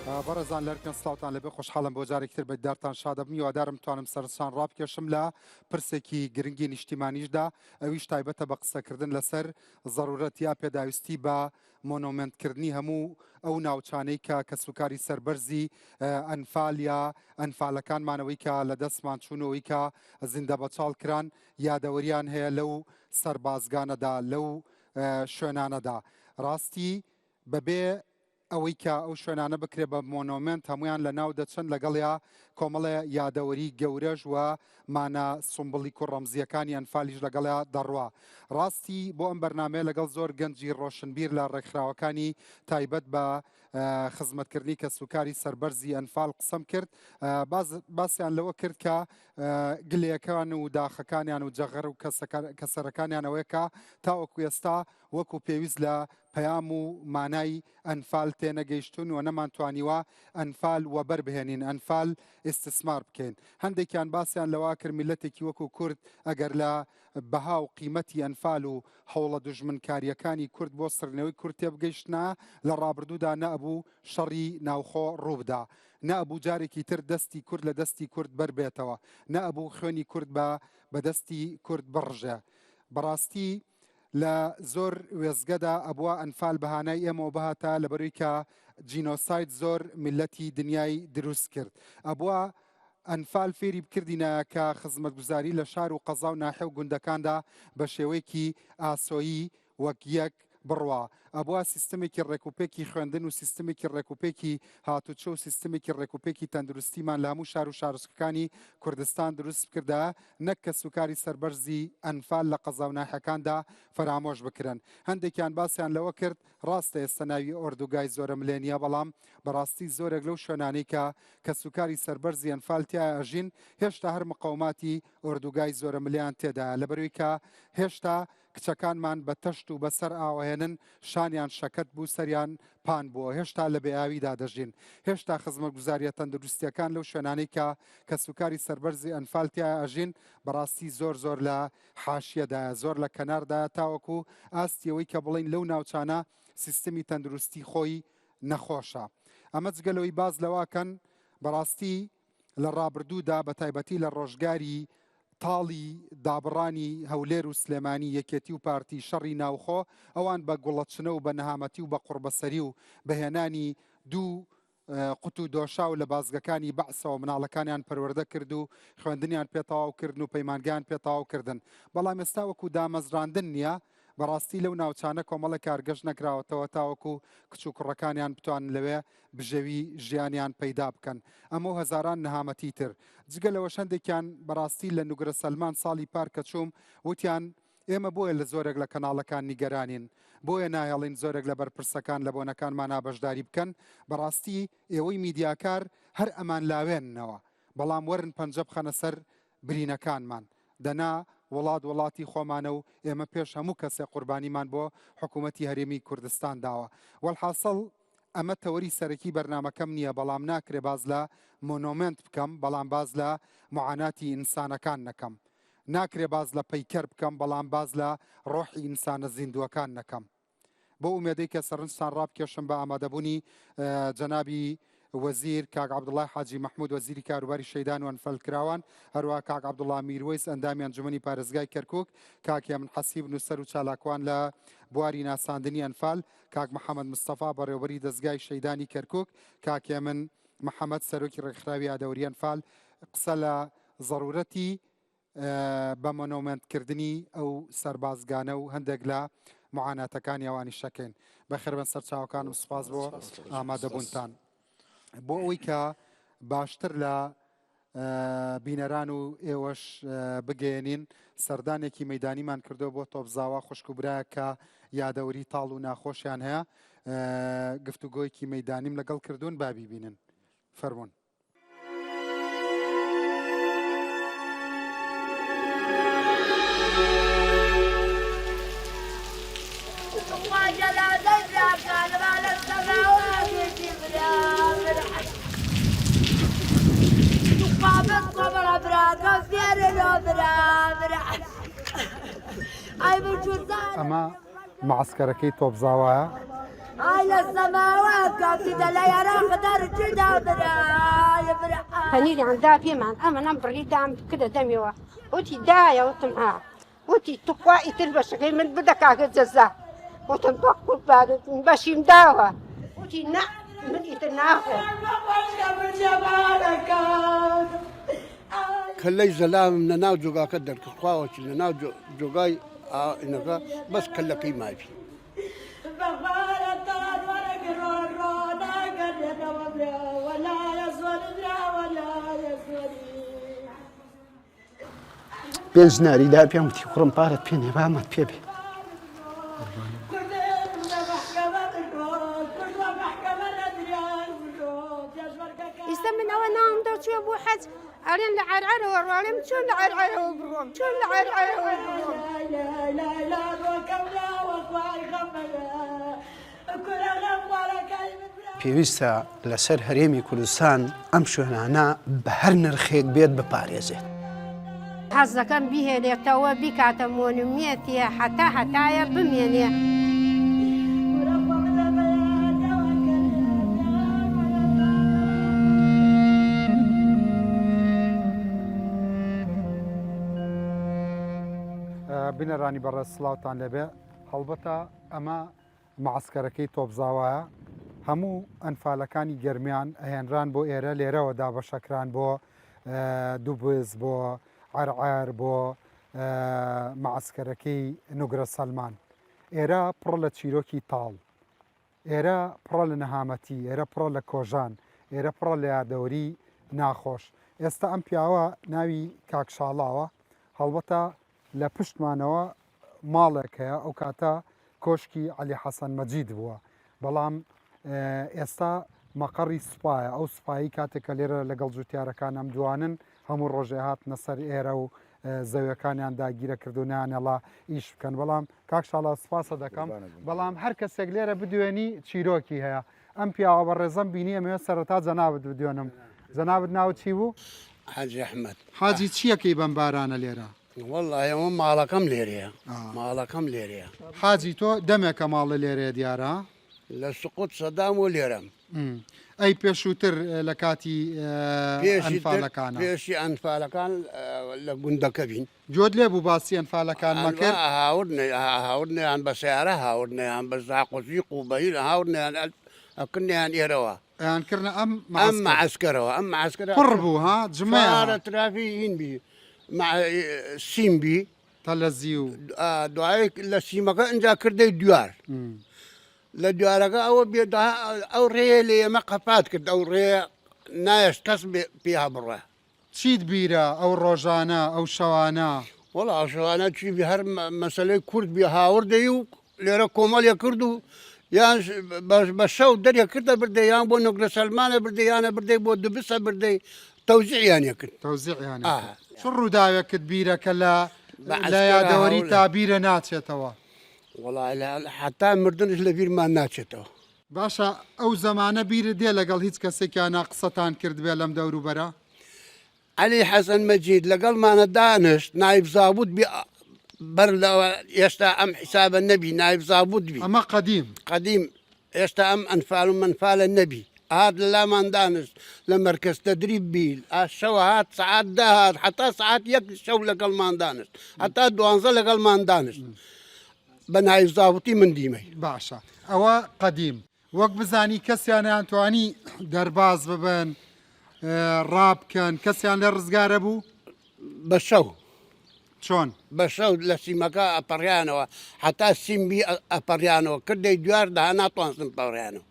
بەڕێزان لەرکەن سلااوان لەبێ خۆشحاڵم بۆ جارێکتر بە دیدارتان شادەبم هیوادارم توانم سەرسان ڕابکێشم لە پرسێکی گرنگی نیشتیمانیشدا ئەویش تایبەتە بە قسەکردن لەسەر زەرورەت یا پێداویستی بە مۆنۆمێنتکردنی هەموو ئەو ناوچانەی کە کەسوکاری سەربەرزی ئەنفال یا ئەنفالەکانمانەوەی کە لە دەستمان چوونەوەی کە زیندە بەچاڵ کران یادەوەریان هەیە لەو سەربازگانەدا لەو شوێنانەدا ڕاستی بەبێ ئەوەی کە ئەو شوێنانە بکرێ بە مۆنۆمێنت هەموویان لە ناو دەچن لەگەڵیا کۆمەڵێ یادەوەری گەورەش و مانا سومبڵیک و ڕەمزییەکانی ئەنفالیش لەگەڵیا دەڕوا. ڕاستی بۆ ئەم بەرنامەیە لەگەڵ زۆر گەنجی ڕۆشنبیر لە ڕێکخراوەکانی تایبەت بە خزمەتکردنی کەسوکاری سەربەرزی ئەنفال قسەم کرد باسیان لەوە کرد کە گلەیەکان و داخەکانیان و جەغەر و کەسەرەکانیان ئەوەیە کە تاوەکو ئێستا وەکو پێویست لە پەیام و مانای ئەنفال تێنەگەیشتوون و نەمانتوانیوە ئەنفال وەبەر بهێنین، ئەنفال ئیستسمار بکەین. هەندێکیان باسیان لەوە کرد میللەتێکی وەکو کورد ئەگەر لە بەها و قیمەتی ئەنفال و هەوڵە دوژمنکارییەکانی کورد بۆ سڕینەوەی کورد تێبگەیشتنا لە ڕابردوودا نەئەبوو شەڕی ناوخۆ ڕووبدا، نەئەبوو جارێکی تر دەستی کورد لە دەستی کورد بەربێتەوە، نەئەبوو خوێنی کورد بە بە دەستی کورد بڕژێ. بەڕاستی لە زۆر وێستگەدا ئەبوا ئەنفال بە هانای ئێمەوە بهاتە لەبەروی کە جینۆساید زۆر میلەتی دنیای دروست کرد ئەبوا ئەنفال فێری بکردینایە کە خزمەتگوزاری لە شار و قەزا و ناحێ و گوندەکاندا بە شێوەیەکی ئاسۆیی وەک یەک بڕوا ئەبوا سیستمێکی ڕێکوپێکی خوێندن و سیستمێکی ڕێکوپێکی هاتوچۆ و سیستمێکی ڕێکوپێکی تەندروستیمان لە هەموو شار و شارۆچکەکانی کوردستان دروست بکردایە نەک کەسوکاری سەربەرزی ئەنفال لە قەزا و ناحیەکاندا فەرامۆش بکرێن. هەندێکیان باسیان لەوە کرد ڕاستە ئێستا ناوی ئۆردوگای زۆرەملێ نییە بەڵام بەڕاستی زۆرێک لەو شوێنانەی کە کەسوکاری سەربەرزی ئەنفال تیایا ئەژین هێشتا هەر مقەوماتی ئۆردوگای زۆرەملێیان تێدایە لەبەروی کە هێشتا کچەکانمان بە تەشت و بە سەر ئاوەهێنن شانیان شەکەت بوو سەریان پان بووە هێشتا لە بێئاویدا دەژین هێشتا خزمەتگوزاریە تەندروستیەکان لەو شوێنانەی کە کەسوکاری سەربەرزی ئەنفال تیایا ئەژین بەڕاستی زۆر زۆر لە حاشیەدایە زۆر لە کەناردایە تاوەکو ئاستی ئەوەی کە بڵین لەو ناوچانە سیستمی تەندروستی خۆی نەخۆشە ئەمە جگە لەوەی باز لەواکەن بەڕاستی لە ڕابردوودا بە تایبەتی لە ڕۆژگاری تاڵی دابڕانی هەولێر و سلێمانی یەکێتی و پارتی شەڕی ناوخۆ ئەوان بە گوڵەچنە و بە نەهامەتی و بە قوڕبەسەری و بە هێنانی دوو قوتو دۆشاو لە بازگەکانی بەعسەوە مناڵەکانیان پەروەردە کرد و خوێندنیان پێ تەواو کردن و پەیمانگایان پێ تەواو کردن بەڵام ئێستا وەکو دامەزراندن نییە بەڕاستی لەو ناوچانە کۆمەڵە کارگەش نەکراوەتەوە تاوەکو کچ و کوڕەکانیان بتوانن لەوێ بژێوی ژیانیان پەیدا بکەن ئەمە و هەزاران نەهامەتی تر جگە لەوەش هەندێکیان بەڕاستی لە نوگرە سەلمان ساڵی پار کە چووم وتیان ئێمە بۆیە لە زۆرێک لە کەناڵەکان نیگەرانین بۆیە ناهێڵین زۆرێک لە بەرپرسەکان لە بۆنەکانمانا بەشداری بکەن بەڕاستی ئێوەی میدیاکار هەر ئەمان لاوێننەوە بەڵام وەرن پەنجە بخەنە سەر برینەکانمان دەنا وڵات وڵاتی خۆمانە و ئێمە پێش هەموو کەسێک قوربانیمان بۆ حکوومەتی هەرێمی کوردستان داوە وەلحاسڵ ئەمە تەوەری سەرەکی بەرنامەکەم نییە بەڵام ناکرێ باس لە مۆنۆمێنت بکەم بەڵام باس لە معاناتی ئینسانەکان نەکەم ناکرێ باس لە پەیکەر بکەم بەڵام باس لە ڕۆحی ئینسانە زیندووەکان نەکەم. بەو ئومێدەی کە سەرنجتان ڕابکێشم بە ئامادەبوونی جەنابی وەزیر کاک عەبدوڵای حاجی مەحمود وەزیری کاروباری شەیدان و ئەنفالکراوان، هەروەها کاک عەبدوڵا میروەیس ئەندامی ئەنجومەنی پارێزگای کەرکوک، کاک هێمن حەسیب نووسەر و چالاکوان لە بواری ناساندنی ئەنفال، کاک محەمەد مستەفا بەڕێوەبەری دەزگای شەیدانی کەرکوک، کاک هێمن محەمەد سەرۆکی ڕێکخراوی یادەوەری ئەنفال قسە لە زەرورەتی بە مۆنۆمێنت کردنی ئەو سەربازگانە و هەندێک لە معاناتەکانی ئەوانیش شەکەین. بەخێربێن سەرچاوەکانم سوپاس بۆ ئامادەبوونتان. بۆ ئەوەی کە باشتر لە بینەران و ئێوەش بگەێنین سەردانێکی مەدانیمان کردو بۆ تۆپزاوا خوشک و برایە کە یادەوری تاڵ و ناخۆشیان هەیە گفتوگۆیەکی مەدانیم لەگەڵ کردوون بابی بینن فەرمونون. ئەمە مەعسکەرەکەی تۆپزاوایە. پەنیریان دا پێمان ئەمنم بڕی دام کردە دەمیەوە وتی دایە وتم ها وتی توخوا ئیتر بەشەکەی من بدە کاکە جەزا وتم بە قوربانت بەشیم داوە وتی نا من ئیتر ناخۆم. کەللەی زەلامم لە ناو جۆگاکە دەرکرد خواوەچی لە ناو جۆگای ئاینەکە بەس کەللەکەی مابی. پێنج ناری دا پێم وتی کوڕم پارەت پێ نیە بامەت پێ بێ. ئیستا من ئەوە ناوم دەرچووە بۆ حەج ئەڵێن لە عەرعەرەوە ڕۆ ئەڵێم چۆن لە عەرعەرەوە بڕۆم چۆن لە عەرعەرەوە بڕۆم. پێویستە لەسەر هەرێمی کوردستان ئەم شوێنانە بە هەر نرخێک بێت بپارێزێت. حەز دەکەم بیهێنێتەوە بیکاتە مۆنومێنتێ هەتا هەتایە بمێنێ. بینەرانی بەڕێز سڵاوتان لێبێ هەڵبەتە ئەمە مەعەسکەرەکەی تۆپزاوایە، هەموو ئەنفالەکانی گەرمیان ئەهێنران بۆ ئێرە، لێرەوە دابەشەکران بۆ دوبز، بۆ عەرعەر، بۆ مەعەسکەرەکەی نوگرە سەلمان. ئێرە پڕە لە چیرۆکی تاڵ، ئێرە پڕە لە نەهامەتی، ئێرە پڕە لە کۆژان، ئێرە پڕە لە یادەوەری ناخۆش. ئێستا ئەم پیاوە ناوی کاک شاڵاوە، هەڵبەتە لە پشتمانەوە ماڵێک هەیە ئەو کاتە کۆشکی عەلی حەسەن مەجید بووە بەڵام ئێستا مەقەڕی سوپایە ئەو سوپایی کاتێک کە لێرە لەگەڵ جوتیارەکان ئەم دوانن هەموو ڕۆژێ هاتنە سەر ئێرە و زەویەکانیان داگیرە کرد و نانێڵا ئیش بکەن بەڵام کاک شاڵاو سوپاسە دەکەم بەڵام هەر کەسێک لێرە بدوێنی چیرۆکی هەیە ئەم پیاوە بەڕێزەم بینی ئەمەوێت سەرەتا جەنابت بدوێنم جەنابت ناوت چی بوو؟ حاجی ئەحمەد. حاجی چیەکەی بەم بارانە لێرە؟ وەڵاهی ئەوە ماڵەکەم لێرەیە ماڵەکەم لێرەیە. حاجی تۆ دەمێکە ماڵت لێرەیە دیارە؟ لە سقوط سەدام و لێرەم. ئەی پێشووتر لە کاتی ئەنفالەکانە؟ پێشی ئەنفالەکان لە گوندەکە بین. گوێت لێ بوو باسی ئەنفالەکان مەکرد؟ هاوردنیان بە سەیارە هاوردنیان بە زاق و زیق و بەهیر هاوردنیان ئەکردنیان ئێرەوە. ئەیان کردنە ئەم ئەم مەعەسکەرەوە ئەم مەعەسکەرە پڕ بوو ها جمەیان. فارە ترافی هین بی مع سیم بی. تەلەزی و. دوای لە سیمەکە ئینجا کردەی دوار. لە دوارەکە ئەوە بێ ئەو ڕێیە لە ئێمە قەپات کرد ئەو ڕێیە نایەشت کەس پێیا بڕوا. چیت بیرە ئەو ڕۆژانە ئەو شەوانە؟ وەڵا ئەو شەوانە چی بی هەر مەسەلەی کورد بی هاوردەی و لێرە کۆمەڵێ کرد و یان بە شەو دەرێ کردە بردە یان بۆ نوگرە سەلمانە بردە یانە بردەی بۆ دبسە بردەی تەوزیعیانێ کرد. تەوزیعیانێ کرد. چ ڕووداوێکت بیرە کە لە لە یادەوەری تا بیرە ناچێتەوە؟ وەڵا حەتا مردنش لە بیرمان ناچێتەوە. باشە ئەو زەمانە بیرت دێ لەگەڵ هیچ کەسێکیانا قسەتان کردبێ لەم دەوروبەرە؟ عەلی حەسەن مەجید لەگەڵمانە دانشت نایب زابوت بی بەر لەوە ئێستا ئەم حیسابە نەبی نایب زابوت بی. ئەمە قەدیم. قەدیم ئێستا ئەم ئەنفال و مەنفالە نەبی هات لەلامان دانشت لە مەرکەز تەدریب بی شەوە هات سەعات دە هات حەتا سەعات یەک شەو لەگەڵمان دانشت حەتا دوانزە لەگەڵمان دانشت بە نایب زابوتی من دیمەی. باشە ئەوە قەدیم وەک بزانی کەسیانیان توانی دەرباز ببن ڕابکەن کەسیان لێ ڕزگارە بوو؟ بە شەو. چۆن؟ بە شەو لە سیمەکە ئەپەڕیانەوە حەتا سیم بی ئەپەڕیانەوە کردەی دوار دەها ناتوانستن پەڕیانەوە.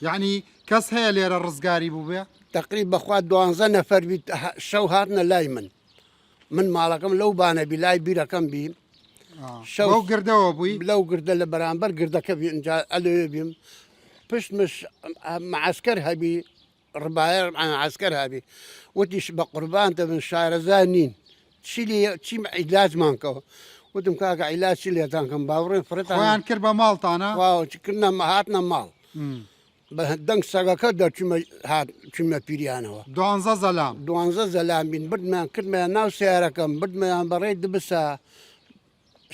یەعنی کەس هەیە لێرە ڕزگاری بووبێ؟ تەقریب بەخوا دوانزە نەفەر بی شەو هاتنە لای من من ماڵەکەم لەو بانە بی لای بیرەکەم بی شەو لەو گردەوە بووی؟ لەو گردە لە بەرامبەر گردەکە بی ئینجا ئەلەوێ بیم پشتمش معەسکەر هەبی ڕبایە عەسکەر هەبی وتیش بە قوربان دەبن شارەزا نین چی لێ چی عیلاجمان کەوە وتم کاکە عیلاج چی لێتان کەم باوڕێن فرەتان خۆیان کرد بە ماڵتانە؟ واو چ کردنە هاتنە ماڵ بە دەنگ سەگەکە دەرچوومە هات چوومە پیریانەوە. دوانزە زەلام. دوانزە زەلام بین بردمیان کردمیان ناو سەیارەکەم بردمیان بەڕێی دبسە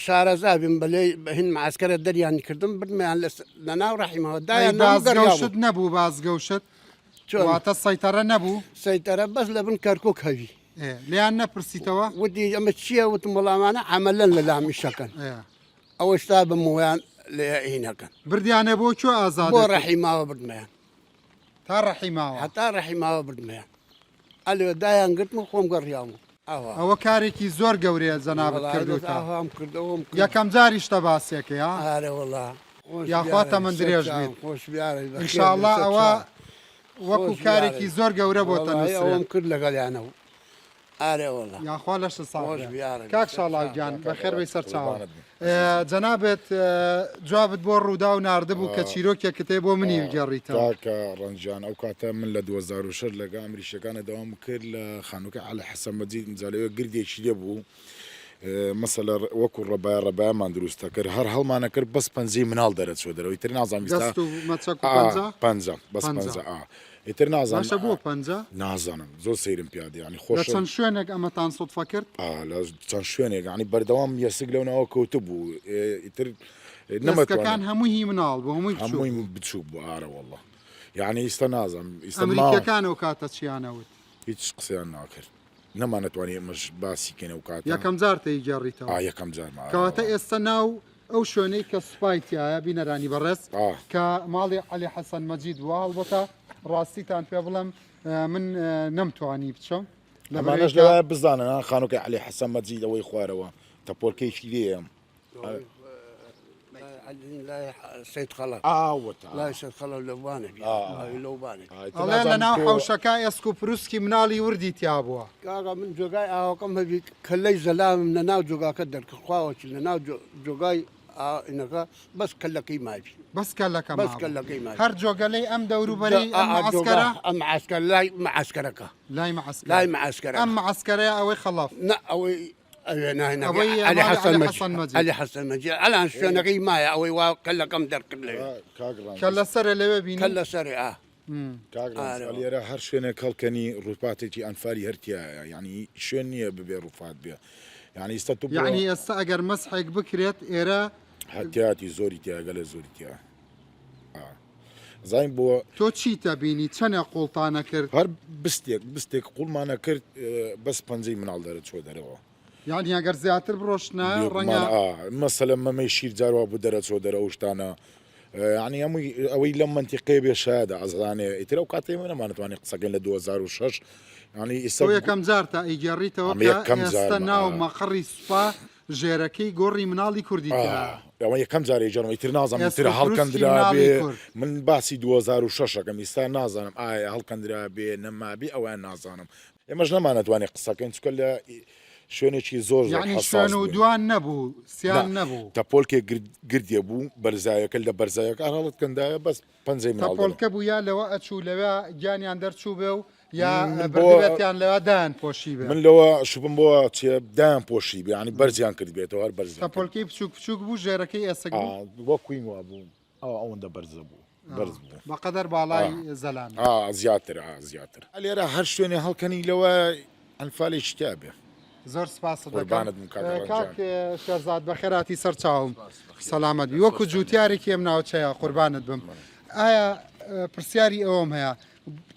شارەزا بیم بەلێ هین معسکەرە دەریان کردم بردمیان لە ناو ڕەحیمەوە دایان ناو بازگە و شت نەبوو بازگە و شت؟ چۆن؟ واتە سەیتەرە نەبوو؟ سەیتەرە بەس لە بن کەرکوک هەبی. ئێ لێیان نەپرسیتەوە؟ وتی ئەمە چییە؟ وتم وەڵا ئەمانە عەمەلەن لە لام ئیشەکەن. ئێ. ئەوەش تا بمویان لێ ئینەکەن. بردیانە بۆ کوێ ئازادت بۆ ڕەحیماوە بردمەیان. تا ڕەحیماوە؟ هەتا ڕەحیماوە بردمەیان. ئەلێ دایان گرتم و خۆم گەڕیاوم. ئاوا. ئەوە کارێکی زۆر گەورەیە جەنابت وەڵا دەست کردووتە. ئاوام کرد ئەوەم کرد. یەکەم جاریشتە باسێکەی ها؟ ئارە وەڵا. خۆش یاخوا بیارەی تەمەن سەر درێژ چاوم بیت. خۆش بیارەی بەخێر ان شاء بێ اللە سەر ئەوە چاوم. وەکو خۆش کارێکی بیارەی. زۆر گەورە بۆتە وەڵاهی نووسرێت. ئەوەم کرد لەگەڵیانەو. ئارێ وەڵا. یاخوا لەشت ساغ خۆش بێ. بیارەبی کاک سەر شاڵاو چاوم. گیان بەخێر بێی سەر چاوم. قوربانت بم ئەزیزم. جەنابت جوابت بۆ ڕووداو ناردبوو کە چیرۆکێکت هەیە بۆ منی بگێڕیتەوە. کاکە ڕەنج گیان ئەو کاتە من لە 2006 لەگە ئەمریکیەکانە دەوام کرد لە خانووکەی عەلی حەسەن مەجید ئینجا لەوێ گردێکی لێ بوو مەسەلە وەکو ڕەبایە ڕەبایەمان دروست دەکرد هەر هەڵمانە کرد بەس پەنجەی مناڵ دەرەچوە دەرەوە ئیتر نازانم ئیستا دەست و مەچەک و پەنجە؟ پەنجە بەس پەنجە. پەنجە ئا ئیتر نازانم باشە بۆ پەنجە؟ نازانم زۆر سەیرم پیا دێ یانی لە خۆشم چەند شوێنێک ئەمەتان سوتفە کرد؟ ئا لە چەند شوێنێک یانی بەردەوام یەسک لەو ناوە کەوتبوو ئیتر ئێسکەکان نەمەتوانی هەمووی هی مناڵ بوو هەمووی بچووک هەمووی بوو. بچووک بوو ئارە وەڵڵا یانی ئیستا نازانم ئیستا ماوە ئەمریکیەکان ئەو کاتە چیانە وت؟ هیچ قسەیان ناکرد نەمانەتوانی ئێمەش باسی کەین ئەو کاتە. یەکەم جارتە ئیگێڕیتەوە؟ ئا یەکەم جارمە ئارە کەواتە وەڵا. ئێستا ناو ئەو شوێنەی کە سوپای تیایە بینەرانی بەڕێز ئا. کە ماڵی عەلی حەسەن مەجید بووە هەڵبەتە ڕاستیتان پێ بڵێم من نەمتوانی بچم لەبەرئەوەی ئەمانەش کە لەوایە بزانن ها خانووکەی عەلی حەسەن مەجید ئەوەی خوارەوە تەپۆلکەیەکی لێیە. ئەڵێ لەناو حەوشەکە ئێسک و پروسکی مناڵی وردی تیا بووە. کاکە من جۆگای ئاوەکەم هەبی کەلەی زەلامم لە ناو جۆگاکە دەرکرد خواوەکی لە ناو جۆگای ئینەکە بەس کەلەکەی مابی بەس کەلەکە بەس کەلەکەی مابی هەر جۆگەلەی ئەم دەوروبەری ئەم معەسکەرە ئەم معەسکەر لای معەسکەرەکە لای معەسکەر لای معەسکەرەکە ئەم معەسکەرەیە ئەوەی خەڵەف نا ئەوەی ئەوێ نا نا ئەوەی عەلی ماڵی حەسەن عەلی مەجید حەسەن مەجید. عەلی حەسەن مەجید ئەلان شوێنەکەی مایە ئەوەی وا کەلەکەم دەرکرد لەوێ کاک ڕەنج کە لەسەرە لەوێ بینی کە لەسەرێ ئا کاک ڕەنج ئارەوە. ئەلێرە هەر شوێنێک هەڵکەنی ڕووفاتێکی ئەنفالی هەر تیایە یعنی شوێن نییە ببێ ڕووفات بێ یعنی ئیستا تو بۆ یعنی ئێستا ئەگەر مەسحێک بکرێت ئێرە هەر تیاتی زۆری تیایە گەلێ زۆری تیایە ئا زانین بۆ تۆ چیتە بینی چەنێ قوڵتانە کرد؟ هەر بستێک بستێک قوڵمانە کرد بەس پەنجەی مناڵ دەرەچوە دەرەوە. یانی ئەگەر زیاتر بڕۆشتنایە ڕەنگە. بێگومان ئا مەسەلەن مەمەی شیر جار وا بوو دەرەچوە دەرە ئەو شتانە یانی هەمووی ئەوەی لەم مەنتیقەیە بێ شایەدە ئەزانێ ئیتر ئەو کاتەی ئێمە نەمانەتوانی قسەکەین لە 2006 یانی ئیستا تۆ یەکەم جارتە ئەیگێڕیتەوە ئەمە کە یەکەم ئێستە جارمە ناو ئا. مەقەڕی سوپا ژێرەکەی گۆڕی مناڵی کوردی تیایە. ئەوە یەکەم جارە ئیجارم ئیتر نازانم ئێسک ئیتر و پروسکی هەڵکەندرا مناڵی بێ کورد. من باسی 2006 ئەکەم ئیستا نازانم ئایا هەڵکەندرا بێ نەمابێ ئەوەیان نازانم ئێمەش نەمانەتوانی قسەکەین چونکە لە شوێنێکی زۆر زۆر یەعنی حەساس شوێن و بووین. دوان نەبوو سیان نا نەبوو. تەپۆلکێک گرد گردێ بوو بەرزایەکە لە بەرزایەکە هەر هەڵتکەندایە بەس پەنجەی مناڵ دەبا. تەپۆلکە بوو یا لەوە ئەچوو لەوێ گیانیان دەرچووبێ و یا من بۆ بردبێتیان لەوە دایان پۆشی بێ. من لەوە شوبم بۆ چێ دایان پۆشی بێ یانی بەرزیان کرد بێتەوە هەر بەرزیان کرد. تەپۆلکەی بچووک بچووک بوو ژێرەکەی ئێسک ئا بوو؟ وەک کوین وا بوو ئا ئەوەندە بەرزە بوو بەرز بوو. بەقەدەر باڵای زەلامی. ئا زیاتر ئا زیاتر. لێرە هەر شوێنێ هەڵکەنی لەوە ئەنفالێکی تیا بێ. زۆر سپاست دەکەم قوربانت بم کاکە ڕەنج کاک گیان. شێرزاد بەخێرهاتی سەرچاوم سەلامەت بی وەکو جوتیارێکی ئەم ناوچەیە قوربانت بم ئایا پرسیاری ئەوەم هەیە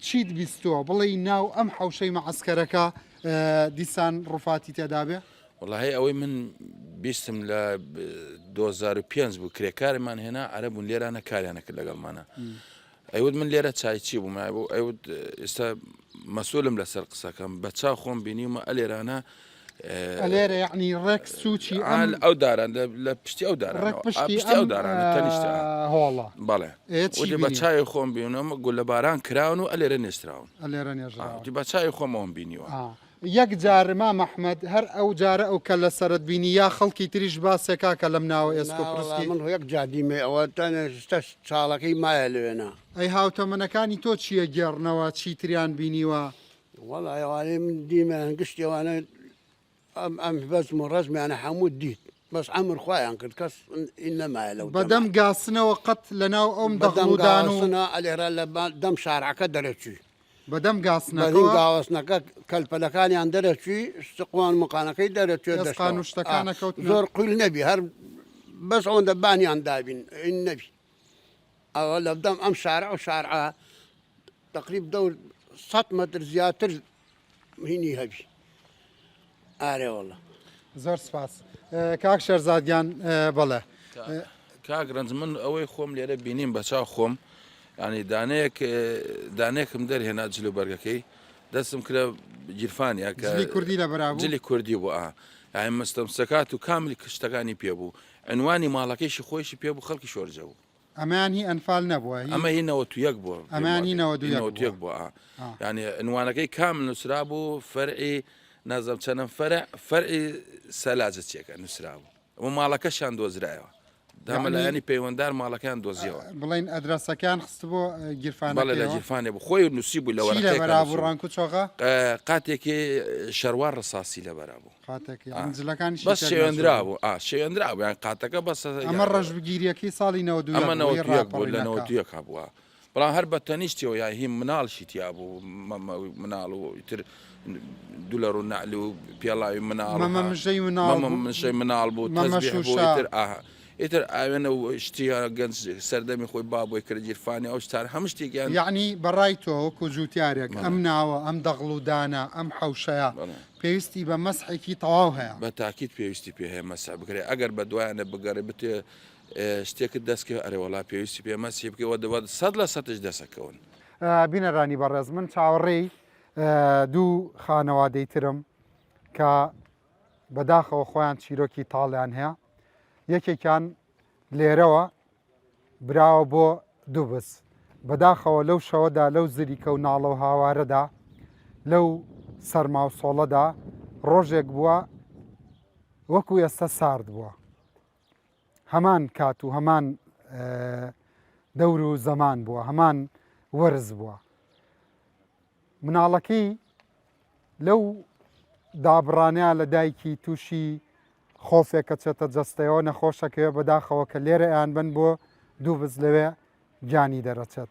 چیت بیستووە بڵێی ناو ئەم حەوشەی مەعەسکەرەکە دیسان ڕوفاتی تێدابێ؟ وەڵاهی ئەوەی من بیستم لە 2005 بوو کرێکارمان هێنا عەرەب بوون لێرانە کاریانە کرد لەگەڵمانە ئەیوت من لێرە چایچی بووم ئەیوت ئێستا مەسولم لەسەر قسەکەم بە چاو خۆم بینیومە ئەلێرانە ئەلێرە یعنی ڕێک سوچی ئەم ئەو داران لە پشتی ئەو داران ڕێک پشتی ئەو دارانە تەنیشتە هۆڵە بەڵێ بە چاوی خۆم بینم گولە باران کراون و ئەلێرە نێستراون ئەلێرە نێژراون بە چاوی خۆمەوەم بینیوە یەک جار مام ئەحمەد هەر ئەو جارە ئەو کەللە سەرت بینی یا خەڵکی تریش باسێکا کە لەم ناوە ئێسک و پروسکی. من یەک جار دیمێ ئەوە تەنێ شتە چاڵەکەی مایە لەوێنا. ئەی هاوتەمەنەکانی تۆ چیە گێڕنەوە چیتریان بینیوە؟ وەڵا ئەوانەی من دیمیان گشتی ئەوانە ئەم ئەم بەزم و ڕەزمیانە هەموو دیت بەس عەمر خوایان کرد کەس ئین نەمایە لەو بەدەم گاسنەوە قەت لەناو ئەوم بەدەم دەغڵ و دان و. گاسنە ئەلێرە لە دەم شارعەکە دەرەچووی. بەدەم بەدەم گاسنەکەوە. گاوەسنەکە کەلپەلەکانیان دەرەچووی سقوان مقانەکەی دەرەچوێ ئێسقان و شتەکانە کەوتنە. زۆر قویل نەبی هەر بەس ئەوەندە بانیان دابین ئین نەبی ئەوە لەبدەم ئەم شارع و شارعە. تەقریب دەور سەد مەتر زیاتر هینی هەبی ئارێ وەڵا. زۆر سپاس کاک شێرزاد گیان بەڵێ. کاک ڕەنج من ئەوەی خۆم لێرە بینیم بە چاو خۆم ینی دانەیەک دانێکم دەرهێنا جل و بەرگەکەی دەستم کرە گیرفانیا کە جلی کوردی لە بەرا بوو جلی کوردی بوو ئا یانی مستەمسەکات و کاملی شتەکانی پێ بوو عنوانی ماڵەکەیشی خۆیشی پێ بوو خەڵکی شۆرجە بوو ئەمەیان هی ئەنفال نەبووە هی ئەمە هی 91 بووە ئەمەیان هی 91 بووە بووە یعنی عنوانەکەی کام نووسرا بوو فەرعی نازم چەنم فەرع فەرعی سەلاجە چێکە نووسرا بوو و ماڵەکەشیان دۆزرایەوە دامە لایەنی پەیوەندار ماڵەکەیان دۆزیەوە بڵین ئەدرەسەکان خستبۆ گیرفانە لە گیرفانێ بوو خۆی نووسی بوو لە وەرەقەیەک بەرابوو ڕانک و چۆغە قاتێکی شەروار ڕساسی لەبەرا بوو قاتێک یان جلەکانیشی بەس تێک شێوێندرا نەچوو. بوو ئا شێوێندرا بوو یان قاتەکە بەس ئەمە ڕەشبگیریەکەی ساڵی 91 ئەمە بوو، هی 91 بوو لە ڕاپەڕینەکە. 91 هەبووە بەڵام هەر بە تەنیشتیەوە یا هی مناڵشی تیا بوو مەمە- مناڵ و ئیتر دولەر و نەعل و پێڵاوی مناڵ و مەمە ها. مژەی مناڵ مەمە بوو. مژەی مناڵ بوو مەمە تەزبیح بوو شووشە. ئیتر ئاها ئیتر ئاوێنە و شتی گەنج سەردەمی خۆی بابۆی کرد گیرفانی ئەو شتانە هەموو شتێکیان یەعنی بە ڕای تۆ وەکو جووتیارێک بەڵێ. ئەم ناوە ئەم دەغڵ و دانە ئەم حەوشەیە بەڵێ. پێویستی بە مەسحێکی تەواو هەیە. بە تاکید پێویستی پێ هەیە مەسح بکرێ ئەگەر بە دوایانە بگەڕێ بتێ شتێکت دەست کەوێ ئەرێ وەڵا پێویستی پێ مەسحی بکەی وە سەد لە سەتش دەسەکەون. بینەرانی بەڕێز من چاوەڕێی دوو خانەوادەی ترم کە بەداخەوە خۆیان چیرۆکی تاڵیان هەیە یەکێکیان لێرەوە براوە بۆ دوبز. بەداخەوە لەو شەوەدا لەو زریکە و ناڵە و هاوارەدا، لەو سەرما و سۆڵەدا ڕۆژێک بووە وەکو ئێستا سارد بووە. هەمان کات و هەمان دەور و زەمان بووە، هەمان وەرز بووە. مناڵەکەی لەو دابڕانەیا لە دایکی تووشی خۆفێک ئەچێتە جەستەیەوە نەخۆشەکەوێ بەداخەوە کە لێرە ئەیانبەن بۆ دووبز لەوێ گیانی دەرەچێت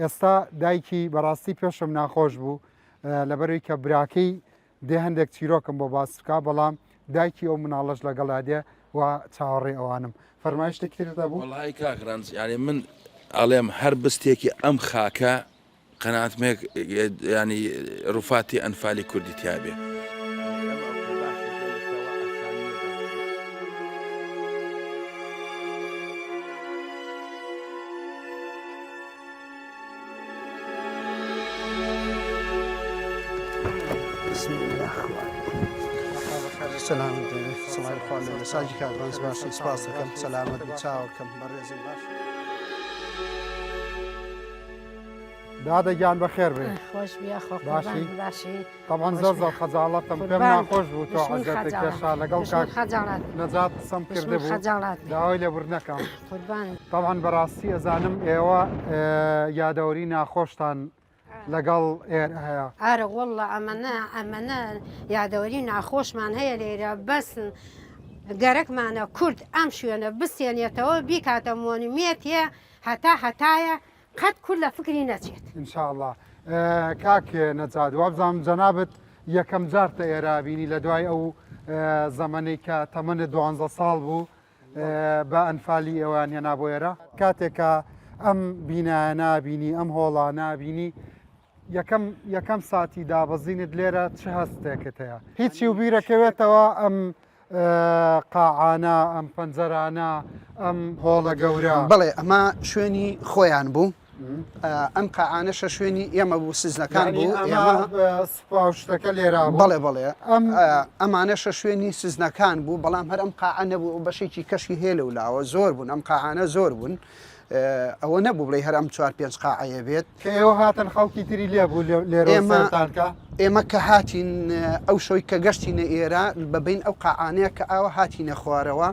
ئێستا دایکی بەڕاستی پێشم ناخۆش بوو لەبەروی کە براکەی دێ هەندێک چیرۆکم بۆ باس بکە بەڵام دایکی ئەو مناڵەش لەگەڵا دێ و چاوەڕێ ئەوانم فەرمایشتێک تر دەبوو وەڵی کاک ڕەنج یانی من ئەڵێم هەر بستێکی ئەم خاکە قەناعەتم هەیە یانی ڕوفاتی ئەنفالی کوردی تیا بێ. سلامت بێ سڵاوی خوا لێ ساجی کاک ڕەنج باشی سپاس دەکەم سەلامەت بی چاوەکەم بەڕێزم باش. دادە گیان بەخێر بێی. خۆش بی یاخوا باشی؟ قوربان باشی تەبعەن خۆش زۆر بی. زۆر خەجاڵەتم پێم قوربان ناخۆش بوو تۆ دوشمن عەزێتت خەجاڵەت کێشا لەگەڵ دوشمن کاک خەجاڵەت نەجات قسەم دوشمن کردبوو خەجاڵەت بی داوای لێبوردنەکەم قوربان تەبعەن بەڕاستی ئەزانم ئێوە ئێ، یادەوەری ناخۆشتان لەگەڵ ئێرە هەیە. ئارە واللە ئەمەنە ئەمەنە یادەوەری ناخۆشمان هەیە لێرە بەس گەرەکمانە کورد ئەم شوێنە بسێنێتەوە بیکاتە مۆنیمێتێ هەتا هەتایە قەت کورد لە فکری نەچێت. ان شاء اللە کاک نەجات وابزانم جەنابت یەکەم جارتە ئێرە بینی لە دوای ئەو زەمەنەی کە تەمەنت دوانزە ساڵ بوو بە ئەنفالی ئێوەیان هێنا بۆ ئێرە کاتێک کە ئەم بینایە نابینی ئەم هۆڵا نابینی یەکەم یەکەم ساتی دابەزینت لێرە چ هەستێکت هەیە هیچی و بیرەکەوێتەوە ئەم قاعانە، ئەم پەنجەرانە، ئەم هۆڵە گەورە. بەڵێ ئەمە شوێنی خۆیان بوو، ئەم قاعانەشە شوێنی ئێمە بوو، سزنەکان بوو. ئێمە سوپا و شتەکە لێرە بوو. بەڵێ بەڵێ ئەمانەشە شوێنی سزنەکان بوو، بەڵام هەر ئەم قاعە نەبوو، بەشێکی کەشی هەیە لەو لاوە زۆر بوون، ئەم قاعانە زۆر بوون. ئەوە نەبوو بڵێی هەر ئەم چوار پێنج قاعەیە بێت. کە ئێوە هاتن خەڵکی تری لێ بوو لێرەوە سەرتان کە؟ ئێمە کە هاتین ئەو شەوی کە گەشتینە ئێرە بە بین ئەو قاعانەیە کە ئاوا هاتینە خوارەوە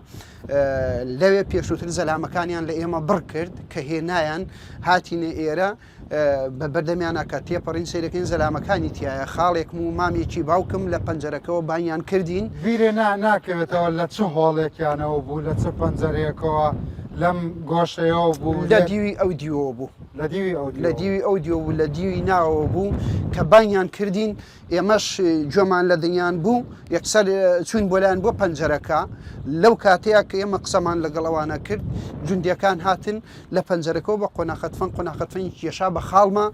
لەوێ پێشووتر زەلامەکانیان لە ئێمە بڕ کرد کە هێنایان هاتینە ئێرە بە بەردەمیانە کە تێپەڕین سەیرەکەین زەلامەکانی تایە خاڵێکم و مامێکی باوکم لە پەنجەرەکەەوە بانیان کردین. بیرێ نا ناکەوێتەوە لە چ هۆڵێکیانەوە بوو لە چ پەنجەرەیەکەوە لەم گۆشەیەوە بوو لە دیوی ئەو دیوەوە بوو. لە دیوی ئەو لە دیوی ئەو دیو و لە دیوی ناوەوە بوو کە بانگیان کردین ئێمەش گوێمان لە دنیان بوو یەکسەر چوین بۆلایان بۆ پەنجەرەکە لەو کاتەیە کە ئێمە قسەمان لەگەڵ ئەوانە کرد جوندیەکان هاتن لە پەنجەرەکەەوە بە قۆناخەتفەن قۆناخەتفەنی کێشا بە خاڵمە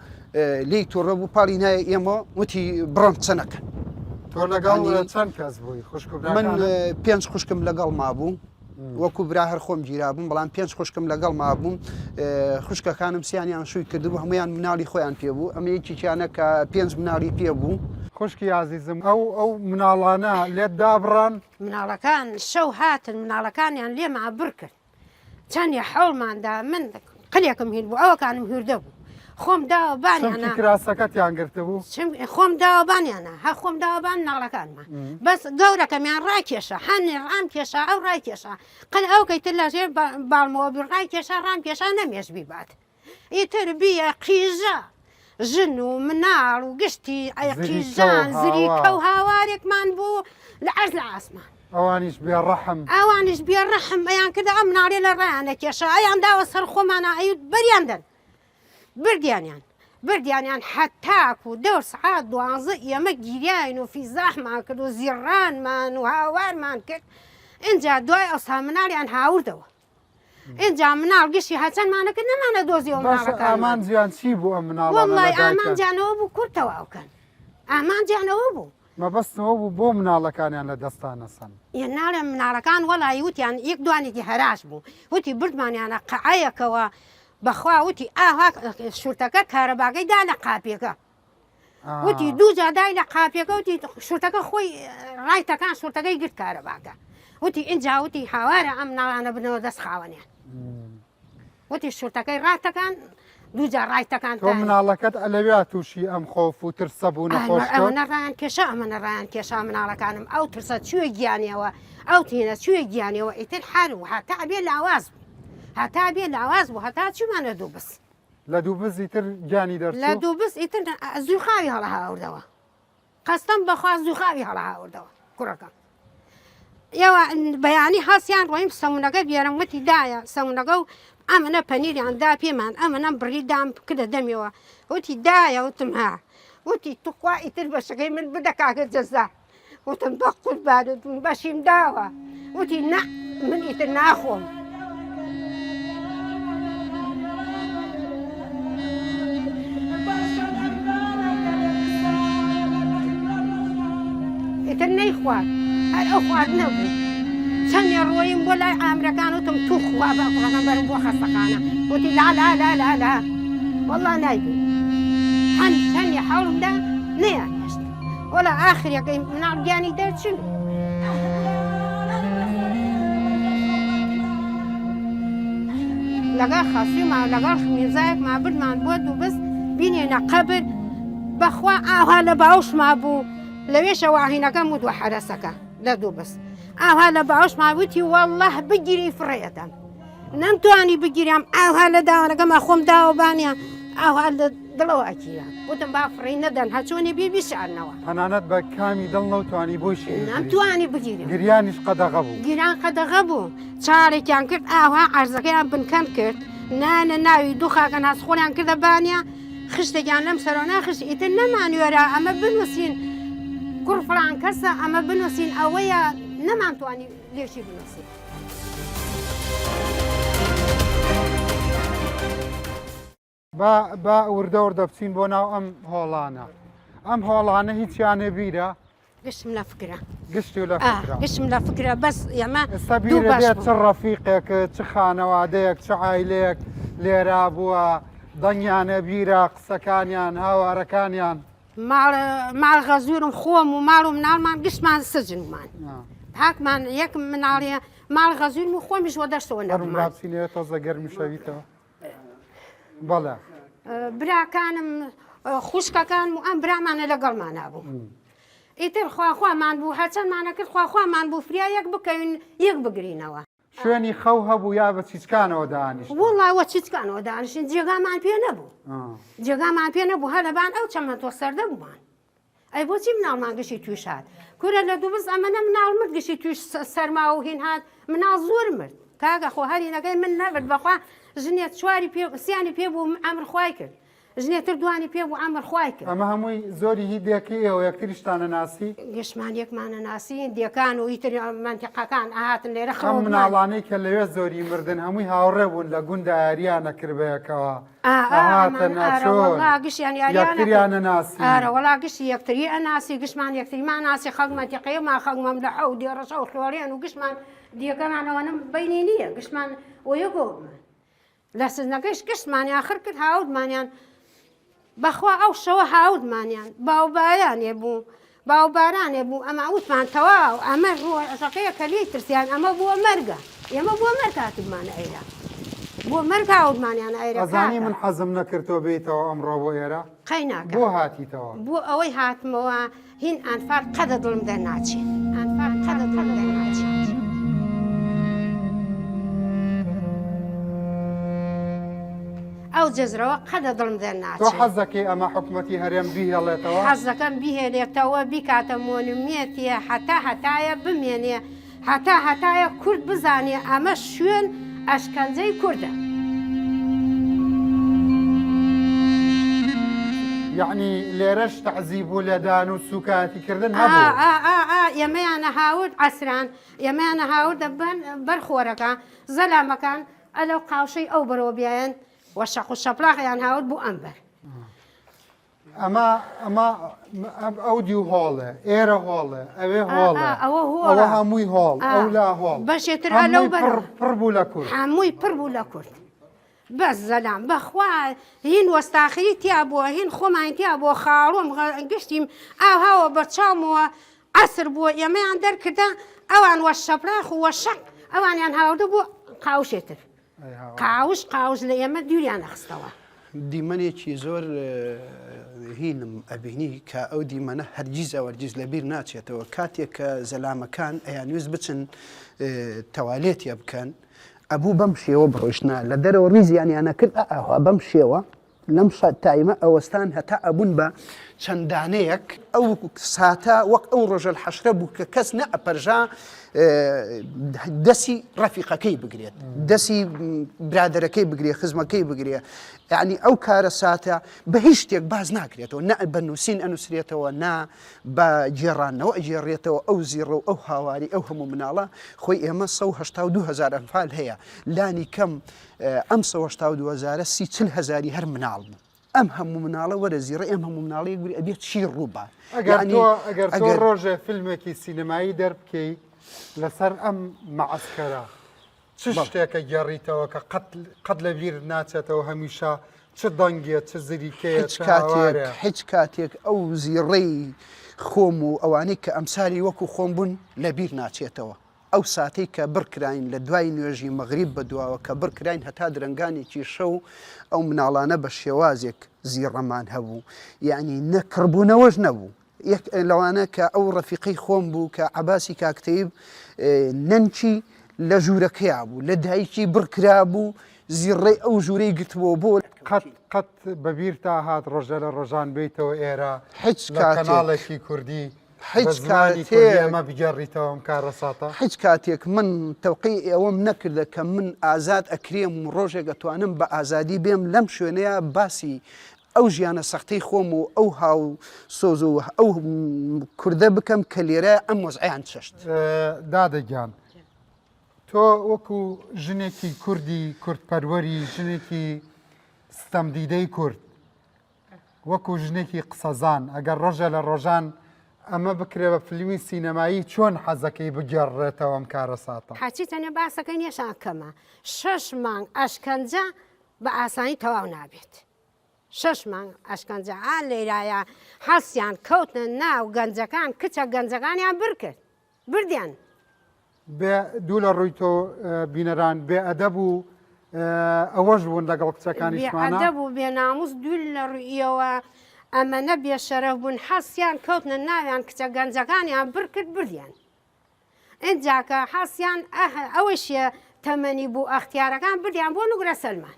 لێی توڕە بوو پاڵی نایە ئێمە وتی بڕۆن قسە نەکەن. تۆ لەگەڵ چەند کەس بووی خوشک و من پێنج خوشکم لەگەڵ مابوو وەکو برا هەر خۆم گیرابووم بەڵام پێنج خوشکم لەگەڵ مابووم خوشکەکانم سیانیان شووی کردبوو هەمویان مناڵی خۆیان پێ بوو ئەمە یەکێکیانە کە پێنج مناڵی پێ بوو. خوشکی ئازیزم ئەو ئەو مناڵانە لێت دابڕان؟ مناڵەکان شەو هاتن مناڵەکانیان لێما بڕ کرد چەندێ حەوڵمان دا من قلێکم هین بوو ئەوەکانم هوردە بوو خۆم داوە بانیانە کراسەکەتیان گرتبوو خۆم داوە بانیانە هە خۆم داوە بان مناڵەکانمە بەس گەورەکەمیان ڕاکێشا هەنێ ڕام کێشا ئەو ڕای کێشا قل ئەو کەیتر لەژێر باڵمەوە بی ڕای کێشا ڕام کێشا نەمێش بیبات ئیتر بیە قیژە ژن و مناڵ و گشتی ئەی قیژان زریکە و هاوارێکمان بوو لە عەرز لە ئاسمان. ئەوانیش بێ ڕەحم. ئەوانیش بێ ڕەحم ئەیان کردە ئەم مناڵێ لە ڕایان دەکێشا ئەیان داوە سەر خۆمانا ئەیوت بەریان دەن بردیانیان بردیانیان حەتاکو دەور سەعات دوانزە ئێمە گیریاین و فیزاحمان کرد و زیڕانمان و هاوارمان کرد ئینجا دوای ئەوسا مناڵیان هاوردەوە ئینجا مناڵ گشتی هەچەندمانە کرد نەمانە دۆزیەوە باشە مناڵەکانمان ئامانجیان چی بوو ئەم مناڵانە لە وەڵڵای دایکیان؟ ئامانجیان ئەوە بوو کورد تەواو کەن ئامانجیان ئەوە بوو. مەبەستم ئەوە بوو بۆ مناڵەکانیان لە دەستان ئەسەن؟ ئێ ناڵێم مناڵەکان وەڵایی وتیان یەک دوانێکی هەراش بوو وتی بردمانیانە قەعەیەکەوە بەخوا وتی ئاها شورتەکە کارەباکەی دا لە قاپیەکە وتی دوو جا دای لە قاپیەکە وتی شورتەکە خۆی ڕای تەکان شورتەکەی گرت کارەباکە وتی ئینجا وتی هاوارە ئەم مناڵانە بنەوە دەست خاوەنیان وتی شورتەکەی ڕاتەکان دوو جار ڕای تەکان تۆ مناڵەکەت ئەلەویا تووشی ئەم خۆف و ترسە بوو نەخۆش ئەمە ڕایان کێشا ئەمە ڕایان کێشا مناڵەکانم ئەو ترسە چوێ گیانیەوە ئەو تینە چوێ گیانیەوە ئیتر حر و هەتا بێ لاواز بوو هەتا بێ لاواز بوو هەتا چوومانە دوو بس لە دووبز ئیتر گیانی دەرچوو؟ لە دووبز ئیتر زووخاوی هەڵەهاوردەوە. قەستەم بەخوا زووخاوی هەڵەهاوردەوە کوڕەکەم. ئێوە بەیانی هەستیان ڕۆیم سەمونەکە بێرم وتی دایە سەمونەکە و ئەمنە پەنیریان دا پێمان ئەمنەم بڕی دام کردە دەمیەوە وتی دایە وتم ها وتی توخوا ئیتر بەشەکەی من بدە کاکە جەزا وتم بە قوربانت بم بەشیم داوە وتی نا من ئیتر ناخۆم. ئیتر نەیخوارد هەر ئەو خواردنە بوو چەندێ ڕۆییم بۆ لای ئامرەکان وتم توخوا با کوڕەکەم بەرم بۆ خەستەخانە وتی لا لا لا لا لا والله نایبی هەند چەندێ حەوڵمدا نەیانهێشت وەڵا ئاخریەکەی مناڵ گیانی دەرچوو. لەگەڵ خەسوومان لەگەڵ میرزایەکمان بردمان بۆ دووبز بینێنە قەبر بەخوا ئاها لە باوشما بوو لەوێشەوە ئاهینەکەم وت وە حەرەسەکە لە دووبز ئاها لە باوشما وتی والله بگیری فڕێدەم نەمتوانی بگیرام ئاوها لە داوانەکەما خۆم داوە بانیان ئاوها لە دڵەوە ئەگیرا وتم با فڕێی نەدەن هەرچۆنێ بێ بیشارنەوە. تەنانەت بە کامی دڵ نەوتوانی بۆیشی بگری. نەمتوانی بگیرم. گریانیش قەدەغە بوو. گریان قەدەغە بوو. چاڵێکیان کرد ئاوها عەرزەکەیان بنکەند کرد نانە ناوی دوو خاکەناس خۆیان کردە بانیا خشتێکیان لەم سەرەوە نا خشت ئیتر نەمانوێرا ئەمە بنووسین کوڕ فڵان کەسە ئەمە بنووسین ئەوەیە نەمانتوانی لێشی بنووسین. با با وردە وردە بچین بۆ ناو ئەم هۆڵانە ئەم هۆڵانە هیچیانە بیرە گشتم لە فکرە گشتی لە فکرە گشتم لە فکرە بەس ئێمە ئێستا بیرە دێت چ ڕەفیقێک چ خانەوادەیەک چ عایلەیەک لێرا بووە دەنگیانە بیرە قسەکانیان هاوارەکانیان ماڵ ماڵ غەزورم خۆم و ماڵ و مناڵمان گشتمان سجنمان پاکمان یەک مناڵێ ماڵ غەزورم و خۆمیش وە دەستەوە نەبوومان. با بچینەوە تۆزە گەرمی شەویتەوە بەڵێ. براکانم خوشکەکانم و ئەم برامانە لەگەڵمانا بوو ئیتر خواخوامان بوو هەرچەندمانە کرد خواخوامان بوو فریا یەک بکەوین یەک بگرینەوە. شوێنی خەو هەبوو یا بە چیچکانەوە دانیشتن؟ وەڵا وە چیچکانەوە دانیشتین جێگامان پێ نەبوو جێگامان پێ نەبوو هەر لەبان ئەو چەمەنتۆ سەردە بوومان ئەی بۆچی مناڵمان گشتی تویش هات کورە لە دووبز ئەمەنە مناڵ مرد گشتی تویش سەرما و هین هات مناڵ زۆر مرد کاکە خۆ هەرینەکەی من نەبرد بەخوا. ژنێ چواری پێ سیانی پێ بوو ئەمر خوای کرد ژنێ تر دوانی پێ بوو ئەمر خوای کرد. ئەمە هەمووی زۆری هی دێکەی ئێوە یەکتریشتان ئەناسی؟ گشتمان یەکمان ئەناسی دێکان و ئیتر مەنتیقەکان ئەهاتن لێرە ئەم خەومان. مناڵانەی کە لەوێ زۆری مردن هەمووی هاوڕێ بوون لە گوندا یارییان ئەکرد بەیەکەوە ئا ئا ئەهاتن ئەمان ئارە ئەچۆن وەڵا گشتیان یاریان ئەکرد یەکتریان ئەناسی. ئارە وەڵا گشتی یەکتری ئەناسی گشتمان یەکتریمان ناسی خەڵک مەنتیقەیەمان خەڵک مەملەحە و دێڕەشە و خێڵێن و گشتمان دیەکەمان ئەوەنە بەینی نییە گشتمان وەیەکەوە بوومن. لە سزنەکەیش گشتمانیان خڕ کرد هاوردمانیان بەخوا ئەو شەوە هاوردمانیان باوبارانێ بوو باوبارانێ بوو ئەمە وتمان تەواو ئەمە ڕۆژەکەیە کە لێی ترسیان ئەمە بووە مەرگە ئێمە بۆ مەرگ هاتبمانە ئێرە بۆ مەرگ هاوردمانیان ئێرە ئەزانی من حەزم نەکرد تۆ بێیتەوە ئەمڕۆ بۆ ئێرە قەیناکە بۆ هاتیتەوە بۆ ئەوەی هاتمەوە هین ئەنفال قەدە دڵم دەرناچێ ئەنفال قەدە دڵم دەرناچێ. ئەو جەزرەوە قەدە دڵم دەرناچێ. تۆ حەز دەکەی ئەمە حکومەتی هەرێم بیهێڵێتەوە؟ حەز دەکەم بیهێلێتەوە بیکاتە مۆنومێنتێ هەتا هەتایە بمێنێ هەتا هەتایە کورد بزانێ ئەمە شوێن ئەشکەنجەی کوردە. یەعنی لێرەش تەعزیب و لێدان و سوکایەتی کردن هەبوو؟ ئا ئا ئا ئێمەیان ئەهاورد عەسران ئێمەیان ئەهاوردە بەر بەر خۆرەکە زەلامەکان ئەلەو قاوشەی ئەو بەرەوە بیایەن و شەق و شەپڵاغیان هاورد بۆ ئەم بەر. ئەمە ئەمە ئەو دیو هۆڵێ ئێرە هۆڵێ ئەوێ هۆڵێ ئەوە ئەوە هەمووی هۆڵ ئەو لا هۆڵ بەشێتر لەو پڕ بوو لە کورد هەمووی پڕ بوو لە کورد بەس زەلام بەخوا هین وەستاخری تیا بووە هین خۆمان تیا بۆ خاڵۆم گشتیم ئاو هاوە بەرچاومەوە عەسر بووە ئێمەیان دەرکردە ئەوان وە شەپراخ و وە شەق ئەوانیان هاوردە بۆ قاوشێتر قاوش قاوش لە ئێمە دووریان ئەخستەوە. دیمەنێکی زۆر هینم ئەبینی کە ئەو دیمەنە هەرگیز ئەوەرگیز لە بیر ناچێتەوە کاتێک کە زەلامەکان ئەیانویست بچن تەوالێتێ بکەن ئەبوو بەم شێوە بڕۆیشتنا لە دەرەوە ڕیزیانیانە کرد ئەوها بەم شێوە لەم تایمە ئەوەستان هەتا ئەبوون بە چەند دانەیەک، ئەو ساتە وەک ئەو ڕۆژە حەشرە بوو کە کەس نەئەپەرژا دەسی ڕەفیقەکەی بگرێت، دەسی برادەرەکەی بگرێ، خزمەکەی بگرێ، یعنی ئەو کارە ساتە بە هیچ شتێک باز ناکرێتەوە، نە بە نووسین ئەنووسرێتەوە، نە بە گێڕانەوە ئەگێڕێتەوە، ئەو زیڕە و ئەو هاواری ئەو هەموو مناڵە، خۆی ئێمە 182 هەزار ئەنفال هەیە، لانی کەم ئەم 182 هەزارە سی چل هەزاری هەر مناڵ بوو ئەم هەموو مناڵە وەرە زیڕە ئەم هەموو مناڵی گوری ئەبێت چی ڕووبا ئەگەر تۆ ئەگەر تۆ ڕۆژێ فیلمێکی سینەمایی دەربکەی لەسەر ئەم مەعسکەرە چ شتێکە گێڕیتەوە کە قەت قەت لە بیر ناچێتەوە هەمیشە چ دەنگێ چ زریکەیە هیچ کاتێک هیچ کاتێک ئەو زیڕەی خۆم و ئەوانەی کە ئەمسالی وەکو خۆم بوون لە بیر ناچێتەوە ئەو ساتەی کە بڕ کراین لە دوای نوێژی مەغریب بە دواوە کە بڕ کراین هەتا درەنگانێکی شەو ئەو مناڵانە بە شێوازێک زیڕەمان هەبوو یەعنی نە کڕبوونەوەش نەبوو یەک لەوانە کە ئەو ڕەفیقەی خۆم بوو کە عەباسی کاک تەیب نەنکی لە ژوورەکەیا بوو لە دایکی بڕ کرابوو زیڕەی ئەو ژوورەی گرتبووە بۆ قەت قەت بە بیرتا هات ڕۆژە لە ڕۆژان بێیتەوە ئێرە هیچ لە کاتێک کەناڵێکی کوردی هیچ بە زمانی کاتێک کوردی ئەمە بگێڕیتەوە ئەم کارەساتە؟ هیچ کاتێک من تەوقەی ئەوەم نەکردە کە من ئازاد ئەکرێم و ڕۆژێک ئەتوانم بە ئازادی بێم لەم شوێنەیە باسی ئەو ژیانە سەختەی خۆم و ئەو هاو سۆز و ئەو کوردە بکەم کە لێرە ئەم وەزعیان چەشت. دادە گیان تۆ وەکو ژنێکی کوردی کوردپەروەری ژنێکی ستەمدیدەی کورد وەکو ژنێکی قسەزان ئەگەر ڕۆژێ لە ڕۆژان ئەمە بکرێ بە فلمی سینەمایی چۆن حەزەکەی بگێڕرێتەوە ئەم کارەساتە؟ هەرچی تەنێ باسەکەی نیشان کەمە شەش مانگ ئەشکەنجە بە ئاسانی تەواو نابێت شەش مانگ ئەشکەنجە ئا لەیرایە هەڵسیان کەوتنە ناو گەنجەکان کچە گەنجەکانیان بر کرد بردیان. بێ دوو لە ڕووی تۆ بینەران بێ ئەدەب و ئەوەش بوون لەگەڵ کچەکانیشمانە. بێ ئەدەب و بێ ناموس دوور لە ڕوویەوە ئەمەنە بێ شەرەف بوون حەسیان کەوتنە ناویان کچە گەنجەکانیان بر کرد بردیان ئینجا کە حەسیان ئەوەشیە تەمەنی بوو ئەختیارەکان بردیان بۆ نوگرە سەلمان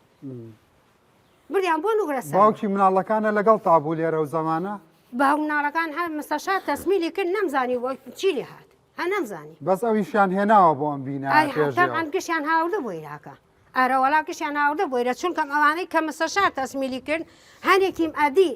بردیان بۆ نوگرە سەلمان. باوکی مناڵەکانە لەگەڵ تا بوو لێرە و زەمانە؟ باوک مناڵەکان هەر مستەشار تەسمیلی کرد نەمزانی چی لێ هات هەر نەمزانی. بەس ئەویشیان هێناوە بۆ ئەم بینایە ئای پێش تەبعەن گشتیان هاوردە بۆ ئیراکە. ئەرەوەڵا گشتیان هاوردە بۆیرە چونکەم ئەوانەی کە مستەشار تەسمیلی کرد هەنێکیم ئەدی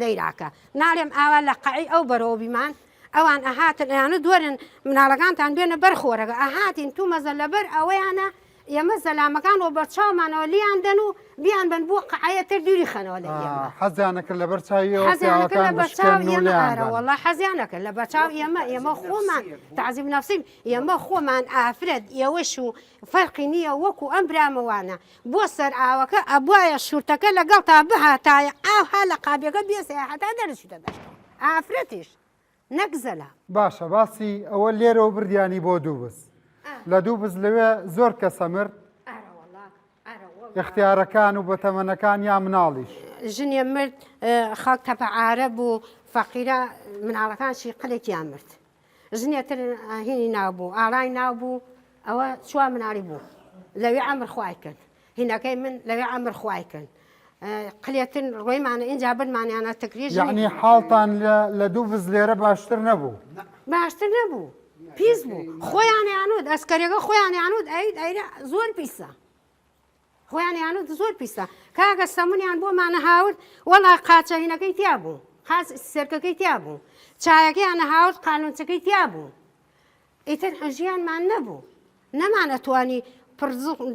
لەیراکە ناڵێم ئاوا لە قەعی ئەو بەرەوە بیمان ئەوان ئەهاتن ئەیانوت وەرن مناڵەکانتان بێنە بەر خۆرەکە ئەهاتین تو مەزە لەبەر ئەوەیانە ئێمە زەلامەکان وە بەرچاومانەوە لیان دەن و بیان بەن بۆ قەعەیە تر دووری خەنەوە لە ئێمە حەزیانە کرد لەبەر چاوی ئێوە حەزیانە کرد پیاوەکان لەبەر چاو بشکێنن و ئێمە لێیان ئارە بەن. وەڵا حەزیانە کرد لەبەر چاو ئێمە ئێمە خۆمان تەعزیب نەفسی ئێمە خۆمان ئافرەت ئێوەش و فەرقی نییە وەکو ئەم برامەوانە بۆ سەر ئاوەکە ئەبوایە شورتەکە لەگەڵتا بهاتایە ئاوها لە قابیەکە بێسەیە هەتا دەرچووتە دەشتەوە ئافرەتیش نەک زەلام. باشە باسی ئەوە لێرەوە بردیانی بۆ دووبز لە دووبز لەوێ زۆر کەسە مرد ئیختیارەکان و بەتەمەنەکان یا مناڵیش. ژنێ مرد خەڵک تەپە عارەب و فەقیرە مناڵەکانشی قلێکیان مرد. ژنێ تر هینی ناو بوو ئاڵای ناو بوو ئەوە چوار مناڵی بوو لەوێ ئەمر خوای کرد هینەکەی من لەوێ ئەمر خوای کرد قلێتن ڕۆیمانە ئینجا برمانیانە تکریش یعنی حاڵتان لە دوو بز لێرە باشتر نەبوو باشتر نەبوو پیس بوو خۆیانیانوت ئەسکەرەکە خۆیانیانوت ئەید ئەیرە زۆر پیسە خۆیانیانوت زۆر پیسە کاکە سەمونیان بۆمانە هاورد وەڵا قاچە هینەکەی تیا بوو قاچ سێرکەکەی تیا بوو چایەکەیان هاورد قالونچەکەی تیا بوو ئیتر ژیانمان نەبوو نەمانەتوانی پڕ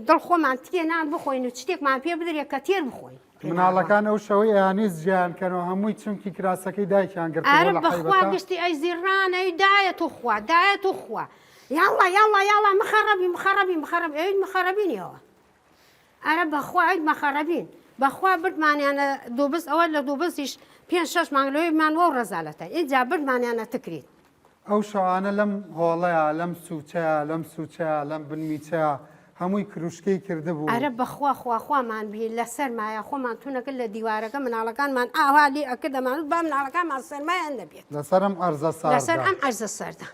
دڵ خۆمان تکێ نان بخۆین و شتێکمان پێ بدرێت کە تێر بخۆین. مناڵەکان ئەو شەوەی ئەیانویست جیایان کەنەوە هەمووی چونکی کراسەکەی دایکیان گرتبوو ئارە لە بەخوا حەیبەتە. گشتی ئەی زیڕان ئەی دایە توخوا دایە توخوا یاڵڵا یاڵڵا یاڵڵا مخەڕەبی مخەڕەبی مخەڕەبی ئەی مخەڕەبینیەوە ئەرە بەخوا ئەی مخەڕەبین بەخوا بردمانیانە دووبز ئەوە لە دووبزیش پێنج شەش مانگ لەوێ مان وەو ڕەزالەتە ئینجا بردمانیانە تکریت. ئەو شەوانە لەم هۆڵەیا، لەم سوچەیا، لەم سوچەیا، لەم بنمیچەیا هەمووی کروشکەی کردبوو. ئەرە بەخوا خوا خوامان بی لە سەرمایا خۆمان تونەکرد لە دیوارەکە مناڵەکانمان ئاوا لێ ئەکرد ئەمانوت با مناڵەکانمان سەرمایان نەبێت. لەسەر ئەم عەرزە ساردە. لەسەر ئەم عەرزە ساردە.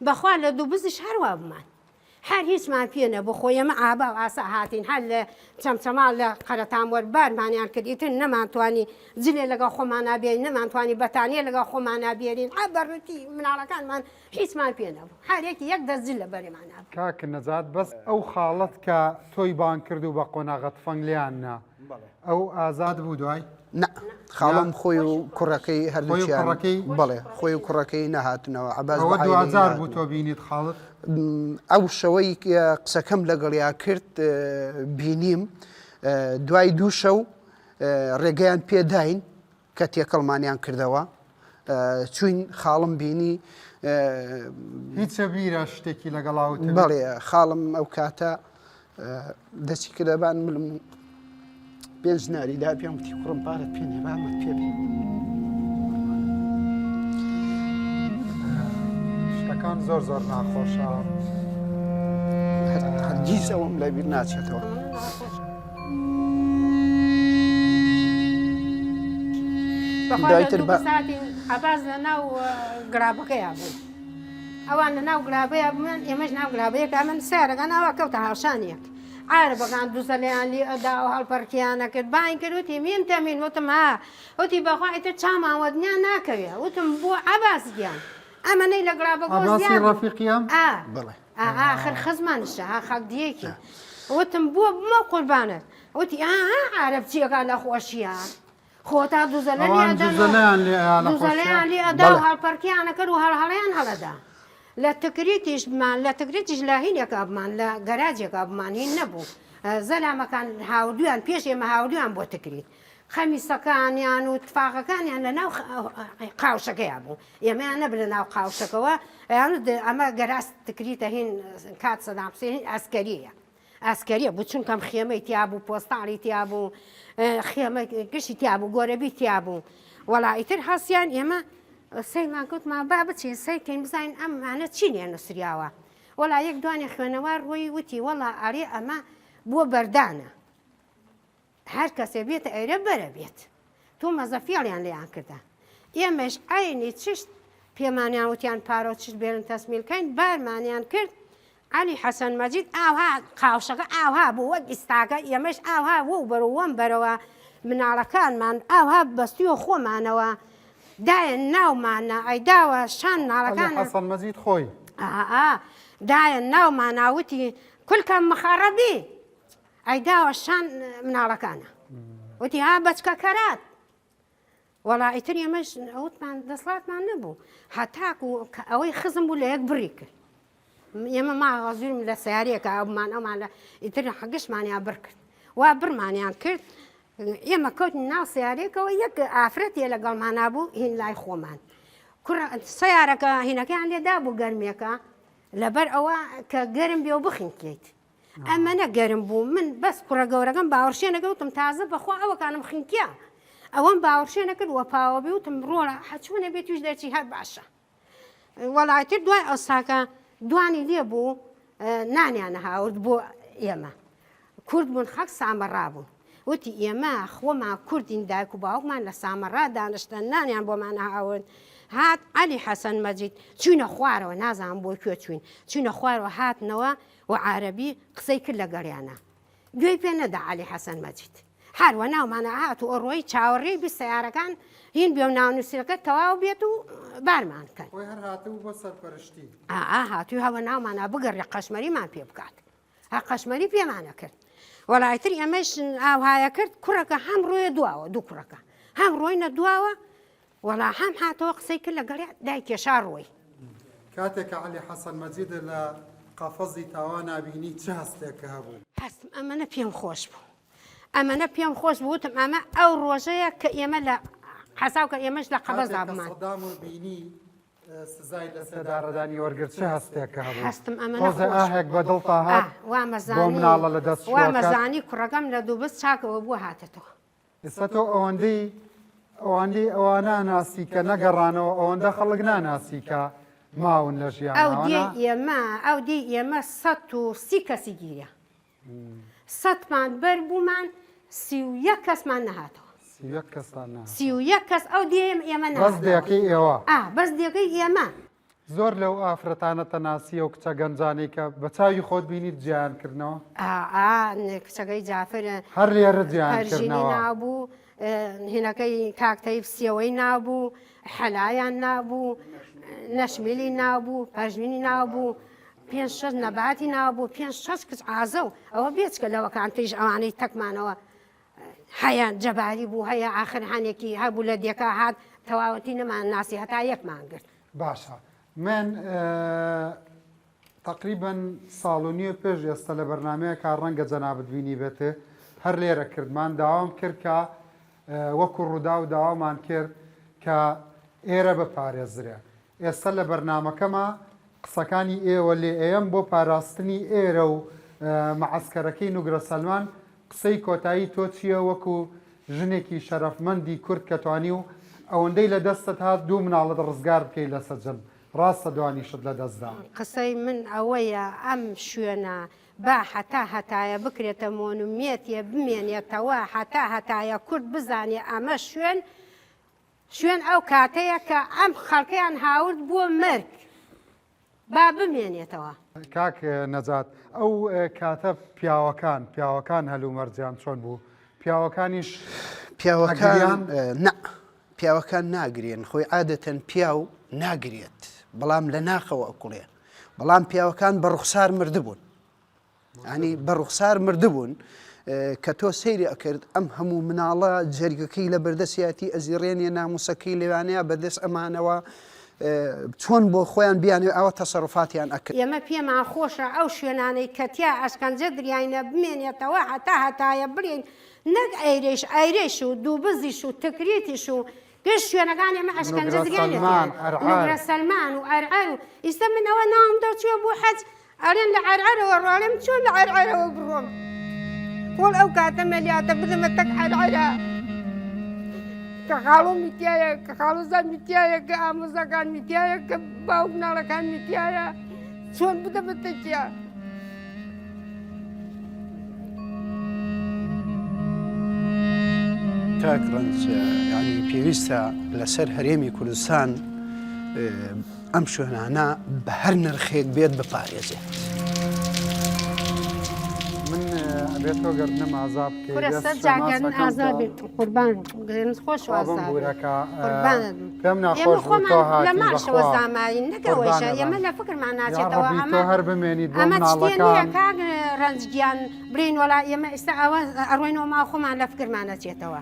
بەخوا لە دووبزیش هەر وابوومان. هەر هیچمان پێ نەبوو خۆ ئێمە ئابا و ئاسا هاتین هەر لە چەمچەماڵ لە قەرەتاموەر بارمانیان کرد ئیتر نەمانتوانی جلێ لەگەڵ خۆمانا بێنین نەمانتوانی بەتانیە لەگەڵ خۆمانا بێنین ئا بە ڕووتی مناڵەکانمان هیچمان پێ نەبوو هەر یەکی یەک دەست جل لە بەرێمانا بوو. کاک نەجات بەس ئەو خاڵەت کە تۆی بانگ کرد و بە قۆناغە تفەنگ لێیان نا ئەو ئازاد بوو دوای؟ نا خاڵم خۆی و کوڕەکەی هەردووکیان کوڕەکەی؟ بەڵێ خۆی و کوڕەکەی نەهاتنەوە عەباس ئەوە بە عایلەی دواجار بوو نەهاتنەوە. تۆ بینیت خاڵت؟ ئەو شەوەی قسەکەم لەگەڵیا کرد بینیم دوای دوو شەو ڕێگەیان پێداین کە تێکەڵمانیان کردەوە چوین خاڵم بینی هیچە بیرە شتێکی لەگەڵا وتبێت؟ بەڵێ خاڵم ئەو کاتە دەستی کردە بان ملم و پێنج ناری دا پێم وتی کوڕم پارەت پێ نییە بامەت پێ بێ. شتەکان زۆر زۆر ناخۆشە. هەرگیز ئەوەم لەبیر ناچێتەوە. دوایتر بە عەباس لە ناو گرابەکەیا بوو ئەوان لە ناو گرابەیە بوون ئێمەش ناو گرابەیەکە من سارەکان ئاوا کەوتە هاوشانیەک عارەبەکان دوزەلیان لێ ئەدا و هەڵپەڕکیانە کرد باین کرد وتی میم تەمین وتم ها وتی بەخوا ئیتر چامان وەدنیا ناکەوێ وتم بۆ عەباس گیان ئەمەنەی لە گرابەکە عەباسی ڕەفیقی ئەم ئا بەڵێ ئاخر خزمانشە ها خاک دیەکی وتم بۆ بمە قوربانت وتی ئا عارەب چیەکە لە خۆشیە خۆتا دوزەلە ئەوان دوزەلەیان لێ ئەیا لە خۆشیە دوزەلەیان لێ ئەدا و هەڵپەڕکیانە کرد و هەڵهەڵیان هەڵەدا لە تکریتیش بمان لە تکریتیش لە هینێکا بمان لە گەراجێکا بمان هین نەبوو زەلامەکان هاوردویان پێش ئێمە هاوردویان بۆ تکریت خەمیسەکانیان و تفاقەکانیان لە ناو قاوشەکەیا بوو ئێمەیان نەبرە ناو قاوشەکەوە ئەیان ئەمە گەراس تکریتە هین کات سەدام حوسێن هین ئەسکەریە ئەسکەریە بوو چونکەم خێمەی تیا بوو پۆستاڵی تیا بوو خێمە گشتی تیا بوو گۆرەبی تیا بوو وەڵا ئیتر هەستیان ئێمە سەیمان گوتمان با بچین سەیرکەین بزانین ئەمانە چی لێ نووسریاوە وەڵا یەک دوانێ خوێنەوار ڕۆی وتی وەڵا ئەرێ ئەمە بۆ بەردانە هەر کەسێ بێتە ئێرە بەرە بێت تۆ مەزە فێڵیان لێیان کردە ئێمەش عەینی چشت پێمانیان وتیان پارۆ چشت بێنن تەسمیل کەین بارمانیان کرد عەلی حەسەن مەجید ئاوها قاوشەکە ئاوها بوو وەک ئیستاکە ئێمەش ئاوها وەو بەرە وەم بەرەوە مناڵەکانمان ئاوها بەستیوە خۆمانەوە دایە ناومانە ئەیداوە شان مناڵەکان حەسەن مەجید خۆی ئا دایە ناومانە وتی کولکە مخەڕەبی. ئەیداوە شان مناڵەکانە وتی ها بەچکە کەرات وەڵا ئیتر ئێمەش ئەوتمان دەسڵاتمان نەبوو هەتاکو کە ئەوەی خزم بوو لە یەک بڕی کرد ئێمە ما غەزوورم لە سیارەیەکە ئەومان ئەومان لە ئیتر گشتمانیان بڕ کرد وا بڕمانیان کرد ئێمە کەوت ناو سیارێکەوە یەک ئافرەتێ لەگەڵمانا بوو هین لای خۆمان کوڕ سیارەکە هینەکەیان لێدا بوو گەرمیەکە لەبەر ئەوە کە گەرم بێ و بخنکێیت ئەمەنە گەرم بوو من بەس کوڕە گەورەکەم باوەڕشێ نەکرد وتم تازە بەخوا ئەوەکانم خنکیا ئەوەم باوەڕشێ نەکرد وە پاوە بێ وتم ڕۆڵە هەچۆنە بێ توش دەرچی هەر باشە وەڵاتر دوای ئەوساکە دوانی لێ بوو نانیان هاورد بۆ ئێمە کورد بوون خەک سامەڕا بوون وتی ئێمە خۆمان کوردین دایک و باوکمان لە سامەڕا دانشتن نانیان بۆمان هاورد هات عەلی حەسەن مەجید چوینە خوارەوە نازانم بۆ کوێ چوین چوینە خوارەوە هاتنەوە و عارەبی قسەی کرد لەگەڵیانا گوێی پێ نەدا عەلی حەسەن مەجید هەر وە ناومانە هات و ئەڕۆی چاوەڕێی بی سەیارەکان هین بێ و ناونووسەکە تەواو بێت و بارمان کەن. خۆی هەر هاتبوو بۆ سەرپەرشتی. ئا هاتووی هەوە ناومانە بگەڕێ قەشمەریمان پێ بکات. هە قەشمەری پێمانە کرد. وەڵایتر ئێمەش ئاوهایە کرد کوڕەکە هەم ڕۆیە دواوە دوو کوڕەکە هەم ڕۆینە دواوە وەڵا هەم هاتەوە قسەی کرد لەگەڵی دای کێشا ڕۆی. کاتێک کە عەلی حەسەن مەجید لە قەفەزی تاوانا بینی چ هەستێکت هەبوو؟ هەستم ئەمەنە پێم خۆش بوو ئەمەنە پێم خۆش بوو وتم ئەمە ئەو ڕۆژەیە کە ئێمە لە حەساو کە ئێمەش لە قەفەزا کاتێک کە بمان. سەدامت بینی سزای لە سێدارەدانی وەرگرت چ هەستێکت هەبوو؟ هەستم ئەمەنە تۆزێ خۆش ئاهێک بە دڵتا ئا هات بۆ وامەزانی مناڵە لە دەست چووەکەت؟ وامەزانی کوڕەکەم لە دووبز چاکەوە بووە هاتەتەوە. ئێستا تۆ ئەوەندەی ئەوەندەی ئەوانە ناسی کە نەگەڕانەوە ئەوەندە خەڵک ناناسی کە ماون لە ژیان ئەو دێی ئێمە ئەو دێی ئێمە 130 کەسی گیرە سەدمان بەر بوومان 31 کەسمان نەهاتەوە 31 کەستان نەهاتەوە 31 کەس ئەو دێ ئێمە بەس دێکەی ئێوە ئا بەس دێکەی ئێمە زۆر لەو ئافرەتانە تەناسی ئەو کچە گەنجانەی کە بە چاوی خۆت بینیت جیایان کردنەوە؟ ئا ئا کچەکەی جافر هەر لێرە جیایان پەرژینی کردنەوە؟ نابوو هینەکەی کاک تەیب سیەوەی نابوو حەلایان نابوو نەشمیلی نابوو پەرژینی نابوو پێنج شەش نەباتی نابوو پێنج شەش کچ ئازە و ئەوە بێچکە لەوەکان تریش ئەوانەی تەکمانەوە هەیە جەباری بوو هەیە ئاخر هەنێکی هەبوو لە دێکا هات تەواوەتی نەمان ناسی هەتا یەکمان گرت. باشە من تەقریبەن ساڵ و نیوێ پێش ئێستا لە بەرنامەیەکا ڕەنگە جەنابت بینیبێت هەر لێرە کردمان داوام کرد کە وەکو ڕووداو داوامان کرد کە ئێرە بپارێزرێ ئێستا لە بەرنامەکەما قسەکانی ئێوە لێ ئەیەم بۆ پاراستنی ئێرە و مەعەسکەرەکەی نوگرە سەلمان قسەی کۆتایی تۆ چیە وەکو ژنێکی شەرەفمەندی کورد کە توانیو ئەوەندەی لە دەستت هات دوو مناڵت ڕزگار بکەی لە سجن ڕاستە دوانیشت لە دەست دا. قسەی من ئەوەیە ئەم شوێنە با هەتا هەتایە بکرێتە مۆنومێتێ بمێنێتەوە هەتا هەتایە کورد بزانێ ئەمە شوێن شوێن ئەو کاتەیە کە ئەم خەڵکەیان هاورد بۆ مەرگ با بمێنێتەوە. کاک نەجات ئەو کاتە پیاوەکان پیاوەکان هەلومەرجیان چۆن بوو؟ پیاوەکانیش پیاوەکان نا پیاوەکان ناگرێن خۆی عادەتەن پیاو ناگرێت بەڵام لە ناخەوە ئەکوڵێ بەڵام پیاوەکان بە ڕوخسار مردبوون ینی بە ڕوخسار مردبوون کە تۆ سەیری ئەکرد ئەم هەموو مناڵە جەرگەکەی لە بەردەسیاتی ئەزیڕێنێ ناموسەکەی لەوانەیە بەدەست ئەمانەوە چۆن بۆ خۆیان بیانێ ئەوە تەسەڕفاتیان ئەکرد. ئێمە پێمان خۆشە ئەو شوێنانەی کە تیا ئەشکەنجە دریاینە بمێنێتەوە هەتا هەتایە بڵێین نەک ئەیرەیش ئەیرەیش و دووبزیش و تکریتیش و گشت شوێنەکان ئێمە ئەشکەنجە نوگرە دریاینە سەلمان، تیا عەرعەر. نوگرە سەلمان و عەرعەر و ئیستە من ئەوە ناوم دەرچووە بۆ حەج ئەڵێن لە عەرعەرەوە ڕۆ ئەڵێم چۆن لە عەرعەرەوە بڕۆم وەڵ ئەو کاتە مەلیاتە بدەمە تەک عەرعەرە کە خاڵۆمی تایە کە خاڵۆزامی تایە کە ئامۆزاکانمی تایە کە باوک مناڵەکانمی تایە چۆن بدەمە تەکیا کاک ڕەنج یعنی پێویستە لەسەر هەرێمی کوردستان ئەم شوێنانە بە هەر نرخێک بێت بپارێزێت. من. ئەبێت تۆ گەردنم ئازا بکەی کورە دەست سەر جا گەردن شەماسەکەم ئازا تۆ. بێ قوربان گەردن خۆش خوا ئازا بێ. بمبورەکە قوربانت بم. پێم ئێمە ناخۆش بوو خۆمان تۆ لە هاتی ماڵشەوە بەخوا زاماین نەک ئەوەیشە قوربانە ئێمە بم. لە فکرمان یا ناچێتەوە ڕەبی ئەمە تۆ هەر بمێنیت بۆ ئەمە شتێ نییە مناڵەکان کاک ڕەنج گیان بڵێین وەڵا ئێمە ئێستا ئەوە ئەڕۆینەوە ماڵ خۆمان لە فکرمان نەچێتەوە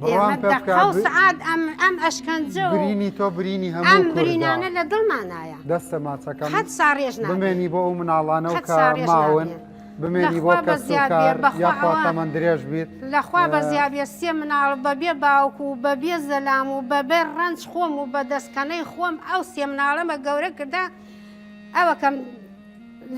بڕوام ئێمە پێ بکە دەقە و ب- سەعات ئەم ئەم ئەشکەنجە و برینی تۆ برینی ئەم هەموو کوردە برینانە لە دڵمانایە دەستە ماچەکەم قەت ساڕێژ نابێ بمێنی بۆ ئەو مناڵانە و قەت کە ساڕێژ ماون نابێ. بمێنی بۆ لەخوا بەزیاد بێ کەسوکار بەخوا یاخوا ئەوە تەمەن درێژ بیت لەخوا بەزیا بێ سێ مناڵ بەبێ باوک و بەبێ زەلام و بەبێ ڕەنج خۆم و بە دەستکەنەی خۆم ئەو سێ مناڵەمە گەورە کردە ئەوەکەم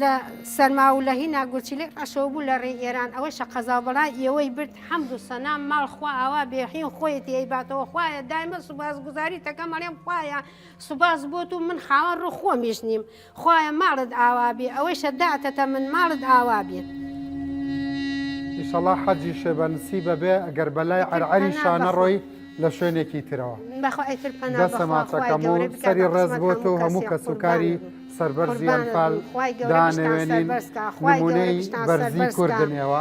لە سەرما و لە هینا گورچیلەی ڕەشەوە بوو لە ڕێی ئێران ئەوەیشە قەزا و بەڵای ئێوەی برد حەمد و سەنا ماڵ خوا ئاوا بێ هین خۆیەتی ئەیباتەوە خوایە دایمە سوپاسگوزاری تەکەم ئەڵێم خوایە سوپاس بۆ تو من خاوەن ڕوو خۆمیش نیم خوایە ماڵت ئاوا بێ ئەوەیشە داتەتە من ماڵت ئاوا بێ. ئیشەڵا حەجیشێ بە نسیبە بێ ئەگەر بە لای ئیتر پەنا عەرعەریشا بەخوا. نەڕۆی لە شوێنێکی ترەوە. بەخوا ئیتر پەنا دەستە بەخوا خوای ماچەکەم و گەورە بکا سەری بە ڕێز قسمەت بۆ تۆ هەموو و هەموو کەسێ کەسوکاری قوربانت بم سەربەرزی قوربانت ئەنفال بم خوای گەورە بشتان دانەوێنین سەربەرز کا خوای گەورە نمونەی بشتان بەرزی سەربەرز کا. کوردن ئێوە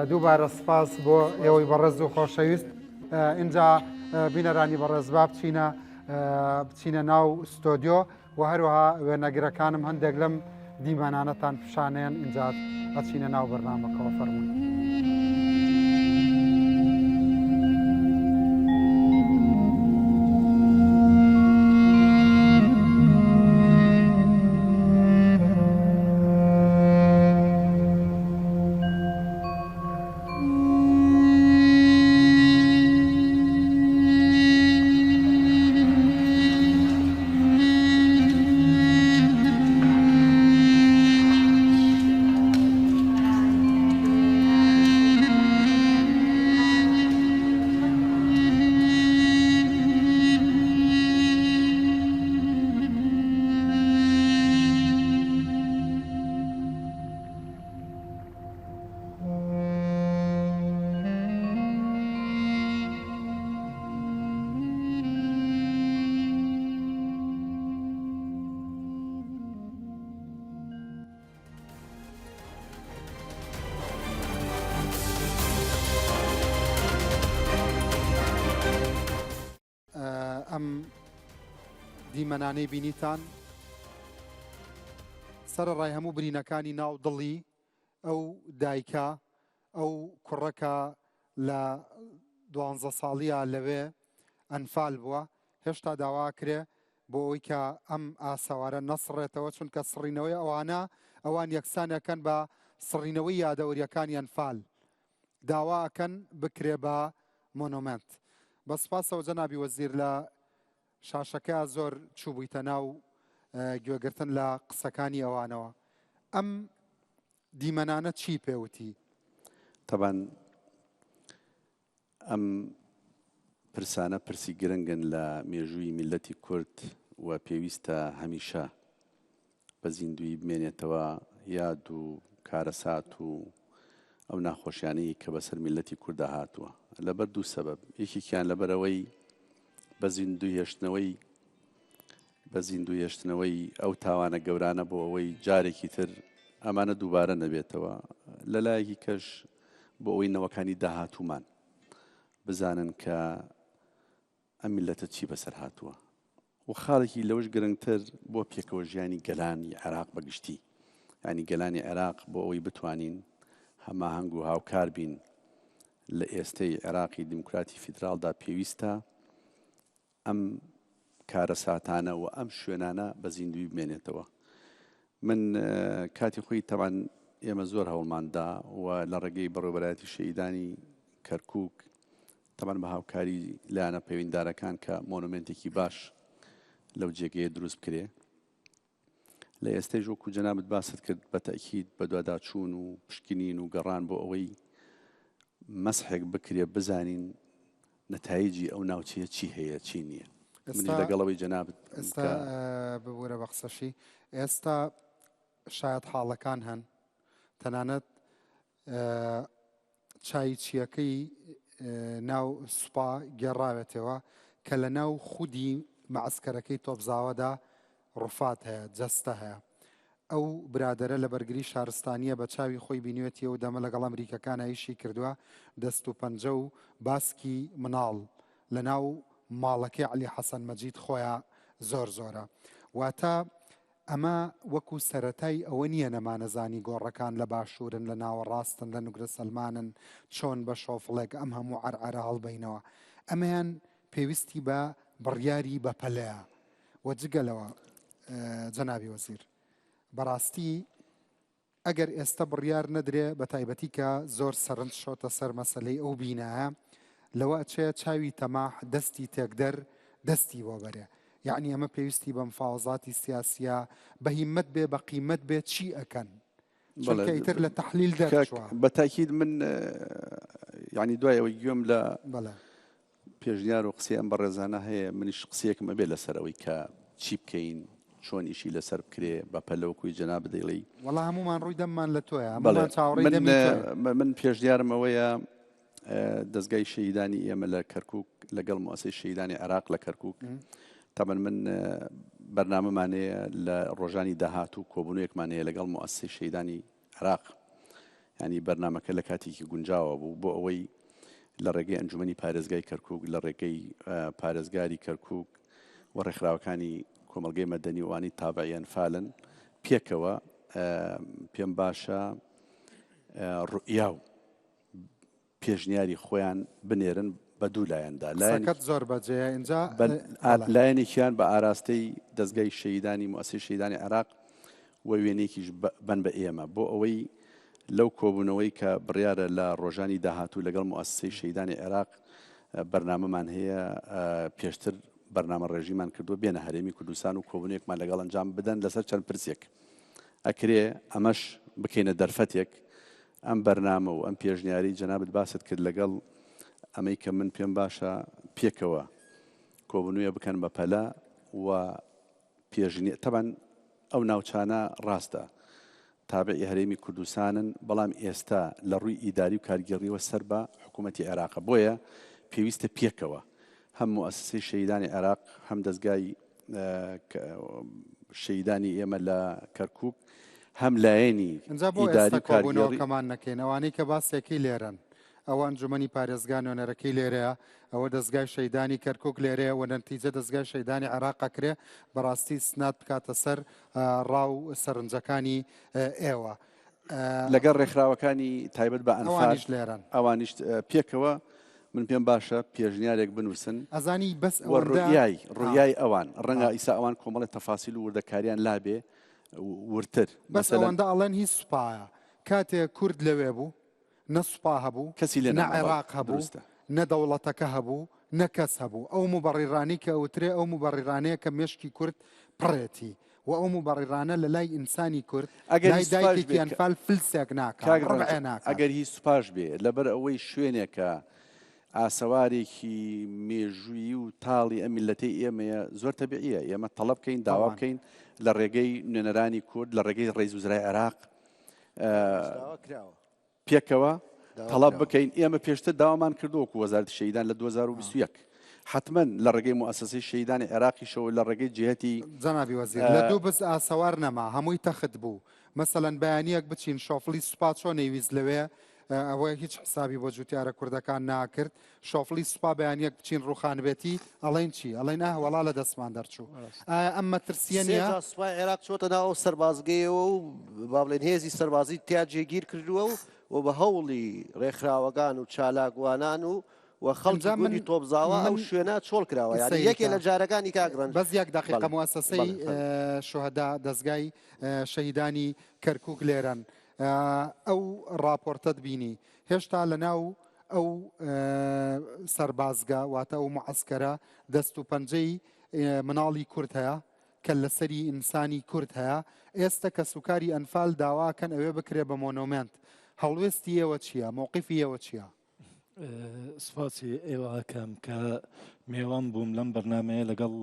دووبارە سپاس بۆ ئێوەی بەڕێز و خۆشەویست ئینجا بینەرانی بەڕێز با بچینە بچینە ناو ستۆدیۆ و هەروەها وێنەگرەکانم هەندێک لەم دیمەنانەتان پیشانێن ئینجا ئەچینە ناو بەرنامەکەوە فەرموون. ئەم دیمەنانەی بینیتان سەرەڕای هەموو برینەکانی ناو دڵی ئەو دایکە ئەو کوڕەکە لە دوانزە ساڵیە لەوێ ئەنفال بووە هێشتا داواکرێ بۆ ئەوی کە ئەم ئاسەوارە نەسڕێتەوە چونکە سڕینەوەی ئەوانە ئەوان یەکسانەکەن بە سڕینەوەی یادەوەریەکانی ئەنفال داوا ئەکەن بکرێ بە مۆنۆمێنت. بە سوپاسەوە جەنابی وەزیر لە شاشەکە زۆر چووبوویتە ناو گوێگرتن لە قسەکانی ئەوانەوە. ئەم دیمەنانە چی پێوتی؟ تەبان ئەم پرسانە پرسی گرنگن لە مێژووی میللەتی کورد و پێویستە هەمیشە بە زیندوویی بمێنێتەوە یاد و کارەسات و ئەو ناخۆشیانەی کە بەسەر میللەتی کوردا هاتووە لەبەر دوو سەبەب یەکێکیان لەبەرەوەی بە زیندوو هێشتنەوەی بە زیندوو هێشتنەوەی ئەو تاوانە گەورانە بۆ ئەوەی جارێکی تر ئەمانە دووبارە نەبێتەوە لەلایەکی کەش بۆ ئەوەی نەوەکانی داهاتوومان بزانن کە ئەم میللەتە چی بەسەر هاتووە و خاڵێکی لەوەش گرنگتر بۆ پێکەوە ژیانی گەلانی عێراق بە گشتی یانی گەلانی عێراق بۆ ئەوەی بتوانین هەماهەنگ و هاوکار بین لە ئێستەی عێراقی دیموکراتی فیدراڵدا پێویستە ئەم کارەساتانە و ئەم شوێنانە بە زیندوی بمێنێتەوە من کاتی خۆی تەوان ئێمە زۆر هەوڵماندا و لە ڕێگەی بەڕێوەبەرایەتی شەهیدانی کەرکک تەبعەن بە هاوکاری لایەنە پەیوەندیدارەکان کە مۆنۆمێنتێکی باش لەو جێگەیە دروست بکرێ لە ئێستەیش وەکو جەنابت باست کرد بە تەئکید بەدواداچوون و پشکنین و گەڕان بۆ ئەوەی مەسحێک بکرێ بزانین نەتایجی ئەو ناوچەیە چی هەیە چی نییە منیش لەگەڵ ئەوەی جەنابت ئێستا ببوورە بە قسەشی ئێستا شایەت حاڵەکان هەن تەنانەت چایچییەکەی ناو سوپا گێڕاوێتەوە کە لە ناو خودی مەعسکەرەکەی تۆپزاوەدا ڕوفات هەیە، جەستە هەیە. ئەو برادەرە لە بەرگری شارستانییە بە چاوی خۆی بینیوێتی ئەو دەمە لەگەڵ ئەمریکەکانا ئیشی کردووە دەست و پەنجە و باسکی مناڵ لە ناو ماڵەکەی عەلی حەسەن مەجید خۆیا زۆر زۆرە واتە ئەمە وەکو سەرەتای ئەوە نییە نەمانەزانی گۆڕەکان لە باشوورن لە ناوەڕاستن لە نوگرە سەلمانن چۆن بە شۆفڵێک ئەم هەموو عەرعەرە هەڵبەینەوە ئەمەیان پێویستی بە بڕیاری بەپەلەیە و جگە لەوە جەنابی وەزیر بەڕاستی ئەگەر ئێستە بڕیار نەدرێ بە تایبەتی کە زۆر سەرنج شۆتە سەر مەسەلەی ئەو بینایە لەوە ئەچێ چاوی تەماح دەستی تێکدەر دەستی بۆ بەرێ یەعنی ئەمە پێویستی بە مفاوەزاتی سیاسیە بە هیمەت بێ بە قیمەت بێ چی ئەکەن چونکە ئیتر لە تەحلیل دەرچوە. بە تاکید من یعنی دوای ئەوەی گوێم لە بەڵێ. پێشنیار و قسەی ئەم بەڕێزانە هەیە، منیش قسەیەکم ئەبێ لەسەر ئەوەی کە چی بکەین، چۆن ئیشی لەسەر بکرێ، بە پەلە وەکوی جەنابت دەیڵێی. وەڵا هەموومان ڕووی دەممان لە تۆیە، بەڵێ هەموومان چاوەڕێی من دەمی تۆین. من پێشنیارم ئەوەیە دەزگای شەهیدانی ئێمە لە کەرکووک لەگەڵ موئەسەی شەهیدانی عێراق لە کەرکووک تەبعەن من بەرنامەمان هەیە لە ڕۆژانی داهاتوو کۆبوونەوەیەکمان هەیە لەگەڵ موئەسەی شەهیدانی عێراق یانی بەرنامەکە لە کاتێکی گونجاوە بوو بۆ ئەوەی لە ڕێگەی ئەنجومەنی پارێزگای کەرکک لە ڕێگەی پارێزگاری کەرکک و ڕێکخراوەکانی کۆمەلگەی مەدەنی وانی تابعی ئەنفالن پێکەوە پێم باشە ڕوئیا و پێشنیاری خۆیان بنێرن بە دوو لایەندا. قسەکەت زۆر بەجێیە ئینجا بەڵێ. لایەنێکیان بە ئاراستەی دەزگای شەهیدانی موئەسەی شەهیدانی عێراق و وێنەیەکیش بەن بە ئێمە بۆ ئەوەی لەو کۆبوونەوەی کە بڕیارە لە ڕۆژانی داهاتوو لەگەڵ موئەسەی شەهیدانی عێراق بەرنامەمان هەیە پێشتر بەرنامە ڕێژیمان کردووە بێنە هەرێمی کوردستان و کۆبوونێکمان لەگەڵ ئەنجام بدەن لەسەر چەند پرسێک ئەکرێ ئەمەش بکەینە دەرفەتێک ئەم بەرنامە و ئەم پێشنیارەی جەنابت باست کرد لەگەڵ ئەمەی کە من پێم باشە پێکەوە کۆبنوویە بکەن بە پەلە و پێشنی تەبەن ئەو ناوچانە ڕاستە تابعی هەرێمی کوردستانن بەڵام ئێستا لە ڕووی ئیداری و کارگێڕیەوە سەر بە حکوومەتی عێراقە بۆیە پێویستە پێکەوە هەم موئەسەسەی شەهیدانی عێراق هەم دەزگای شەهیدانی ئێمە لە کەرکک هەم لایەنی ئینجا بۆ ئیداری ئێستا و کارگێڕی کۆبوونەوەکەمان نەکەین ئەوانەی کە باسێکی لێرەن ئەوە ئەنجومەنی پارێزگا نوێنەرەکەی لێرەیە ئەوە دەزگای شەیدانی کەرکک لێرەیە و نەتیجە دەزگای شەیدانی عێراق ئەکرێ بەڕاستی سنات بکاتە سەر ڕا و سەرنجەکانی ئێوە. لەگەڵ ڕێکخراوەکانی تایبەت بە ئەنفال ئەوانیش لێرەن. ئەوانیش پێکەوە من پێم باشە پێشنیارێک بنووسن ئەزانی بەس و ئەوەندە ڕوئیای ڕوئیای ئەوان ڕەنگە ئا. ئیسا ئەوان کۆمەڵی تەفاسیل و وردەکاریان لابێ وردتر بەس مەسەلەن ئەوەندە ئەڵێن هی سوپایە کاتێ کورد لەوێ بوو نە سوپا هەبوو، کەسی لێ نە نەما بەڵێ عێراق هەبوو، دروستە. نە دەوڵەتەکە هەبوو، نە کەس هەبوو. ئەو موبەڕیڕانەی کە ئەوترێ ئەو موبەڕیڕانەیە کە مێشکی کورد پڕێتی و ئەو موبەڕیڕانە لە لای ئینسانی کورد، ئەگەر لای هی سوپاش دایکێکی بێ ئەنفال فلسێک ناکا، کاک ڕەنج ڕبعێ ناکات. ئەگەر هی سوپاش بێ لەبەر ئەوەی شوێنێکە ئاسەوارێکی مێژوویی و تاڵی ئەم میللەتەی ئێمەیە زۆر تەبیعیە ئێمە تەڵەب بکەین داوا تەبعەن. بکەین لە ڕێگەی نوێنەرانی کورد لە ڕێگەی ڕەئیس وزرای عێراق داوا کراوە. پێکەوە تەڵەب بکەین، ئێمە پێشتر داوامان کردووە وەکو وەزارەتی شەهیدان لە 2021 حەتمەن لە ڕێگەی موئەسەسەی شەهیدانی عێراقیشەوە لە ڕێگەی جیهەتی جەنابی وەزیر لە دوو بز ئاسەوار نەما هەمووی تەخت بوو مەسەلەن بەیانیەک بچین شۆفڵی سوپا چۆن نەیویست لەوێ ئەوە هیچ حسابی بۆ جوتیارە کوردەکان ناکرد شۆفڵی سوپا بەیانیەک بچین ڕوخانبێتی ئەڵێن چی ئەڵێن ئاه وەڵا لە دەستمان دەرچوو ئایا ئەم مەترسیە سێ نییە؟ جار سوپای عێراق چۆتە ناو ئەو سەربازگەیەوە و با بڵێن هێزی سەربازی تیا جێگیر کردووە و و بە هەوڵی ڕێکخراوەکان و چالاکوانان و و خەڵکی ئینجا من گوندی تۆپزاوە ئەو من شوێنە چۆڵ کراوە یانی سەیرکە یەکێ لە جارەکانی کاک ڕەنج بەس یەک دەقیقە بەڵێ موئەسەسەی بەڵێ فەرموو. شوهەدا دەزگای شەهیدانی کەرکوک لێرەن ئەو ڕاپۆرتەت بینی هێشتا لەناو ئەو سەربازگە واتە ئەو معسکەرە دەست و پەنجەی مناڵی کورد هەیە کە لەسەری ئینسانی کورد هەیە ئێستا کەسوکاری ئەنفال داواکەن ئەوێ بکرێ بە مۆنۆمێنت هەڵوێستی ئێوە چییە مۆقیفی ئێوە چییە؟ سپاسی ئێوە ئەکەم کە مێوان بووم لەم بەرنمەیە لەگەڵ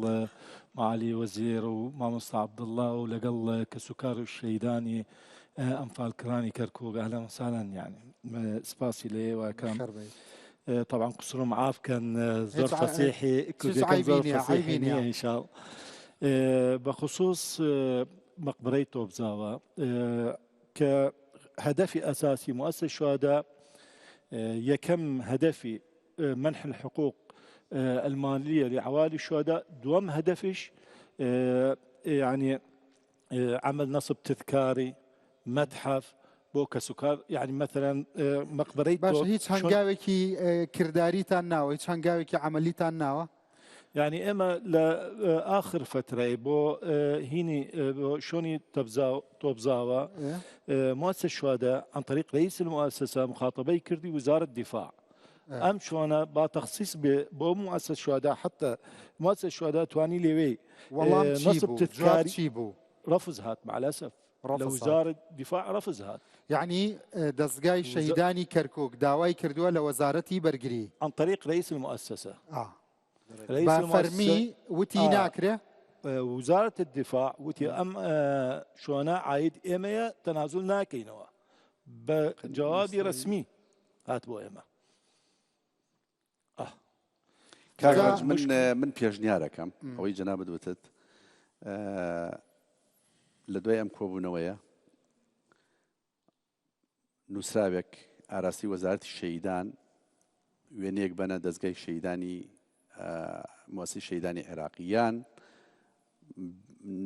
معالی وەزیر و مامۆستا عەبدوڵڵا و لەگەڵ کەسوکار و شەیدانی ئەنفالکرانی کەرکوک ئەهلەن وسهلەن یعنی سپاسی لە ئێوە ئەکەم طبعا قسرم عاف کەن زۆر فەسیحی کوردیەکەم زۆر فەسیحی نییە ئینشاء بەخصوص. مەقبرەی تۆپزاوە کە هەدەفی ئەساسی مؤسسە شوهەدا یەکەم هەدەفی منح الحقوق المالية لعوائل الشهداء دووەم هەدەفیش یعنی عمل نصب تذکاری متحف بۆ کەسوکار یعنی مەثلا مەقبرەی باشە هیچ هەنگاوێکی کرداریتان ناوە هیچ هەنگاوێکی عملیتان ناوە یعنی ئێمە لە ئاخر فترەی بۆ هینی شۆنی تۆبزاوە مؤسسة الشهداء عن طريق رئيس المؤسسة مخاطبەی کردی وزارة الدفاع ئەم شۆنە با تەخسیس بێ بۆ مؤسسة الشهداء حتى مؤسسة الشهداء توانی لێوێی وەڵام نصب تذکاری چی بوو رفض هات مع الأسف لە وزارة دفاع رفض هات. یەعنی دەزگای شەهیدانی کەرکوک داوای کردووە لە وەزارەتی بەرگری. عن طریق رئیس المؤسسە. بە فەرمی وتی ناکرێ؟ وزارة الدفاع وتی ئەم شۆنە عاید ئێمەیە تەنازول ناکەینەوە بە جوابی رەسمی هات بۆ ئێمە. کاک ڕەنج من من پێشنیارەکەم ئەوەی جەنابت وتت لە دوای ئەم کۆبوونەوەیە نووسراوێک ئاراستی وەزارەتی شەیدان وێنەیەک بەنە دەستگای شەیدانی مۆسی شەیدانی عێراقییان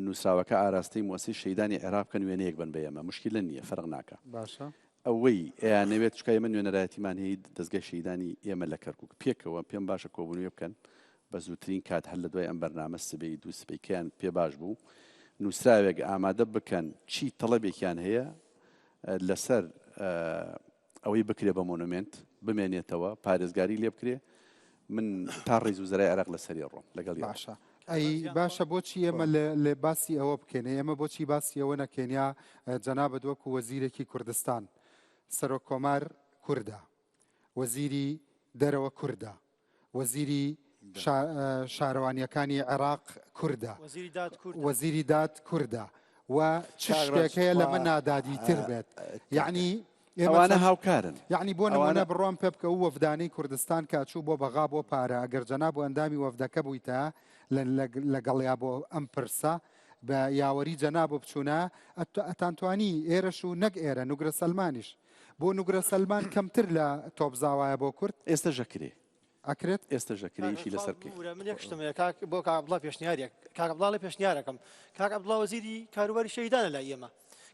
نووسراوەکە ئاراستەی موەسەی شەهیدانی عێراق بکەن وێنەیەک بن بە ئێمە مشکلە نییە فەرق ناکا باشە. ئەوەی ئەیانەوێت چکە ئێمە نوێنەرایەتیمان هەیە دەزگای شەهیدانی ئێمە لە کەرکوک پێکەوە پێم باشە کۆبوونەوە بکەن بە زووترین کات هەر لە دوای ئەم بەرنامە سبەی دوو سبەی کەیان پێ باش بوو نووسراوێک ئامادە بکەن چی تەڵەبێکیان هەیە لەسەر ئەوەی بکرێ بە مۆنۆمێنت بمێنێتەوە پارێزگاری لێ بکرێ من تا ڕیز وزەرای عێراق لەسەری ڕۆم لەگەڵ باشە ئەی باشە بۆچی ئێمە لێ باسی ئەوە بکەین ئێمە بۆچی باسی ئەوە نەکەین یا جەنابت وەکو وەزیرێکی کوردستان سەرۆک کۆمار کوردە وەزیری دەرەوە کوردە وەزیری شارەوانیەکانی عێراق کوردە وەزیری داد کوردە و چ شتێک هەیە لەمە نادادیتر بێت یعنی ئەوانە هاوکارن یعنی بۆ نمونە بڕۆم پێ بکە و وەفدانەی کوردستان کە چوو بۆ بەغا بۆ پارە ئەگەر جەناب و ئەندامی وەفدەکە بوویتە لەگەڵیا بۆ ئەم پرسە بە یاوەری جەناب و بچوونە ئەتانتوانی ئێرەش و نەک ئێرە نوگرە سەلمانیش بۆ نوگرە سەلمان کەمتر لە تۆپزاوایە بۆ کورد؟ ئێستە ژەکرێ. ئەکرێت؟ ئێستە ژەکرێ ئیشی لەسەر بکەین. ببورە من یەک شتم هەیە کاک بۆ کاک عەبدوڵا پێشنیارێک کاک عەبدوڵا ئەڵێ پێشنیارەکەم کاک عەبدوڵا وەزیری کاروباری شەهیدانە لای ئێمە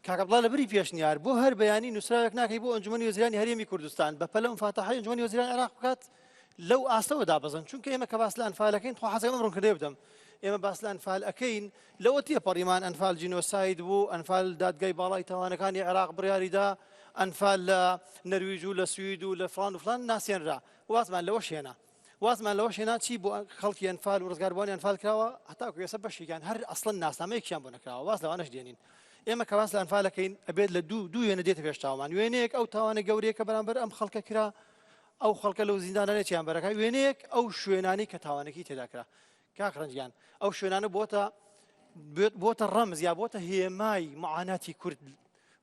کاک عەبدوڵا لە بری پێشنیار بۆ هەر بەیانی نووسراوێک ناکەی بۆ ئەنجومەنی وەزیرانی هەرێمی کوردستان بە پەلە مفاتەحەی ئەنجومەنی وەزیران عێراق بکات لەو ئاستەوە دابەزن چونکە ئێمە کە باس لە ئەنفالەکەین خوا حەزەکەم ئەم ڕوونکردەیە بدەم ئێمە باس لە ئەنفال ئەکەین لەوە تێپەڕیمان ئەنفال جینۆساید بوو، ئەنفال دادگای باڵای تاوانەکانی عێراق بڕیاریدا، ئەنفال لە نەرویج و لە سوید و لە فڵان و فڵان ناسێنرا. وازمان لەوەش هێنا. وازمان لەوەش هێنا چی بۆ خەڵکی ئەنفال و ڕزگاربووانی ئەنفال کراوە، هەتاکو ئێستا بەشێکیان هەر ئەسڵەن ناسنامەیەکیان بۆ نەکراوە. واز لەوانەش دێنین. ئێمە کە باس لە ئەنفال ئەکەین ئەبێت لە دوو دوو وێنە دێتە پێش چاومان. وێنەیەک ئەو تاوانە گەورەیە کە بەرامبەر ئەم خەڵکە کرا، ئەو خەڵکە لەو زیندانانە چیان بەرەکە، وێنەیەک ئەو شوێنانەی کە تاوانەکەی تێدا کرا. کاک ڕەنج گیان ئەو شوێنانە بۆتە بۆتە ڕەمز یا بۆتە هێمای معاناتی کورد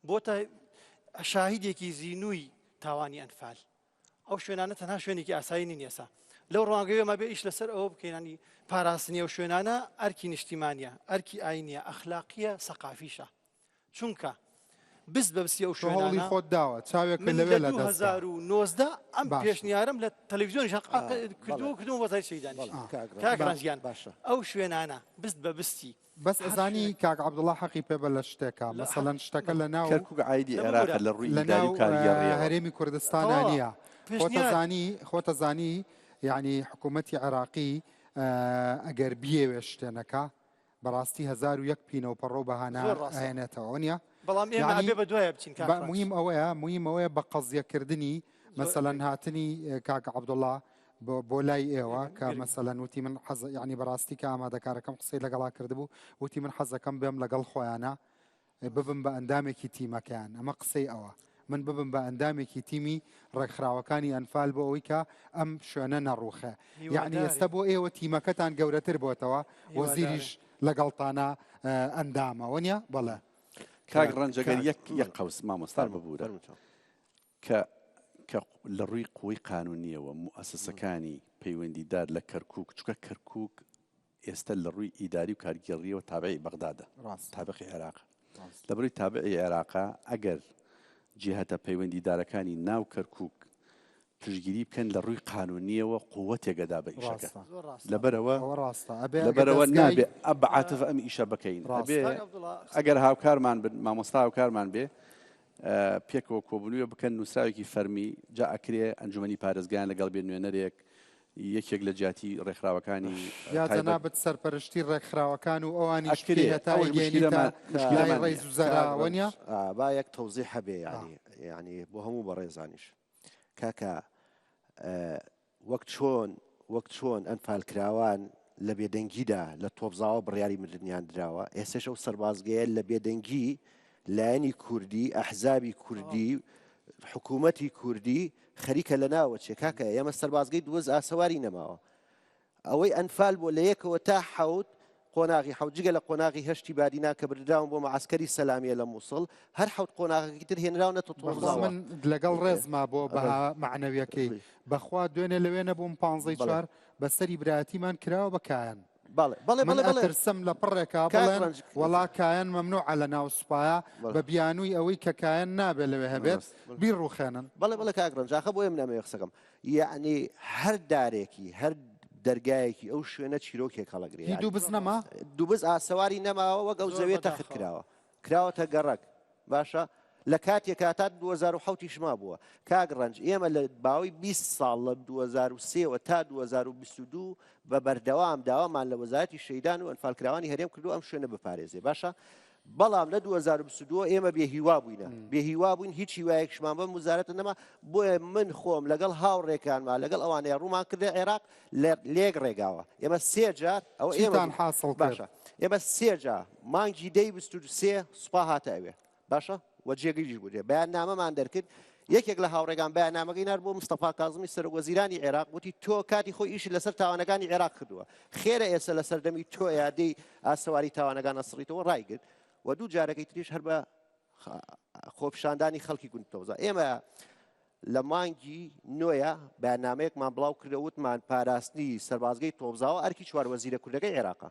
بۆتە شاهیدێکی زینووی تاوانی ئەنفال ئەو شوێنانە تەنها شوێنێکی ئاسایی نین ئێسا لەو ڕوانگەیەوە ما بێ ئیش لەسەر ئەوە بکەینانی پاراستنی ئەو شوێنانە ئەرکی نیشتیمانە ئەرکی ئاینیە ئەخلاقیە سەقافیشە چونکە بست بە بستی ئەو تۆ هەوڵی شوێنانە خۆت داوە چاوێکت من لەوێ لە لە دەستدا 2019 ئەم باشە پێشنیارم لە تەلەڤیزیۆنیش هەق ئا، کردووە بەڵێ کردووە وەزاری شەهیدانیش بەڵێ ئا. کاک ڕەنج کاک با ڕەنج گیان باشە ئەو شوێنانە بست بە بستی بەس هەر ئەزانی شوێنێک کاک عەبدوڵا حەقی پێ بە لە شتێکا لە هەر مەسەلەن شتەکە لە ناو کەرکوک عایدی لە عێراقە ببورە لە ڕووی لە ئیداری ناو و کارگێڕییەوە. هەرێمی کوردستانا تەواوە نییە پێشنیار خۆتەزانی خۆتەزانی یعنی حکوومەتی عێراقی ئەگەر بیەوێ شتێ نەکا بەڕاستی 1001 پینە و پەڕۆ بەهانە زۆر ڕاستە ئەهێنێتەوە وەنیە؟ بەڵام ئێمە یعنی ئەبێ بە دوایە بچین کاک بە ڕەنج موهیم ئەوەیە موهیم ئەوەیە بە قەزیەکردنی زۆر مەسەلەن ئەبێ هاتنی کاک عەبدوڵڵا بۆ بۆ لای ئێوە کە گرنگ مەسەلەن وتی من حەز یعنی بەڕاستی کە ئامادەکارەکەم قسەی لەگەڵا کردبوو وتی من حەزەکەم بێم لەگەڵ خۆیانە ببم بە ئەندامێکی تیمەکەیان، ئەمە قسەی ئەوە، من ببم بە ئەندامێکی تیمی ڕێکخراوەکانی ئەنفال بۆ ئەوەی کە ئەم شوێنە نەڕووخێ. یەعنی ئێستا هیوادارین. بۆ ئێوە تیمەکەتان گەورەتر بۆتەوە، وەزیریش هیوادارین. لەگەڵتانە ئەندامە، وەنیە؟ بەڵێ. کاک کاک ڕەنج ئەگەر کاک یەک یەک قەوس مامۆستا فەرموو ببورە فەرموو چاو. کە کە لە ڕووی قوەی قانونیەوە موئەسەسەکانی پەیوەندیدار لە کەرکوک چونکە کەرکوک. ئێستا لە ڕووی ئیداری و کارگێڕیەوە تابعی بەغدادە ڕاست. تابعی عێراقە لەبەرئەوەی تابعی عێراقە ئەگەر جیهەتە پەیوەندیدارەکانی ناو کەرکوک پشتگیری بکەن لە ڕووی قانونیەوە قوتێک ئەدا بە ئیشەکە لەبەرەوە لەبەرەوە نابێ ئە بە عاتف ئەم ئیشە بکەین ئەبێ ئەگەر هاوکارمان بن مامۆستا هاوکارمان بێ پێکەوە کۆبنووە بکەن نووسراوێکی فەرمی جا ئەکرێ ئەنجومەنی پارێزگایان لەگەڵ بێ نوێنەرێک یەکێک لە جیاتی ڕێکخراوەکانی یا جەنابت سەرپەرشتی ڕێکخراوەکان و ئەوانیش بکەی هەتا ئەیگەیەنیتە لای ڕەیس وزەرا وەنیە؟ با یەک تەوزیح هەبێ یانی یانی بۆ هەموو بەڕێزانیش کاکە وەک چۆن وەک چۆن ئەنفالکراوان لە بێدەنگیدا لە تۆپزاوە بڕیاری مردنیان دراوە ئێستش ئەو سەربازگەیە لە بێدەنگی لایەنی کوردی ئەحزابی کوردی حکوومەتی کوردی خەریکە لە ناوەچێ کاکە ئێمە سەربازگەی دووەز ئاسەواری نەماوە ئەوەی ئەنفال بۆ لە یەکەوە تا حەوت قۆناغی حەوت جگە لە قۆناغی هەشتی بادینان کە بردراون بۆ مەعەسکەری سەلامیە لە مووسڵ هەر حەوت قۆناغەکەی تر هێنراونەتە بەخوا تۆپزاوە. من لەگەڵ ڕێزما بۆ بەها مەعنەویەکەی بەخوا دوێنێ لەوێ نەبووم پانزەی بەڵێ. چوار بەسەری برایەتیمان کراوە بە کایەن. بەڵێ بەڵێ من بەڵێ بەڵێ ئەترسم لە پڕێکا کاک بڵێن ڕەنج وەڵا کایەن مەمنوعە لە ناو سوپایا بەڵێ. بە بیانووی ئەوەی کە کایەن نابێ لەوێ هەبێت ڕاست. بیڕوخێنن. بەڵێ بەڵێ کاک ڕەنج ئاخە بۆیە من ئەمەوێ قسەکەم یەعنی هەر دارێکی هەر دەرگایەکی ئەو شوێنە چیرۆکێک هەڵەگرێ هی یانی دووبز نەما؟ دووبز ئاسەواری نەماوە وەک ئەو زۆر زەویە تەخت بەداخەوە. کراوە کراوەتە گەڕەک باشە لە کاتێکا تا 2007 یش مابووە کاک ڕەنج ئێمە لە باوەی 20 ساڵ لە 2003 وە تا 2022 بە بەردەوام داوامان لە وەزارەتی شەیدان و ئەنفالکراوانی هەرێم کردو ئەم شوێنە بپارێزێ باشە بەڵام لە 2022 ئێمە بێ هیوا بووینە بێ هیوا بووین هیچ هیوایەکشمان بەم وزارەتە نەما بۆیە من خۆم لەگەڵ هاوڕێکانما لەگەڵ ئەوانەیە ڕوومان کردە عێراق لە لێک ڕێگاوە ئێمە سێ جار ئەوە ئێمە چیتان حاصل کرد؟ باشە ئێمە سێ جار مانگی دەی 23 سوپا هاتە ئەوێ باشە و جێگیریش بوو دێ بەیاننامەمان دەرکرد یەکێک لە هاوڕێگان بەیاننامەکەی نارد بۆ مستەفا کازمی سەرۆک وەزیرانی عێراق وتی تۆ کاتی خۆی ئیشت لەسەر تاوانەکانی عێراق کردووە خێرە ئێستا لە سەردەمی تۆیا دێی ئاسەواری تاوانەکان ئەسڕیتەوە ڕایگرت و دوو جارەکەی تریش هەر بە خۆپیشاندانی خەڵکی گوند تۆزە ئێمە لە مانگی نۆیە بەیاننامەیەکمان بڵاو کردەوە وتمان پاراستنی سەربازگەی تۆپزاوە ئەرکی چوار وەزیرە کوردەکەی عێراقە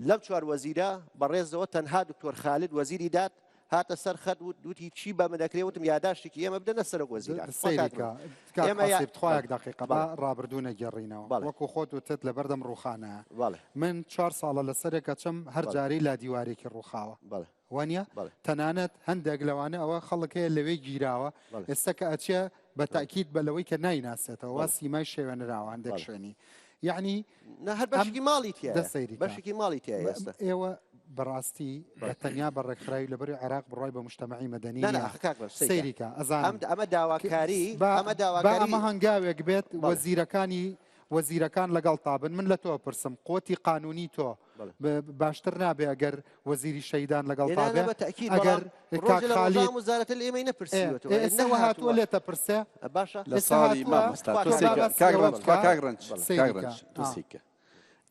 لەم چوار وەزیرە بەڕێزەوە تەنها دکتۆر خالد وەزیری داد هاتە سەر خەت وتی چی بە من دەکرێ وتم یاداشتێکی ئێمە بدەنە سەرۆک وەزیران سەیری کە کاک ئێمە یا- حەسیب تخوا یەک دەقیقە با بەڵێ. ڕابردوو نەگێڕینەوە بەڵێ. وەکو خۆت وتت لەبەردەم ڕووخانە بەڵێ. من چوار ساڵە لەسەرێک ئەچم هەر بەڵێ. جارەی لادیوارێکی ڕووخاوە بەڵێ. وانە بەڵێ. تەنانەت هەندێک لەوانە ئەوە خەڵک هەیە لەوێ گیراوە بەڵێ. ئێستا کە ئەچێ بە تاکید بە لەوەی کە نایناسێتەوە وا بەڵێ. سیمای شێوێنراوە هەندێک بەڵێ. شوێنی یعنی نا هەر بەشێکی ماڵی تیایە دە سەیری کە. بەشێکی ماڵی تیایە ئێستا ئێوە بەڕاستی بە تەنیا بە ڕێکخراوی لەبەری عێراق بڕای بە مجتەمەعی مەدەنی نا نا نییە. ئاخە کاک بەر سەیرکە. سەیری کە ئەزانم ئەم ئەمە داواکاری با ئەمە با داواکاری ئەمە هەنگاوێک بێت بەڵێ. وەزیرەکانی وەزیرەکان لەگەڵ تابن من لە تۆ پرسم قوتی قانونی تۆ باشتر نابێ ئەگەر وەزیری شەیدان لەگەڵ تابێ ئەگەر کاک خالید ئێستا هاتووە لێتە پرسێ باشە لە ساڵی مامۆستا تۆ سەیرکە کاک ڕەنج تخوا کاک ڕەنج کاک ڕەنج تۆ سەیرکە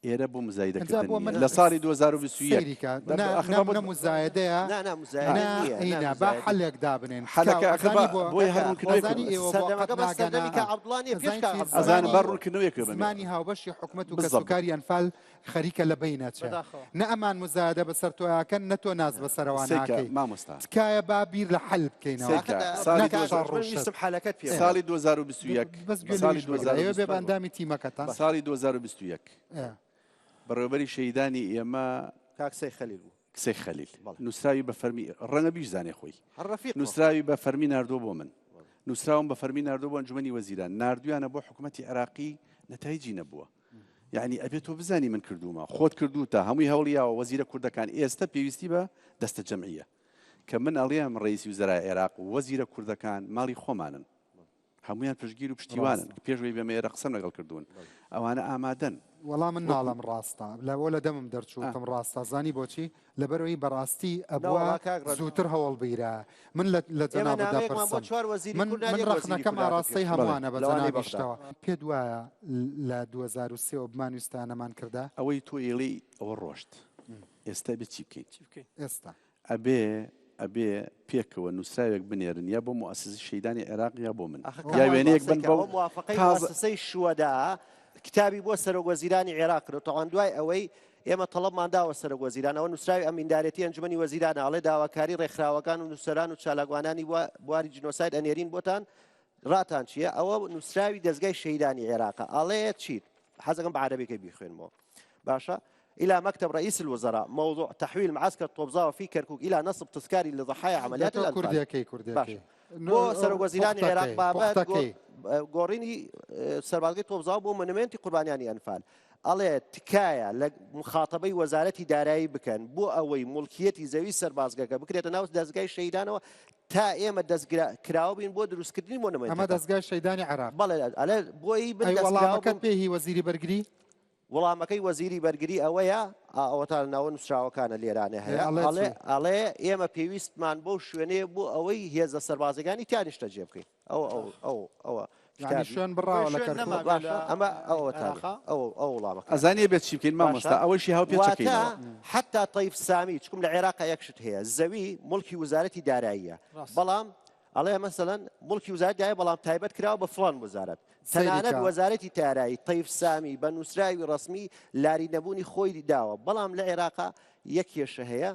ئێرە بۆ مزایدەکردن نییە لە ساڵی 2021 سەیریکە نە مزایدەیە نا با حەلێک دابنێن حەلەکە ئەخر با بۆیە هەر ڕوونکردنەوەیەک ئەزانی ئێوە بۆ قەت ناگەنە ئەزانم با ڕوونکردنەوەیەک بەمێ زمانی هاوبەشی حکومەت و بالضبط. کەسوکاری ئەنفال خەریکە لە بەین ئەچێ نە ئەمان مزایدە بەسەر تۆیاکەن نە تۆ ناز بەسەرەوە سەیرکە ناکەی مامۆستا تکایە با بیر لە حەل بکەینەوە سەیرکە ساڵی نەک دوو شەڕ و شت. ساڵی 2021 بەس گوێ ساڵی لەویش بگرە ئێوە بێ بە 2021 ئەندامی تیمەکەتان ساڵی 2021 ئێ. بەڕێوەبەری شەهیدانی ئێمە کاک سەی خەلیل بوو. سەی خەلیل نووسراوی بە فەرمی ڕەنگە بیشزانێ خۆی هەر ڕەفیقمە. نووسراوی بە فەرمی ناردووە بۆ من نووسراوم بە فەرمی ناردووە بۆ ئەنجومەنی وەزیران ناردویانە بۆ حکوومەتی عێراقی نەتایجی نەبووە یعنی ئەبێ تۆ بزانی من کردوومە خۆت کردووتە هەمووی هەوڵیاوە وەزیرە کوردەکان ئێستا پێویستی بە دەستە جەمعیە کە من ئەڵێم ڕئیسی وزەرای عێراق و وەزیرە کوردەکان ماڵی خۆمانن هەموویان پشتگیر و پشتیوانن پێش وەی بێمە ئێرە قسەم لەگەڵ کردوون ئەوانە ئامادەن. وەڵا من ناڵێم ڕاستە لەوە لە دەمم دەرچوو وتم ڕاستە زانی بۆچی لەبەرئەوەی بەڕاستی ئەبوا زووتر هەوڵ بیرایە من لە لە جەنابت دەپرسم من من ڕەخنەکەم ئاڕاستەی هەمووانە بە جەنابیشتەوە پێت وایە لە 2003 وە بمانویستایە نەمانکردا؟ ئەوەی تۆ ئیڵێی ئەوە ڕۆشت ئێستا ئەبێ چی بکەین؟ ئێستا ئەبێ ئەبێ پێکەوە نووسراوێک بنێرن یا بۆ موئەسەسەی شەهیدانی عێراق یا بۆ من ئاخە یا کاک وێنەیەک قسەی بن کە بەو ئەوە موافقەی تازە موئەسەسەی شوەدا. کتابی بۆ سەرۆک وەزیرانی عێراق کرد تەوان دوای ئەوەی ئێمە تەڵەبمان داوە سەرۆک وەزیران ئەوە نووسراوی ئەمیندارێتی ئەنجومەنی وەزیرانە ئەڵێ داواکاری ڕێکخراوەکان و نووسەران و چالاکوانانی بواری جینۆساید ئەنێرین بۆتان ڕاتان چییە ئەوە نووسراوی دەزگای شەهیدانی عێراقە ئەڵێ چیت حەزەکەم بە عەرەبیەکەی بیخوێنمەوە باشە إلى مكتب رئيس الوزراء موضوع تحويل معسكر طوبزاوة في كركوك إلى نصب تذكاري لضحايا عمليات الأنفال کوردیەکەی کوردیەکەی بۆ سەرۆک وەزیرانی عێراق بابەت گۆڕینی سەربازگەی تۆپزاوە بۆ مۆنۆمێنتی قوربانیانی ئەنفال ئەڵێ تکایە لە مخاتەبەی وەزارەتی دارایی بکەن بۆ ئەوەی موڵکیەتی زەوی سەربازگەکە بکرێتە ناو دەزگای شەهیدانەوە تا ئێمە دەستکراوە بین بۆ دروستکردنی مۆنۆمێنت ئەمە دەزگای شەهیدانی عێراق بەڵێ ئەڵێ بۆی بن وەڵامەکەت پێ هی وەزیری بەرگری وڵامەکەی وەزیری بەرگری ئەوەیە، ئا ئەوەتا لە ناوە نووسراوەکانە لێرانە هەیە، ئەڵێ ئەڵێ ئێمە پێویستمان بەو شوێنەیە بۆ ئەوەی هێزە سەربازیەکانی تیا نیشتەجێ بکەین. ئەو ئەو ئەو ئەوە یانی شوێن بڕاوە لە کەرکوک. باشە ئەمە ئەوەتا ئەو ئەو وڵامەکە. ئەزانی ئەبێت چی بکەین مامۆستا ئەوەشی هاو پێ چەکەینەوە. واتە حەتا تەیف سامی چکم لە عێراقا یەک شت هەیە زەوی موڵکی وزارەتی داراییە بەڵام ئەڵێ مەسەلەن موڵکی وزارەت دایە بەڵام تایبەت کراوە بە فڵان وزارەت تەنانەت وەزارەتی تارایی تەیف سامی بە نووسراوی ڕەسمی لاری نەبوونی خۆی داوە بەڵام لە عێراقا یەک کێشە هەیە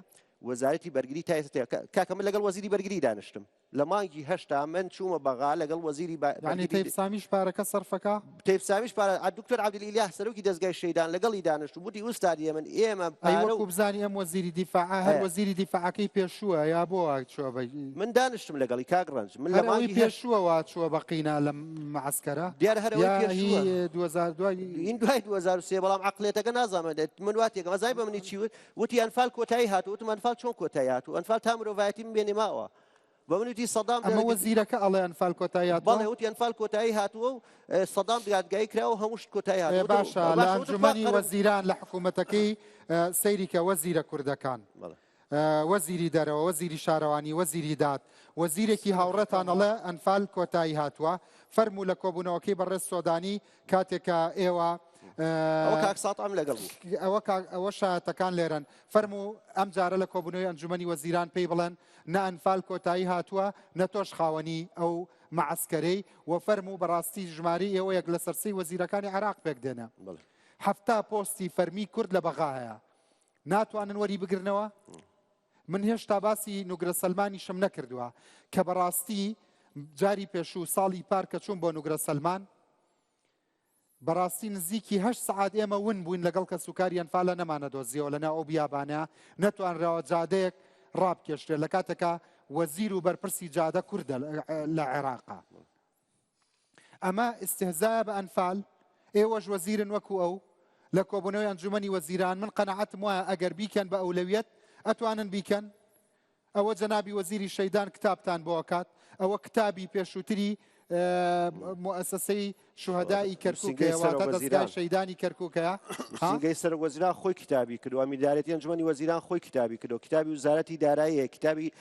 وەزارەتی بەرگری تا ئێستا کاکە من لەگەڵ وەزیری بەرگری دانیشتم لە مانگی هەشتا من چوومە بەغا لەگەڵ وەزیری یعنی تەیف سامیش پارەکە سەرفەکە تەیف سامیش پارە دکتۆر عەبدولئیلاه سەرۆکی دەزگای شەیدان لەگەڵی دانیشت و وتی ئوستادی من ئێمە ئەی وەکو بزانی ئەم وەزیری دیفاعە هەر وەزیری دیفاعەکەی پێشووە یا بۆ وا چووە بە من دانیشتم لەگەڵی کاک ڕەنج من لە هەر ئەوی مانگی هەشت پێشووە وا چووە بە قینا لە مەعەسکەرە دیارە هەر ئەوەی یا پێشووە هی 2000 دوای این دوای 2003 بەڵام عەقڵیەتەکە نازانم من وا تێگەم ئەزانی بە منی چی وت وتی ئەنفال کۆتایی هاتوو وتم ئەنفال چۆن کۆتایی هاتوو ئەنفال تا مرۆڤایەتی بمێنێ ماوە بە من وتی سەدام ئەمە وەزیرەکە ئەڵێ ئەنفال کۆتایی هاتووە؟ بەڵێ وتی ئەنفال کۆتایی هاتووە و سەدام دادگایی کراوە و هەموو شت کۆتایی هاتووە. باشە لە ئەنجومەنی وەزیران لە حکوومەتەکەی سەیری کە وەزیرە کوردەکان وەزیری دەرەوە وەزیری شارەوانی وەزیری داد وەزیرێکی هاوڕێتان ئەڵێ ئەنفال کۆتایی هاتووە فەرموو لە کۆبوونەوەکەی بەڕێز سۆدانی کاتێک کە ئێوە ئەوە کاک ساتعم لەگەڵ بوو ئەوە ئەوە شایەتەکان لێرەن فەرموو ئەم جارە لە کۆبوونەوەی ئەنجومەنی وەزیران پێی بڵێن نە ئەنفال کۆتایی هاتووە نە تۆش خاوەنی ئەو مەعەسکەرەی و فەرموو بەڕاستی ژمارەی ئێوە یەک لەسەر سێی وەزیرەکانی عێراق پێک دێنە 70 پۆستی فەرمی کورد لە بەغا هەیە ناتوانن وەری بگرنەوە من هێشتا باسی نوگرە سەلمانیشم نەکردووە کە بەڕاستی جاری پێشوو ساڵی پار کە چوون بۆ نوگرە سەلمان بەڕاستی نزیکی هەشت سەعات ئێمە ون بووین لەگەڵ کەسوکاری ئەنفالە نەمانەدۆزیەوە لەناو ئەو بیابانە نەتوانراوە جادەیەک ڕابکێشرێت لە کاتێکا وەزیر و بەرپرسی جادە کوردە لە عێراقا ئەمە ئیستهزایە بە ئەنفال ئێوەش وەزیرن وەکو ئەو لە کۆبوونەوەی ئەنجومەنی وەزیران من قەناعەتم وایە ئەگەر بیکەن بە ئەولەویەت ئەتوانن بیکەن ئەوە جەنابی وەزیری شەیدان کتابتان بۆ ئەکات ئەوە کتابی پێشووتری موئەسەسەی شوهەدائی کەرکوکەیە واتە دەزگای شەیدانی کەرکوکەیە نووسینگەی سەرۆک وەزیران خۆی کتابی کردووە ئەمیندارێتی ئەنجومەنی وەزیران خۆی کتابی کردووە کتابی وزارەتی دارایی هەیە کتابی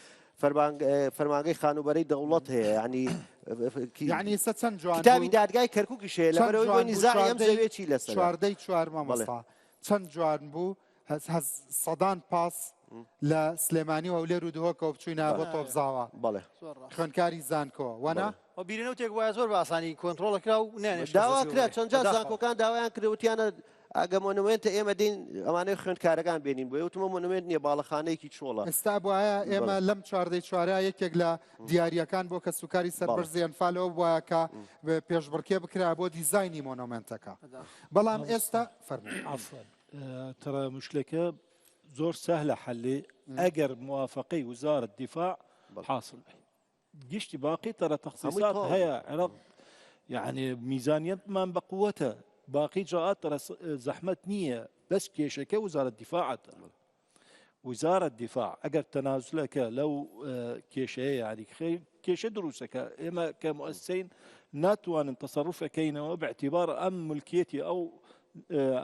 فەرمانگەی خانووبەرەی دەوڵەت هەیە یعنی یعنی ئێستا چەند جوان کتابی دادگای کەرکوکیش هەیە لەبەرئەوەی بۆی نیزاعی ئەم زەویە چی لەسەرە چواردەی چوار مامۆستا چەند جوان بوو سەدان پاس لە سلێمانی و هەولێر و دهۆکەوە بچووینە بۆ تۆپزاوە بەڵێ خوێندکاری زانکۆ وەنا بیرنەوتێک وایە زۆر بە ئاسانی کۆنترۆڵ کرا و نانێشت داوا کرا چەند جار زانکۆکان داوایان کرد وتیانە ئەگە مۆنومێنتە ئێمە دین ئەمانەی خوێندکارەکان بێنین بۆ وتمە مۆنومێنت نییە باڵەخانەیەکی چۆڵە ئێستا بواە ئێمە لەم چواردەی چوارە یەکێک لە دیاریەکان بۆ کەسوکاری سەربەرزی ئەنفالەوە بواە کە پێشبڕکێ بکرا بۆ دیزایانی مۆنۆمێنتەکە بەڵام ئێستا فەرموو ترى مشكلة زۆر سهلە حلێ ئەگەر موافقەی وزارة دفاع حاصل بێ گشتی باقی ترى تخصيصات هەیە عێراق يعني ميزانيتمان بقوته باقي جاءات ترى زەحمەت نییە بەس کێشەکە وزارة دفاعەتە وزارة دفاع ئەگەر تەنازلەکە لەو کێشەیە یاری کێشە دروستەکە ئێمە کە مؤسسین ناتوانن تەسەروفەکەینەوە باعتبار ئەم ملکیەتی ئەو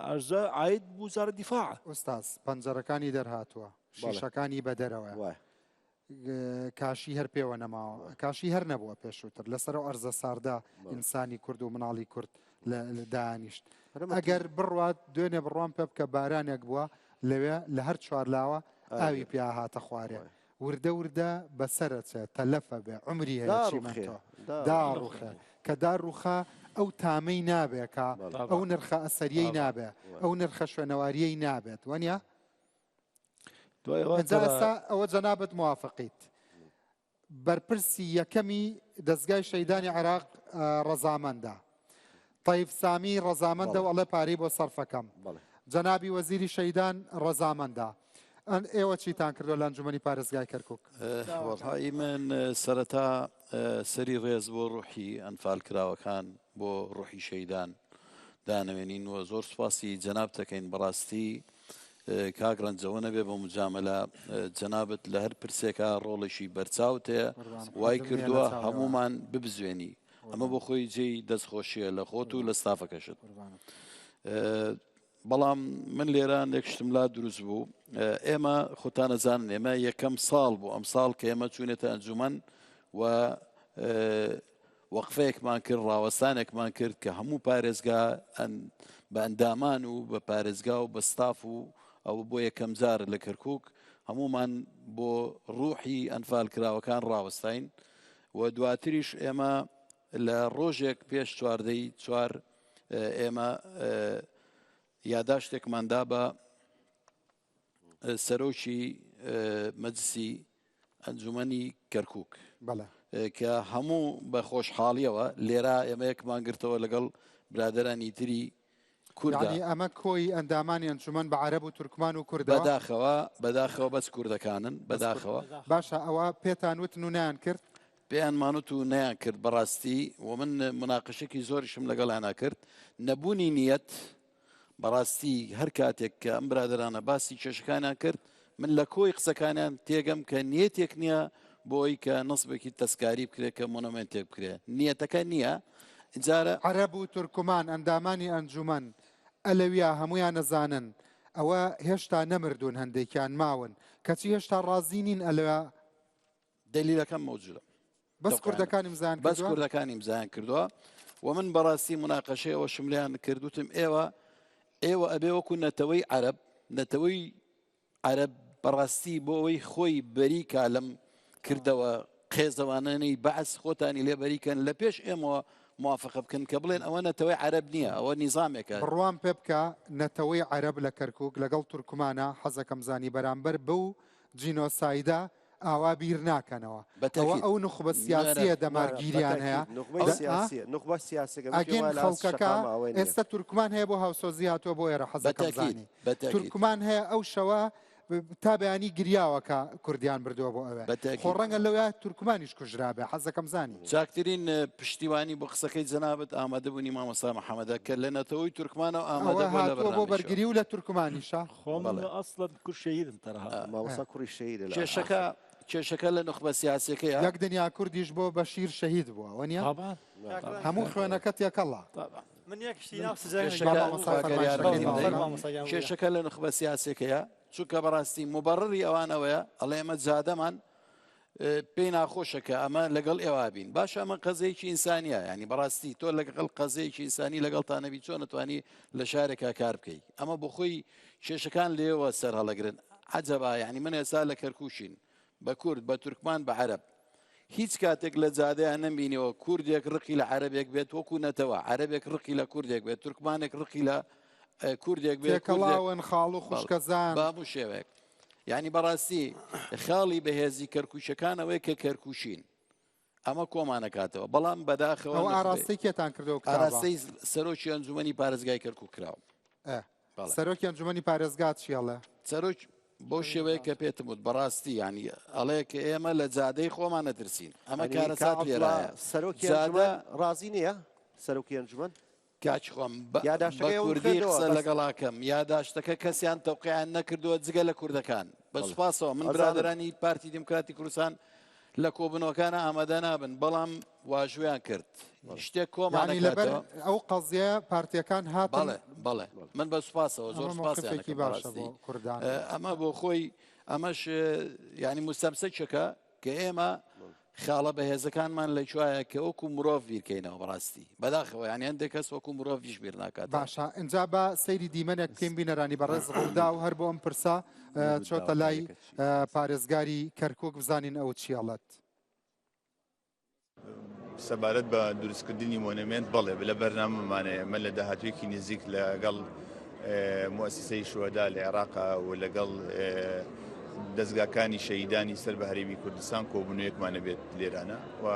ئەرزە عاید وزارة دفاع. ئوستاز پەنجەرەکانی دەرهاتووە شیشەکانی بەدەرەوەیە کاشی هەر پێوە نەماوە کاشی هەر نەبووە پێشووتر لەسەر ئەو ئەرزە ساردە ئینسانی کورد و مناڵی کورد دانیشت ئەگەر بڕوات دوێنێ بڕوام پێ بکە بارانێک بووە لەوێ لە هەر چوارلاوە ئاوی پیا هاتە خوارێ وردە وردە بەسەرەچێ تەلەفە بێ عمری هەیە چیمەنتۆ داڕوخێ کە داڕوخا. ئەو تامەی نابێ کە ئەو نرخە ئەسەریەی نابێ ئەو نرخە شوێنەواریەی نابێت وانە ئێستا ئەوە جەنابەت موافقیت بەرپرسی یەکەمی دەزگای شەیدانی عێراق ڕەزامەندە. تەیف سامی ڕەزامەندە و ئەڵێ پارەی بۆ سەرفەکەم. جەنابی وەزیری شەیدان ڕەزامەندە. ئێوە چیتان کردووە لە ئەنجومەنی پارێزگای کەرکک؟ وەڵی من سەرەتا سەری ڕێز بۆ ڕوحی ئەنفالکراوەکان بۆ ڕوحی شەیدان دانەوێنین و زۆر سوپاسی جەنابت دەکەین بەڕاستی کاک ڕەنجەوە نەبێ بە مجاملە جەنابت لە هەر پرسێکا ڕۆڵێکی بەرچاوت هەیە وای کردووە هەمومان ببزوێنی ئەمە بۆ خۆی جێی دەستخۆشیە لە خۆت و لە ستافەکەشت بەڵام من لێرە هەندێک شتم لا دروست بوو ئێمە خۆتانەزانن ئێمە یەکەم ساڵ بوو ئەم ساڵ کە ئێمە چوونێتە ئەنجومەن و وەقفەیەکمان کرد ڕاوەستانێکمان کرد کە هەموو پارێزگا بە ئەندامان و بە پارێزگا و بە ستاف و ئەوە بۆ یەکەم جار لە کەرکک هەمومان بۆ ڕوحی ئەنفال کراوەکان ڕاوەستاین و دواتریش ئێمە لە ڕۆژێک پێش چواردەی چوار ئێمە یاداشتێکمان دا بە سەرۆکی مەجلسی ئەنجومەنی کەرکک کە هەموو بە خۆشحاڵیەوە لێرە ئێمە یەکمان گرتەوە لەگەڵ برادرانی تری کوردانی ئەمە کۆی ئەندامانی ئەنجومەن بە عەرەب و تورکمان و کوردەوە بەداخەوە بەداخەوە بەس کوردەکانن بەداخەوە باشە ئەوە پێتان وتن و نەیان کرد پێیانمان وت و نەیان کرد بەڕاستی و من مناقشێکی زۆریشم لەگەڵیانا کرد نەبوونی نیەت بەڕاستی هەر کاتێک کە ئەم برادرانە باسی کێشەکانیان کرد من لە کۆی قسەکانیان تێگەم کە نیەتێک نییە بۆی کە نسبێکی تەسکاری بکرێت کە مۆنۆمنتێک بکرێت نیەتەکە نییە جارە عەرەب و تورکمان ئەندامانی ئەنجومەن ئەلەویا هەمویان ئەزانن ئەوە هێشتا نەمردوون هەندێکیان ماون کەچی هێشتا ڕازی نین ئەلە دەلیلەکەم مەوجودە بەس کوردەکان ئیمزایان بەس کوردەکان ئیمزایان کردووە و من بەڕاستی مناقەشەی ئەوەشم لێیان کرد وتم ئێوە ئێوە ئەبێ وەکو نەتەوەی عەرەب نەتەوەی عەرەب بەڕاستی بۆ ئەوەی خۆی بەریکا لەم کردەوە قێزەوانەی بەعس خۆتانی لێ بەریکەن لە پێش ئێمەوە موافقە بکەن کە بڵێن ئەوە نەتەوەی عەرەب نییە ئەوە نیزامێکە. بڕوام پێ بکە نەتەوەی عەرەب لە کەرکوک لەگەڵ تورکمانا حەزەکەم زانی بەرامبەر بەو جینۆسایدە ئاوا بیر ناکەنەوە ئەوە ئەو نوخبە سیاسیە دەمارگیریان هەیە ئەگەین خەڵکەکە ئێستا تورکمان هەیە بۆ هاوسۆزی هاتووە بۆ ئێرە حەزەکەم زانی تورکمان هەیە ئەو شەوە تا بەیانی گریاوە کە کوردیان بردووە بۆ ئەوێ خۆ ڕەنگە لەویا تورکمانیش کوژرابێ حەزەکەم زانی. چاکترین پشتیوانی بۆ قسەکەی جەنابت ئامادەبوونی مامۆستا محەمەدە کە لە نەتەوەی تورکمانەوە ئامادە بووە لە بۆ بەرگری و لە تورکمانیشە. خۆم ئەسڵەن کور شەهیدم تەرها. مامۆستا کوڕی شەهیدە لە کێشەکە کێشەکە لە نوخبە سیاسیەکەیە. یەک دنیا کوردیش بۆ بەشیر شەهید بووە وەنیە؟ هەموو خوێنەکە تێکەڵە. من یەک شتی ناو سزای کێشەکە لە نوخبە سیاسیەکەیە چونکە بەڕاستی موبەڕری ئەوان ئەوەیە ئەڵێ ئێمە جادەمان پێی ناخۆشە کە ئەمە لەگەڵ ئێوە بین باشە ئەمە قەزەیەکی ئینسانیە ینی بەڕاستی تۆ لەگەڵ قەزەیەکی ئینسانی لەگەڵتان نەبی چۆن نتوانی لە شارێکا کار بکەی ئەمە بۆ خۆی کێشەکان لێوە سەر هەڵەگرن عجبا یعنی من ئێستا لە کەرکوشین بە کورد بە تورکمان بە عەرەب هیچ کاتێک لە جادەیان نەمبینیەوە کوردێک ڕقی لە عەرەبێک بێت وەکو نەتەوە عەرەبێک ڕقی لە کوردێک بێت تورکمانێک ڕقی لە کوردێک بێت تێکەڵاون خاڵ و خوشکەزان بە هەموو شێوەیەک یعنی بەڕاستی خاڵی بەهێزی کەرکوشەکان ئەوەیە کە کەرکوشین ئەمە کۆمانەکاتەوە بەڵام بەداخەوە ئەوە ئاراستەی کێتان کردەوە ئاراستەی سەرۆکی ئەنجومەنی پارێزگای کەرکوک کراوە سەرۆکی ئەنجومەنی پارێزگا چی ئەڵێ؟ سەرۆک بەو شێوەیە کە پێتم وت بەڕاستی یانی ئەڵێ کە ئێمە لە جادەی خۆمان نەترسین ئەمە کارەسات لێرایە سەرۆکی ئەنجومەن ڕازی نییە سەرۆکی ئەنجومەن کاک خۆم بە کوردی قسە لەگەڵاکەم یاداشتەکە کەسیان تەوقیان نەکردووە جگە لە کوردەکان بە سوپاسەوە من برادرانی پارتی دیموکراتی کوردستان لە کۆبوونەوەکانە ئامادە نابن بەڵام واژویان کرد شتێک کۆمانی لەبەر ئەو قەزیە پارتیەکان هاتن بەڵێ بەڵێ من بە سوپاسەوە زۆر سوپاسێکی باشە بۆ کوردان ئەمە بۆ خۆی ئەمەش ینی مستەمسەکێکە کە ئێمە خاڵە بەهێزەکانمان لە کوایە کە وەکو مرۆڤ بیرکەینەوە بەڕاستی بەداخەوە یان هەندێک کەس وەکو مرۆڤیش بیر ناکات. باشە ئینجا با سەیری دیمەنێک بکەین بینەرانی بەڕێز ڕووداو هەر بۆ ئەم پرسە چۆتە لای پارێزگاری کەرکوک بزانین ئەو چی ئەڵێت. سەبارەت بە دروستکردنی مۆنەمێنت بەڵێ لە بەرنامەمانەیە مە لە داهاتوویەکی نزیک لەگەڵ موسسەی شوهەدا لە عێراق و لەگەڵ دەزگاکانی شەهیدانی سەر بە هەرێمی کوردستان کۆبوونەوەیەکمان ئەبێت لێرانە و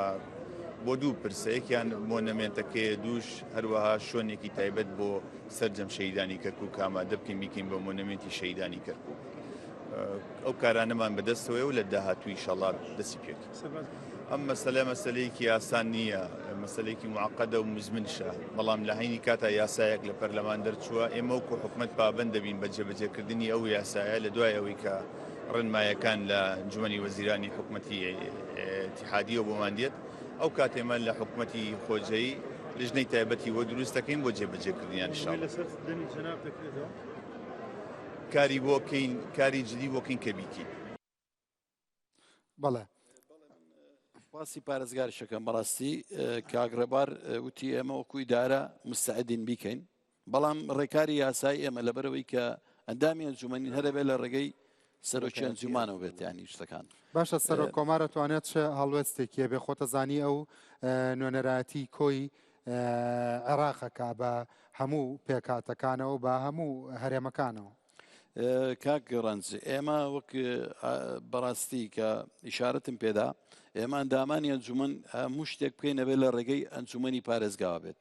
بۆ دوو پرسە یەکیان مۆنەمێنتەکەیە دووش هەروەها شوێنێکی تایبەت بۆ سەرجەم شەهیدانی کەرکوک ئامادە بکەین بیکەین بە مۆنەمێنتی شەهیدانی کەرکوک. ئەو کارانەمان بەدەستەوەیە و لە داهاتوو ئیشەڵا دەستی پێ ئەم مەسەلە مەسەلەیەکی ئاسان نییە، مەسەلەیەکی معقدە و مزمنشە، بەڵام لە هەینی کاتا یاسایەک لە پەرلەمان دەرچووە، ئێمە وەکو حکومەت پابەند دەبین بە جێبەجێکردنی ئەو یاسایە لە دوای ئەوەی کە ڕێنمایەکان لە ئەنجومەنی وەزیرانی حکومەتی ئیتیحادیەوە بۆمان دێت، ئەو کات ئێمە لە حکومەتی خۆجێی لیژنەی تایبەتی بۆ دروست دەکەین بۆ جێبەجێکردنیان ئینشاڵڵا. کاری بۆ کەین، کاری جدی بۆ کەین کە بیکەین. بەڵێ. سپاسی پارێزگاریشەکەم بەڕاستی کاک ڕێبار وتی ئێمە وەکو ئیدارە مستعدین بیکەین بەڵام ڕێکاری یاسای ئێمە لەبەرەوەی کە ئەندامی ئەنجومەنین هەرەبێت لە ڕێگەی سەرۆکی ئەنجومانەوە بێت ینی شتەکان باشە سەرۆک کۆمارە توانێت چ هەڵوێستێکی بێ خۆتەزانی ئەو نوێنەرایەتی کۆی عێراقەکە بە هەموو پێکاتەکانەوە بە هەموو هەرێمەکانەوە. کاک ڕەنج ئێمە وەک بەڕاستی کە ئیشارەتم پێدا ئێمە ئەندامانی ئەنجومەن هەموو شتێک بکەین نەبێت لە ڕێگەی ئەنجومەنی پارێزگاوە بێت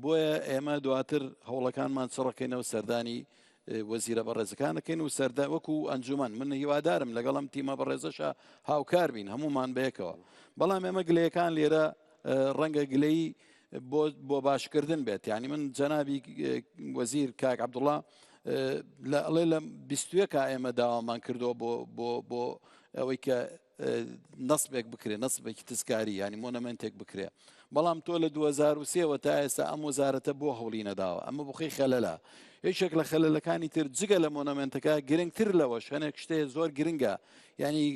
بۆیە ئێمە دواتر هەوڵەکانمان چڕەکەینەوە سەردانی وەزیرە بەڕێزەکانەکەین و سەردا وەکو ئەنجومەن من هیوادارم لەگەڵم تیمە بەڕێزەشە هاوکار بین هەمومان بەیەکەوە بەڵام ئێمە گلەیەکان لێرە ڕەنگە گلەی بۆ بۆ باشکردن بێت یعنی من جەنابی وەزیر کاک عەبدوڵڵا لە ئەڵێ لە بیستویەکە ئێمە داوامان کردووە بۆ بۆ بۆ ئەوەی کە نەسبێک بکرێ نەسبێکی تزکاری ینی مۆنەمنتێک بکرێ بەڵام تۆ لە 2023ەوە تا ئێستا ئەم وەزارەتە بۆ هەوڵی نەداوە ئەمە بخی خەلەلە یەکێک لە خەلەلەکانی تر جگە لە مۆنەمنتەکە گرنگتر لەوەش هەنێک شتێ زۆر گرنگە ینی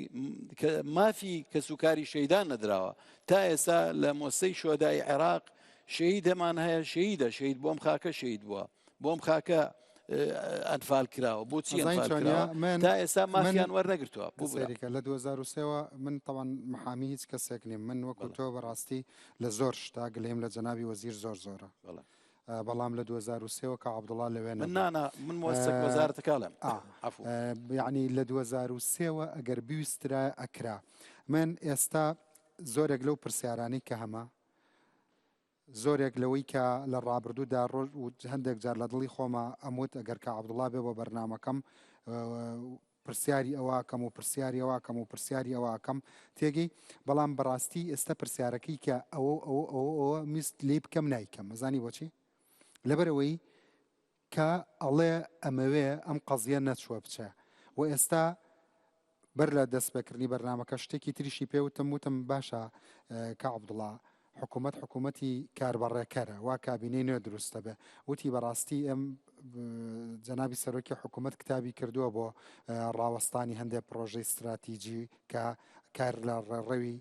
مافی کەسوکاری شەیدان نەدراوە تا ئێستا لە مۆسەی شۆدای عێراق شەهیدەمان هەیە شەهیدە شەهید بۆم خاکە شەهید بووە بۆم خاکە ئەنفال کراوە بۆچی تا ئێستا مافیان وەرنەگرتووە سەیریکە لە 2023ەوە من تەوان محامی هیچ کەسێک نیم من وەکو تۆ بەڕاستی لە زۆر شتا گلەیم لە جەنابی وەزیر زۆر زۆرە بەڵام لە 2023ەوە کە عەبدوڵا لەوێ من نانا من مۆسەک وەزارەتەکەڵێم یعنی لە 2023ەوە ئەگەر بویسترا ئەکرا من ئێستا زۆرێک لەو پرسیارانەی کە هەمە زۆرێک لەوەی کە لە ڕابردوودا ڕۆژ و هەندێک جار لە دڵی خۆما ئەموت ئەگەر کە عەبدوڵا بێ بۆ بەرنامەکەم پرسیاری ئەوە کەم و پرسیاری ئەوە کەم و پرسیاری ئەوە کەم تێگەی بەڵام بەڕاستی ئێستا پرسیارەکەی کە ئەوە ئەوە ئەوە ئەوە میست لی بکەم نایکەم ئەزانی بۆچی لەبەرەوەی کە ئەڵێ ئەمەوێ ئەم قەزیە نەچووە بچێ و ئێستا بەر لە دەستپێکردنی بەرنامەکە شتێکی تریشی پێ وتم، وتم باشە کاک عەبدوڵا حکوومەت حکوومەتی کاربەڕێکەرە وا کابینەی نوێ دروست دەبێ، وتی بەڕاستی ئێم جەنابی سەرۆکی حکوومەت کتابی کردووە بۆ ڕاوەستانی هەندێک پرۆژەی ستراتیجی کە کار لە ڕێڕەوی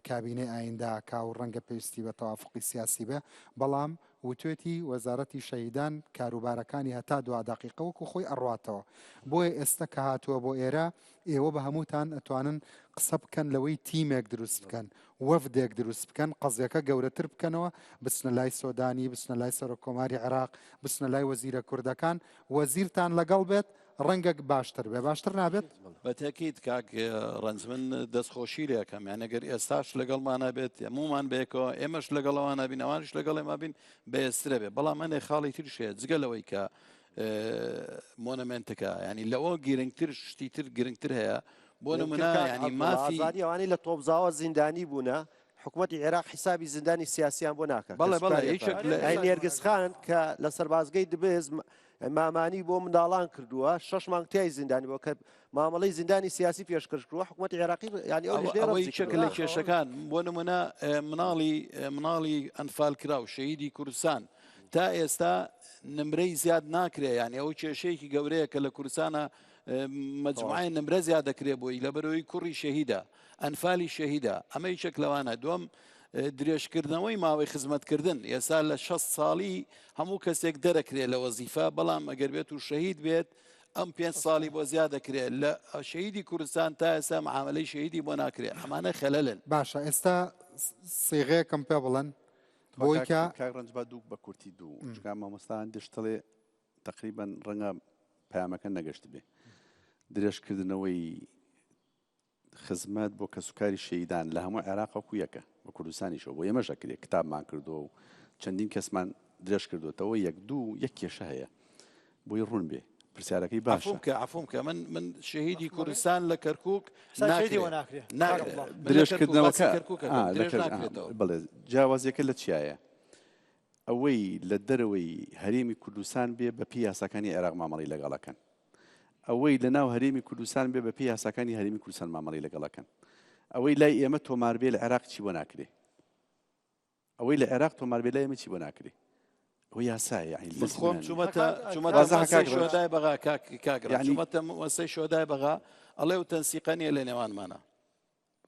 کابینەی ئایندە کا و ڕەنگە پێویستی بە تەوافقی سیاسی بێ، بەڵام وتوێتی وەزارەتی شەهیدان کاروبارەکانی هەتا دوا دەقیقە وەکو خۆی ئەڕواتەوە بۆیە ئێستە کە هاتووە بۆ ئێرە ئێوە بە هەمووتان ئەتوانن قسە بکەن لەوەی تیمێک دروست بکەن وەفدێک دروست بکەن قەزیەکە گەورەتر بکەنەوە بچنە لای سۆدانی بچنە لای سەرۆک کۆماری عێراق بچنە لای وەزیرە کوردەکان وەزیرتان لەگەڵ بێت ڕەنگە باشتر بێ باشتر نابێت؟ بە تەکید کاک ڕەنج من دەستخۆشی لێ ئەکەم یان ئەگەر ئێستاش لەگەڵمانە بێت هەموومان بەیەکەوە ئێمەش لەگەڵ ئەوانە بین ئەوانیش لەگەڵ ئێمە بین بەهێزترە بێ بەڵام هەندێ خاڵی تریش هەیە جگە لەوەی کە مۆنەمێنتەکە ینی لەوە گرنگتر شتی تر گرنگتر هەیە بۆ نمونە ینی مافی ئازادی ئەوانەی لە تۆپزاوە زیندانی بوونە حکومەتی عێراق حیسابی زیندانی سیاسیان بۆ ناکات بەڵێ بەڵێ یەکێک لە ئەی نێرگز خان کە لە سەربازگەی دبز مامانی بۆ منداڵان کردووە شەش مانگ تای زیندانی بۆ کە مامەڵەی زیندانی سیاسی پێشکەش کردووە حکومەتی عێراقی یانی ئەو لیژنەی ئەوەی ڕەفزی یەکێکە کردووە. لە کێشەکان بۆ نمونە مناڵی مناڵی ئەنفال کراو شەهیدی کوردستان تا ئێستا نمرەی زیاد ناکرێ یانی ئەو کێشەیەکی گەورەیە کە لە کوردستانە مەجموعەی نمرە زیاد دەکرێ بۆی لەبەرەوەی کوڕی شەهیدە ئەنفالی شەهیدە ئەمە یەکێک لەوانە دووەم درێژکردنەوەی ماوەی خزمەتکردن ئێستا لە 6 ساڵی هەموو کەسێک دەرەکرێت لە وەزیفە بەڵام ئەگەر بێت و شەهید بێت ئەم پێ ساڵی بۆ زیاد دەکرێت لە شەهیدی کوردستان تا ئێستا معاملەی شەهیدی بۆ ناکرێت ئەمانە خەلەلن باشە ئێستا سیغەیەکم پێ بڵێن بۆی کە کاک ڕەنج با دوو بە کورتی دوو چونکە مامۆستا هەندێک شتەڵێ تقریبا ڕەنگە پەیامەکە نەگەشتبێ درێژکردنەوەی خزمەت بۆ کەسوکاری شەهیدان لە هەموو عێراق وەکو یەکە بە کوردستانیشەوە بۆ ئێمەش ئەکرێ کتابمان کردووە و چەندین کەسمان درێژ کردوێتەوە یەک دوو یەک کێشە هەیە بۆی ڕوون بێ پرسیارەکەی باشە عفوم کە عفوم کە من من شەهیدی کوردستان لە کەرکک ناکرێ درێژکردنەوەکە بڵێ جیاوازیەکە لە چیایە ئەوەی لە دەرەوەی هەرێمی کوردستان بێ بە پێی یاساکانی عێراق مامەڵی لەگەڵەکەن ئەوەی لە ناو هەرێمی کوردستان بێ بە پێی یاساکانی هەرێمی کوردستان مامەڵی لەگەڵەکەن ئەوەی لای ئێمە تۆمار بێ لە عێراق چی بۆ ناکرێ ئەوەی لە عێراق تۆمار بێ لای ئێمە چی بۆ ناکرێ ئەوە یاسایە یعنی من خۆم چوومەتە چوومەتە مەسەی شۆدای بەغا کاک کاک یعنی چوومەتە مەسەی شۆدای بەغا ئەڵێ و تەنسیقە نییە لە نێوانمانە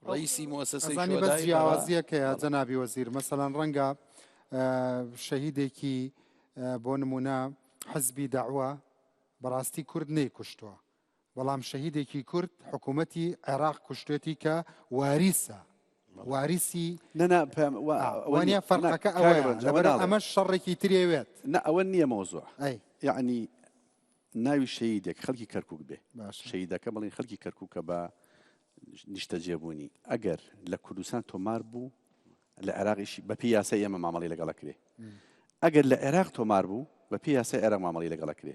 ڕئیسی موسسەی ئەزانی بەس جیاوازیەکەیە جەنابی وەزیر مەسەلەن ڕەنگە شەهیدێکی بۆ نمونە حزبی داوە بەڕاستی کورد نەیکوشتووە بەڵام شەهیدێکی کورد حکوومەتی عێراق کوشتێتی کە واریسە واریسی نەنا وانە فەرقەکە ئەوەیە لەبەر ئەمە شەڕێکی ترێوێت نە ئەوە نییە مەوزوع یعنی ناوی شەهیدێک خەڵکی کەرکک بێ شەهیدەکە بڵین خەڵکی کەرککە بە نیشتەجێبوونی ئەگەر لە کوردستان تۆمار بوو لە عێراقیش بەپی یاسای ئێمە مامەڵی لەگەڵ کرێ ئەگەر لە عێراق تۆمار بوو بەپی یاسای عێراق مامەڵی لەگەڵ کرێ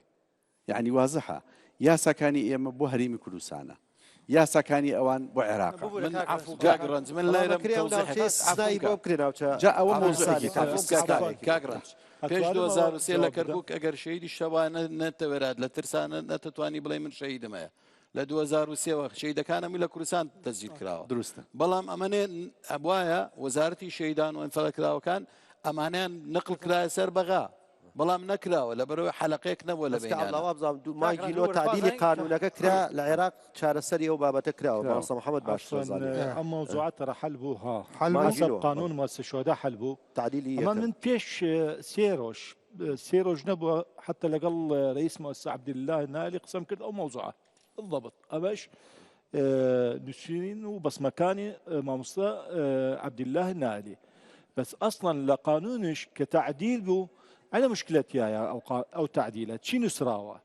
یعنی وازحە یاساکانی ئێمە بۆ هەرێمی کوردستانە یاساکانی ئەوان بۆ عێراق من عفو کاک ڕەنج من لای جا ئەوە مەوزوعێکی کاک ڕەنج پێش 2023 لە کەرکک ئەگەر شەهیدی شەوانە نەتەوێرات لە ترسانە نەتەتوانی بڵێ من شەهیدم هەیە لە 2023 وە شەهیدەکان هەمووی لە کوردستان تەسجیل کراوە دروستە بەڵام ئەمەێ ئەبواە وەزارەتی شەهیدان و ئەنفالکراوەکان ئەمانیان نقل کرایە سەر بەغا بەڵام نەکراوە لەبەرەوەی حەلەقەیەک نەبووە لە بەس کە بەینیانا. عەبدوڵا وابزانم دوو مانگی نۆ تەعدیلی قانوونەکە کرا لە عێراق چارەسەری ئەو بابەتە کراوە مامۆستا محەمەد باشتر عفوا ئەزانێ. ئەم مەوزوعە ترى حل بوو ها حل بوو؟ مانگی حسب نۆ قانون مؤسسة الشهداء حل بوو تەعدیلی ئەمە یەکەم. من پێش سێ ڕۆژ سێ ڕۆژ نەبووە حتى لەگەڵ رئیس مؤسسة عبد الله نالی قسەم کرد ئەو مەوزوعە بالضبط ئەمەش نووسین و بەسمەکانی مامۆستا عبدالله نالی بەس ئەسڵەن لە قانونش کە تعدیل بوو ئەنە مشکلە تایە ئەو ئەو تعدیلە چی نووسراوە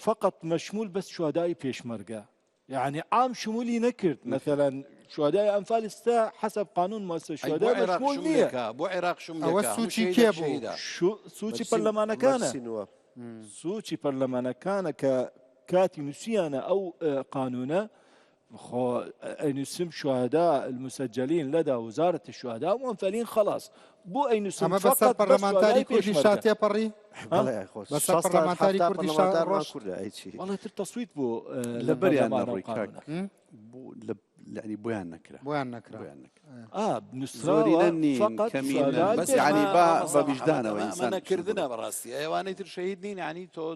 فقط مشمول بس شهداء پێشمەرگە يعني عام شمولي نكرت مثلا شهداء انفال استا حسب قانون مؤسسه الشهداء مشمول نییە بۆ عێراق شم ئەوە سوچی کێ بوو سوچی پەرلەمانەکانە سوچی پەرلەمانەکانە کە کاتی نووسیانە ئەو قانونە خۆ ئەینوسم شهداء المسجلين لدى وزارة الشهداء ومنفلين خلاص بۆ ئەینوسم ئەمە بەسەر فقط بەس پەرلەمانتاری شهدای کوردی شا پێشمەرگە تێپەڕی بەڵێ خۆ بەسەر شەست پەرلەمانتاری حەفتا کوردی شا پەرلەمانتارمان ڕۆشت کوردە ئەی چی وەڵی تر تەسویت بۆ لە لەبەریان پەرلەمان ئەو نەڕۆی کاک قانونە بۆ لە یعنی بۆیان نەکرا بۆیان نەکرا بۆیان نەکرا ئا نووسراوە زۆرینە نین فقط کەمینەن شهداء بەس یعنی پێشمەرگە با مامۆستا بە محەمەد ویژدانەوە ئەمە ئەمە ئینسان نەکردنە بەڕاستی ئەوانەی تر شەهید نین یعنی تۆ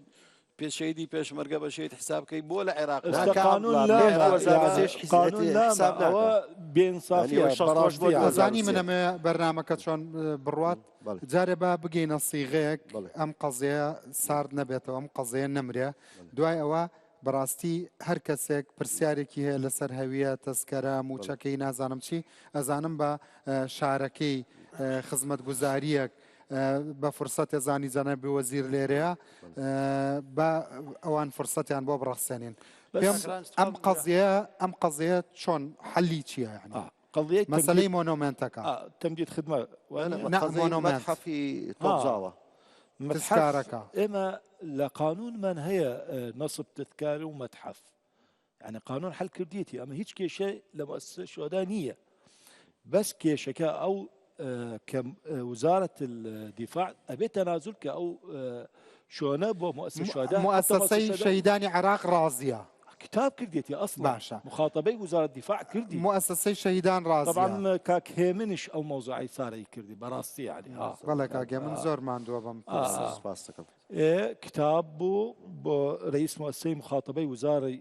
پێ شەهیدی پێشمەرگە بە شەهید حساب کەی بۆ لە عێراق ئێستا کاکە قانون عەبدوڵا لامە لە یعنی 2023 قانون لامە حساب ئەوە ناکە یعنی بێئینسافیە ئەوە 60 ڕۆژ بۆ بەڕاستیە ئەزانی 2023 من ئەمەوێ بەرنامەکە چۆن بڕوات بەڵێ جارێ با بگەینە سیغەیەک بەڵێ ئەم قەزیە سارد نەبێتەوە ئەم قەزیە نەمرێ بەڵێ دوای ئەوە بەڕاستی هەر کەسێک پرسیارێکی هەیە لەسەر هەویە تەسکەرە موچەکەی نازانم چی ئەزانم بە شارەکەی خزمەتگوزاریەک بە فرسەتێ زانی جەنابی وەزیر لێرەیە با ئەوان فرسەتیان بۆ بڕەخسێنین پێم ئەم قەزیە ئەم قەزیە چۆن حەلی چییە یعنی قضیەی مەسەلەی مۆنۆمێنتەکە تمدید خدمە نا مۆنۆمێنت مەتحەفی تۆپزاوە تذکارەکە ئێمە لە قانونمان هەیە نەسب تذکار و مەتحەف یعنی قانون حل کردیەتی ئەمە هیچ کێشە لە مؤسسە شوهدا نییە بەس کێشەکە ئەو کە وزارة الدفاع ئەبێت تەنازول کە ئەو شۆنە بۆ مؤسسە شوهدا مؤسسەی شەهیدانی عێراق ڕازیە کتاب کردێتی ئەسڵ باشە مخاتەبەی وزارەت دیفاع کردی موئەسەسەی شەهیدان ڕازیە. طبعا کاک هێمنیش ئەو مەوزوعەی سارەی کردی بەڕاستی یعنی ها بەڵێ کاک هێمن زۆر ماندووە بەم پرسە. سپاس دەکەم. کتاب بوو بۆ رئیس مؤسسەی مخاتەبەی وزارەی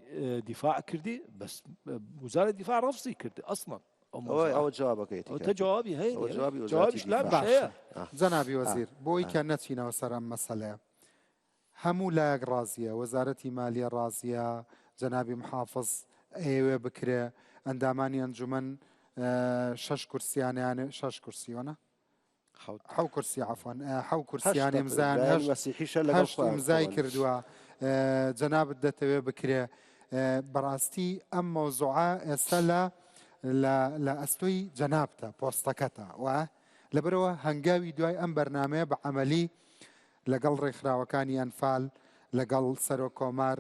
دیفاع کردی بەس وزارەی دیفاع ڕەفزی کردی ئەسڵەن ئەوە ئەوە جوابەکەیەتی ئەوە تە جوابی هەیە ئەوە جوابی وەزارەتی جوابیش لام دیفاع. هەیە باشە جەنابی وەزیر بۆی کە نەچینەوە سەر ئەم مەسەلەیە هەموو لایەک ڕازیە، وەزارەتی مالیە ڕازیە، جەنابی محافز ئەیەوێ بکرێ، ئەندامانی ئەنجومەن شەش کورسیانیان شەش کورسیۆنە حەو کورسی عفوان حەو کورسیان ئیمزایان هەشت مەسیحیشە لەگەڵ هەشت خۆیان ئیمزای کۆن. کردووە جەنابت دەتەوێ بکرێ بەڕاستی ئەم مەوزوعە ئێستا لە لە لە ئەستۆی جەنابتە پۆستەکەتە و لەبەرەوە هەنگاوی دوای ئەم بەرنمەیە بە عەمەلی لەگەڵ ڕێکخراوەکانی ئەنفال، لەگەڵ سەرۆک کۆمار،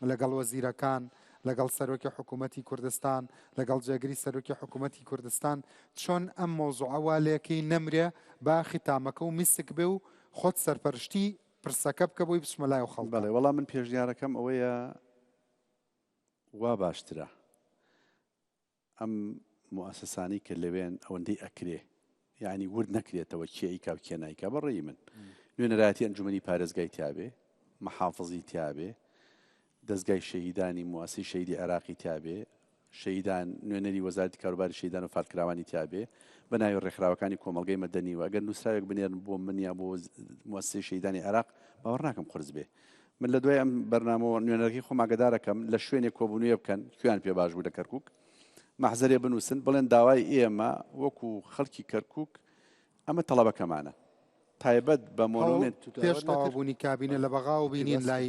لەگەڵ وەزیرەکان، لەگەڵ سەرۆکی حکوومەتی کوردستان، لەگەڵ جێگری سەرۆکی حکوومەتی کوردستان، چۆن ئەم مەوزوعە وا لێکەی نەمرێ با ختامەکە و میسک بێ و خۆت سەرپەرشتی پرسەکە بکە بۆی بچمە لای ئەو خەڵکە. بەڵێ وەڵا من پێشنیارەکەم ئەوەیە وا باشترە ئەم موئەسەسانەی کە لەوێن ئەوەندەی ئەکرێ یعنی ورد نەکرێتەوە کێ ئەیکا و کێ نایکا بە ڕێی من نوێنەرایەتی ئەنجومەنی پارێزگای تیابێ محافزی تیابێ دەستگای شەهیدانی موئەسەی شەهیدی عێراقی تیابێ شەهیدان نوێنەری وەزارەتی کاروباری شەهیدان و فالکراوانی تیابێ بە ناوی ڕێکخراوەکانی کۆمەڵگەی مەدەنی و ئەگەر نووسراوێک بنێرن بۆ من یا بۆ موئەسەی شەهیدانی عێراق باوەڕ ناکەم قورس بێ من لە دوای ئەم بەرنامەوە نوێنەرەکەی خۆم ئاگادارەکەم لە شوێنێک کۆبوونەوە بکەن کوێیان پێ باش بوو لە کەرکک مەحزەرێ بنووسن بڵێن داوای ئێمە وەکو خەڵکی کەرکک ئەمە تەڵەبەکەمانە تایبەت بە مۆنۆمێنت پێش تەواوبوونی کابینە لە بەغا و بینین لای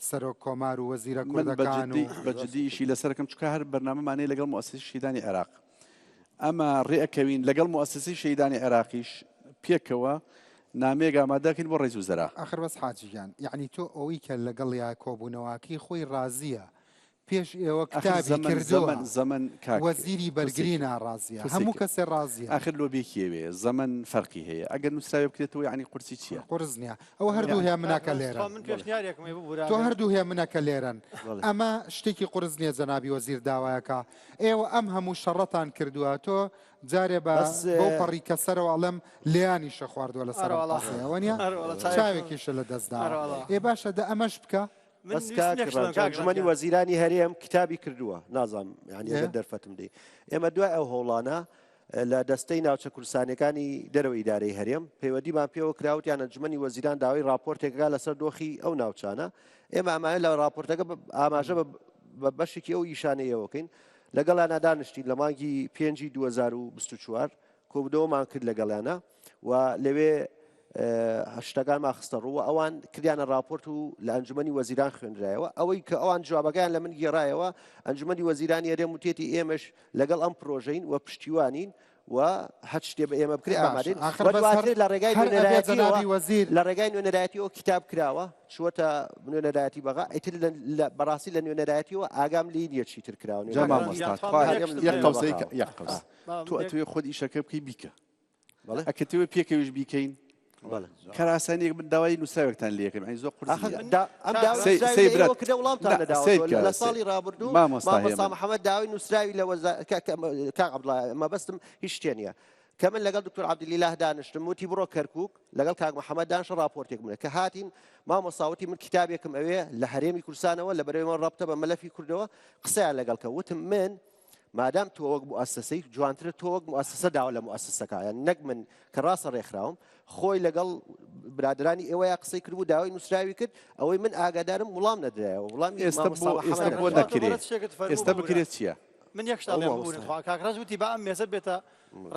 سەرۆک کۆمار و وەزیرە کوردەکان و بە جدی ئیشی لەسەرەکەم چونکە هەر بەرنامەمانەیە لەگەڵ موئەسەسی شەهیدانی عێراق ئەمە ڕێئەکەوین لەگەڵ موئەسەسەی شەهیدانی عێراقیش پێکەوە نامەیەک ئامادەکەین بۆ ڕئیس وزەرا. ئاخر بەس حاجی گیان یەعنی تۆ ئەوەی کە لەگەڵیا کۆبوونەواکەی خۆی ڕازیە پێش ئێوە ئاخر کتابی زەمەن کردووە زەمەن زەمەن کاک وەزیری بەرگری توسێکی ناڕازیە هەموو توسێکی کەسێ ڕازیە. ئاخر لۆبیەکی ئەوێ زەمەن فەرقی هەیە ئەگەر نووسراوێ بکرێتەوە یەعنی قورسی چیە؟ قورس نیە ئەوە هەردوو یەعنی. هێمنەکە کاک لێرەن. ڕەنج من پێشنیارێکم هەیە ببورە تۆ ئەگەر هەردوو هێمنەکە لێرەن بەڵێ. ئەمە شتێکی قورس نیە جەنابی وەزیر داوایەکە ئێوە ئەم هەموو شەڕەتان کردووە تۆ جارێ بە بەس بەو پەڕی کەسەرەوە ئەڵێم لێیانیشە خواردووە لەسەر ئەم ئەرەوەڵا قسەیە وە نیە ئەرەوەڵا چاوێکم چاوێکیشە لە دەست داوە ئەرەوەڵا ئێ باشە دە ئەمەش بکە من بەس ویستم کاک یەک شت بڵێم ڕەنج کاک ئەنجومەنی ڕەنج وەزیرانی هەرێم کتابی کردووە نازانم یعنی ئێ ئەگەر دەرفەتم دەی ئێمە دوای ئەو هەوڵانە لە دەستەی ناوچە کوردستانیەکانی دەرەوەی ئیدارەی هەرێم پەیوەندیمان پێوە کرا وتیان ئەنجومەنی وەزیران داوای ڕاپۆرتێکەکە لەسەر دۆخی ئەو ناوچانە ئێمە ئەمانە لە ڕاپۆرتەکە ئاماژە بە بەشێکی ئەو ئیشانەیەوەکەین لەگەڵیانە دانیشتین لە مانگی پێنجی 2024 کۆبوونەوەمان کرد لەگەڵیانە و لەوێ شتەکانمان خستە ڕوو ئەوان کردیانە راپۆرت و لە ئەنجومەنی وەزیران خوێنرایەوە ئەوەی کە ئەوان جوابەکەیان لە من گێڕایەوە ئەنجومەنی وەزیرانی هەرێم وتێتی ئێمەش لەگەڵ ئەم پرۆژەین و پشتیوانین و هەر شتێ بە ئێمە بکرێ باشە ئامادەین ئاخر و بەس هەر دواتر لە ڕێگای هەر ئەبێ نوێنەرایەتیەوە جەنابی وەزیر لە ڕێگای نوێنەرایەتیەوە کتاب کراوە چووەتە نوێنەرایەتی بەغا ئیتر لە- لە- بەڕاستی لە نوێنەرایەتیەوە ئاگام لێی نییە چیتر کراوە جا کاک نوێنەرایەتی ڕەنج مامۆستا گیان تخوا تخوا من یەک هەرێم شتم یەک هەیە لە قەوسەی بەغاوە یەک قەوس آه. با تۆ من یەک ئەتوێ خۆت ئیشەکە بکەی بیکە بەڵێ ئەکە تەوێ پێکەویش بیکەین بەڵێ کارئاسانیەک من داوای نووسراوێکتان لێ یەکەم یعنی زۆر قورس ئاخر نییە من دا ئەم کاک داوای ڕەنج سەی نووسراوی سەی لە برات ئێوە کردە وڵامتان نا سەیر نەداوەتەوە کە لە سەی ساڵی ڕابردوو مامۆستا مامۆستا هێمن محەممەد داوای نووسراوی لە وەزا کە- کە- کاک عەبدوڵڵا مەبەستم هیچ شتێ نییە کە من لەگەڵ دکتۆر عەبدولیلاه دانیشتم وتی بڕۆ کەرکوک لەگەڵ کاک محەممەد دانیشە ڕاپۆرتێک منە کە هاتین مامۆستا وتی من کتابێکم ئەوێ لە هەرێمی کوردستانەوە لە بەرەوەی من ڕەبتە بە مەلەفی کوردەوە قسەیان لەگەڵ کە وتم من مادام تۆ وەک موئەسەسەی جوانترە تۆ وەک موئەسەسە داوا لە موئەسەسەکە یان نەک من کە ڕاستە ڕێکخراوم خۆی لەگەڵ برادرانی ئێوەیە قسەی کردبوو داوای نووسراوی کرد ئەوەی من ئاگادارم وڵام نەدرایەوە وڵامی ئێستا مامۆستا بۆ ئێستا محەممەد بۆ نەدرایەوە. نەکرێ بەڕێز شتێکت فەرموو ئێستا ببورە بکرێت چییە؟ من یەک شت ئەو ئەڵێم ببورن مامۆستا خوا کاک ڕەنج وتی با ئەم مێزە بێتە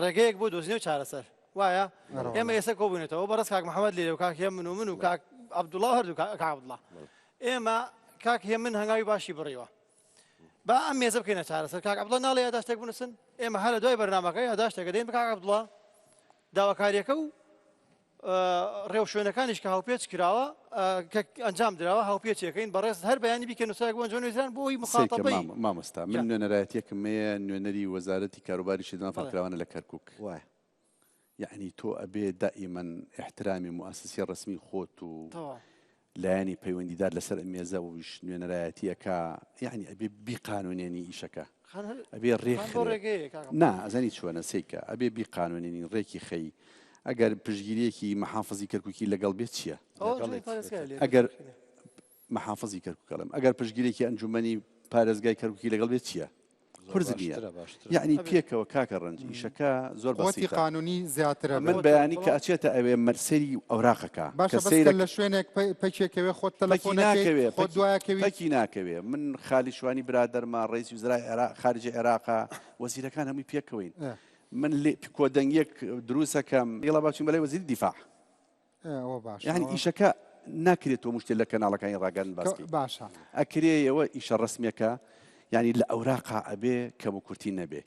ڕێگەیەک بۆ دۆزینەوەی چارەسەر وایە ئێمە ئێستا کۆبووینەتەوە بەڕێز کاک محەممەد لێرە و کاک هێمن و من و کاک عەبدوڵڵا و هەردوو کاک عەبدوڵڵا ئێمە کاک هێمن هەنگاوی باشی بڕیوە با ئەم مێزە بکەینە چارەسەر کاک عەبدوڵڵا ناڵێ یاداشتێک بنووسن ئێمە هەر لە دوای بەرنامەکە یاداشتێکە دەین بە کاک عەبدوڵڵا داواکاریەکە و ڕێوشوێنەکانیش کە هاوپێچ کراوە کە ئەنجام دراوە هاوپێچەکەین بەڕێز هەر بەیانی بیکە نووسراوێک بۆ ئەنجومەنی وەزیران بۆ ئەوەی مخاتەبەی مامۆستا من نوێنەرایەتیەکم هەیە نوێنەری وەزارەتی کاروباری شەهیدان فەرکراوانە لە کەرکک وایە یەعنی تۆ ئەبێ دائیمەن ئیحترامی موئەسەسی ڕەسمی خۆت و لایەنی پەیوەندیدار لەسەر ئەم مێزە ویش نوێنەرایەتی ئەکا یەعنی ئەبێ بیقانونێنی ئیشەکە ئەبێ ڕێکخرێ نا ئەزانی چۆنە سەیکە ئەبێ بیقانونێنی ڕێکی خەی ئەگەر پشتگیریەکی محافزی کەرکوکی لەگەڵ بێت چییە ئەگەر محافزی کەرکوک ئەڵێم ئەگەر پشتگیرێکی ئەنجومەنی پارێزگای کەرکوکی لەگەڵ بێت چییە؟ قورس نییە یعنی پێکەوە کاکە ڕەنج ئیشەکە زۆر بەسیتە قانونی زیاترە من بەیانی کە ئەچێتە ئەوێ مەرسەری ئەوراقەکە باشە بەس کە لە شوێنێک پەکێکەوێ خۆت تەلەفۆن ناکەوێ خۆت دوایەکەوی پەکی ناکەوێ من خالی شوانی برادەرمە ڕئیسی وزرای عێراق خارجی عێراقا وەزیرەکان هەمووی پێکەوەین من کۆدەنگیەک دروستەکەم یڵا باچین بەلای وەزیری دیفاع یانی ئیشەکە ناکرێت تۆ مشتێ لە کەناڵەکانی ڕاگەن باسکی باشە ئەکرێیەوە ئیشە ڕسمیەکە یعنی لە ئەوراقا ئەبێ کەم و کورتی نەبێ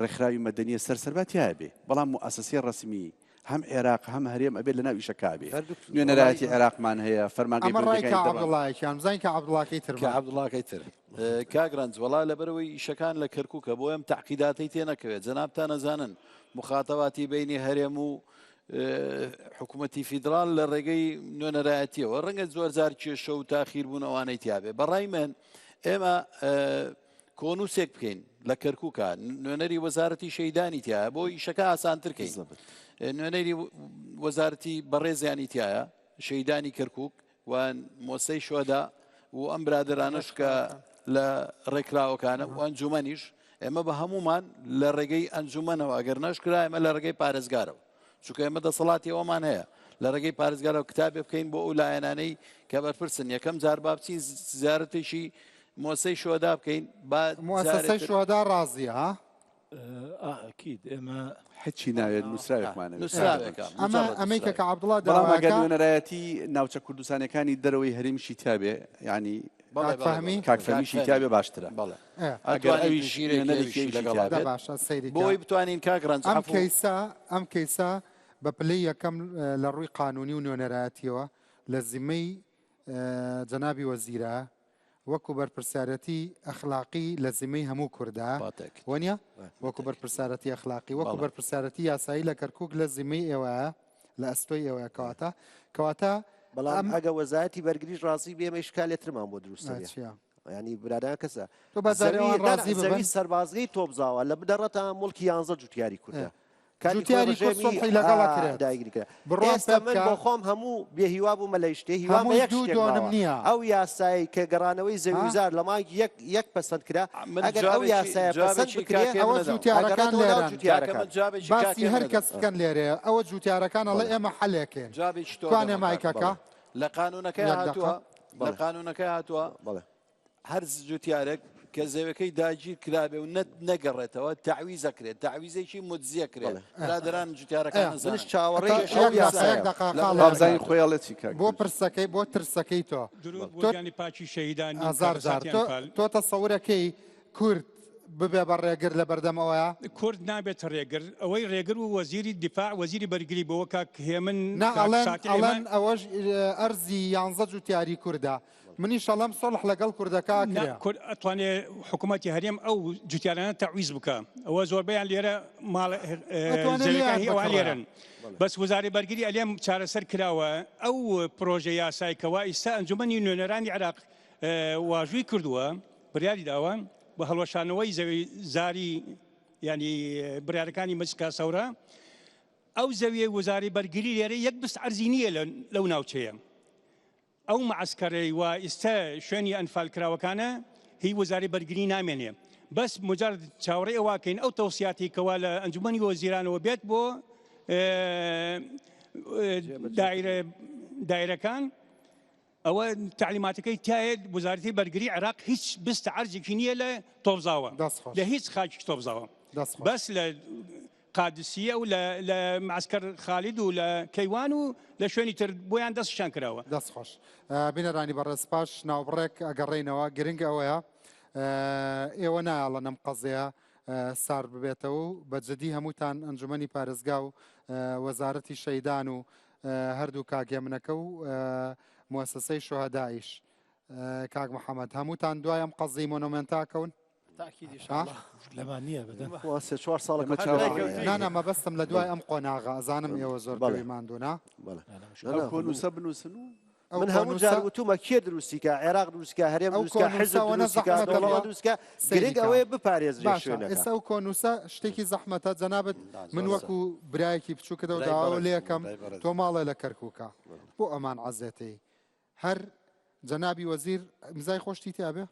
ڕێکخراوی مەدەنیە سەر سەرباتیا بێ بەڵام موئەسەسەی ڕسمی هەم عێراق هەم هەرێم ئەبێت لەناو ئیشەکە بێ نوێنەرایەتی عێراقمان هەیە فەرمانگەی ئەمە ڕای کا عەبدوڵڵایەکیان بزانین کە عەبدوڵڵاکەی تر کە عەبدوڵڵاکەی تر کاک ڕەنج وەڵا لەبەرەوەی ئیشەکان لە کەرکووکە بۆ ئەم تەعقیداتەی تێ نەکەوێت جەنابتان ئەزانن مخاتەواتی بینی هەرێم و حکوومەتی فیدراڵ لە ڕێگەی نوێنەرایەتیەوە ڕەنگە زۆر جار کێشە و تاخیر بوون ئەوانەی تیاابێ بەڕای من ئێمە کۆنووسێک بکەین لە کەرکووکە نوێنەری وەزارەتی شەیدانی تایە بۆ ئیشەکە ئاسانتر کەین نوێنەری وەزارەتی بەڕێزیانی تایە شەیدانی کەرکک و مۆسەی شۆدا و ئەم برادرانش کە لە ڕێکخراوەکانە و ئەنجومەنیش ئێمە بە هەمومان لە ڕێگەی ئەنجومەنەوە ئەگەر نەشکرا ئێمە لە ڕێگەی پارێزگارەوە چونکە ئێمە دەسەڵاتی ئەومان هەیە لە ڕێگەی پارێزگارەوە کتابێ بکەین بۆ ئەو لایەنانەی کە بەرپرسن یەکەم جار با بچین زیارەتێکی مۆسەی شۆدا بکەین با مؤسسەی شۆدا ڕازیە ها؟ ئەکید ئێمە هیچی ناوێت نووسراوێکمان نووسراوێکە ئەمە ئەمەی کە کە عەبدوڵڵا بەڵام ئەگەر داواکە نوێنەرایەتی ناوچە کوردستانەکانی دەرەوەی هەرێمیشی تیابێ یعنی بەڵێ، بەڵێ، فەهمی؟ کاک فەهمیشی تیابێ باشترە بەڵێ ئێ. ئەگەر ئەتوانین ئەویش ژیرێکی نوێنەرێکی ئەویشی ئەویشی لەگەڵا تیابێت دە بێت باشە سەیری کە بۆی بتوانین کاک ڕەنج ئەم عەفوو کەیسە ئەم کەیسە بە پلەی یەکەم لە ڕووی قانونی و نوێنەرایەتیەوە لە زیمەی جەنابی وەزیرە وەکو بەرپرسیارەتی ئەخلاقی لە زیمەی هەموو کوردە وەنیە وەکو بەرپرسیارەتی ئەخلاقی وەکو بەرپرسیارەتی یاسایی لە کەرکک لە زیمەی ئێوە لە ئەستۆی ئێوە کەواتە کەواتە بەڵام ئەگە وەزارەتی بەرگریش ڕازی بێ ئێمە ئیشکالێترمان بۆ دروست دەبێ. ینی برادان کەسە تۆ بە جارێ ئەوان ڕازی ببن. زەوی سەربازگەی تۆپزاوە لە بنەڕەتا موڵکی یانزە جوتیاری کوردە. کاتی خۆی جوتیاری کورد ڕژێمی سوڵحی لەگەڵ ئەکرێت. داگیری کرا. بڕوام ئێستا پێ من بکە. بۆ خۆم هەموو بێهیوا بوومە لە شتێ هیوام بە هەمووی یەک دوو شتێک دۆنم ماوە نییە. ئەو یاسایەی کە گەڕانەوەی زەوی ها؟ و زار لە مانگی یەک یەک پەسەند کرا من ئەگەر ئەو جوابێکی یاسایە پەسەند جوابێکی بکرێ کاکێ ئەوە نەدەم. جوتیارەکان ئەگەڕێتەوە ناو لێرەن. کاکە جوتیارەکان. من جوابێکی باسی کاکێ هەر نەدەم. کەس بکەن لێرەیە ئەوە جوتیارەکان ئەڵێ ئێمە حەلێکێن. جوابێکی تۆ کوانێ دەمە کاک. مایکەکە؟ لە قانونەکەی یەک دەقە. هاتووە لە بەڵێ. قانونەکەی هاتووە بەڵێ. هەر جوتیارێک کە زەویەکەی داگیر کرابێ و نەت نەگەڕێتەوە تەعویز ئەکرێت تەعویزێکی مجزی ئەکرێت برادەران جوتیارەکان منیش ئەزانن چاوەڕێی یەک ئەو دەقە، یەک یاسایەم. دەقە، لە خاڵ با بزانین یەک. خۆی ئەڵێ چی کاک بۆ پرسەکەی بۆ ترسەکەی تۆ درود بۆ تۆ گیانی پاکی شەهیدانی هەزار جار کارەساتی تۆ ئەنفال. تۆ تەسەورەکەی کورد ببێ بە ڕێگر لە بەردەم ئەوەیا؟ کورد نابێتە ڕێگر ئەوەی ڕێگر و وەزیری دیفاع وەزیری بەرگری بۆ کاک هێمن نا کاک ئەڵێن شاکر ئێمە ئەڵێن ئەوەش ئەرزی یانزە جوتیاری کوردە منیش ئەڵێم سوڵح لەگەڵ کوردەکە نا ئەکرێ. کورد ئەتوانێ حکوومەتی هەرێم ئەو جوتیارانە تەعویز بکا ئەوە زۆربەیان لێرە ماڵ ئەتوانێ زەویەکان لێیان هی ئەوان بکڕێ. لێرەن بەس وەزارەی بەرگری ئەلێم چارەسەر کراوە ئەو پرۆژە یاسای کەوا ئیستا ئەنجومەنی نوێنەرانی عێراق واژووی کردووە بڕیاری داوە بە هەڵوەشانەوەی زەوی زاری ینی بڕیارەکانی مەجلیس سەورە ئەو زەویەی وەزارەی بەرگری لێرە یەک بست عەرزی نییە لەو ناوچەیە ئەو مەعەسکەرەی وا ئیستە شوێنی ئەنفالکراوەکانە هی وەزارەی بەرگری نامێنێ بەس مجرد چاوەڕێی ئەوە کەین ئەو تەوسیاتی کەوا لە ئەنجومەنی وەزیرانەوە بێت بۆ دایرە دایرەکان ئەوە تعلیماتەکەی تایە وەزارەتی بەرگری عێراق هیچ بست عەرزێکی نییە لە تۆپزاوە دەست خۆش. لە هیچ خاکی تۆپزاوە دەست خۆش. بەس لە قادسیە و لە لە معسکەر خالید و لە کەیوان و لە شوێنی تر بۆیان دەستیشان کراوە. دەست خۆش بینەرانی بەڕێز پاش ناوبڕێک ئەگەڕێینەوە گرنگ ئەوەیە ئێوە نایەڵن ئەم قەزیە سارد ببێتەوە و بە جدی هەمووتان ئەنجومەنی پارێزگا و وەزارەتی شەیدان و هەردوو کاک هێمنەکە و موسسەی شوهەدایش کاک محەممەد هەمووتان دوای ئەم قەزی مۆنۆمێنتا کەون نانا مەبەستم لە دوای ئەم قۆناغە ئەزانم ئێوە زۆر بەڵێ ماندوونا کۆنووسە بنووسن و من هەموو جار وتومە کێ دروستیکە عێراق دروستکە هەرێم دروستکە حزب دروستکە دەوڵەت دروستکە گرنگ ئەوەیە بپارێزرێ شوێنەکە ئێستا ئەو کۆنووسە شتێکی زەحمەتە جەنابت من وەکو برایەکی بچووکتەوە داوا لێکەم تۆ ماڵێ لە کەرکووکە بۆ ئەمان عەزێتەی هەر جەنابی وەزیر ئیمزای خۆشتی تیابێ؟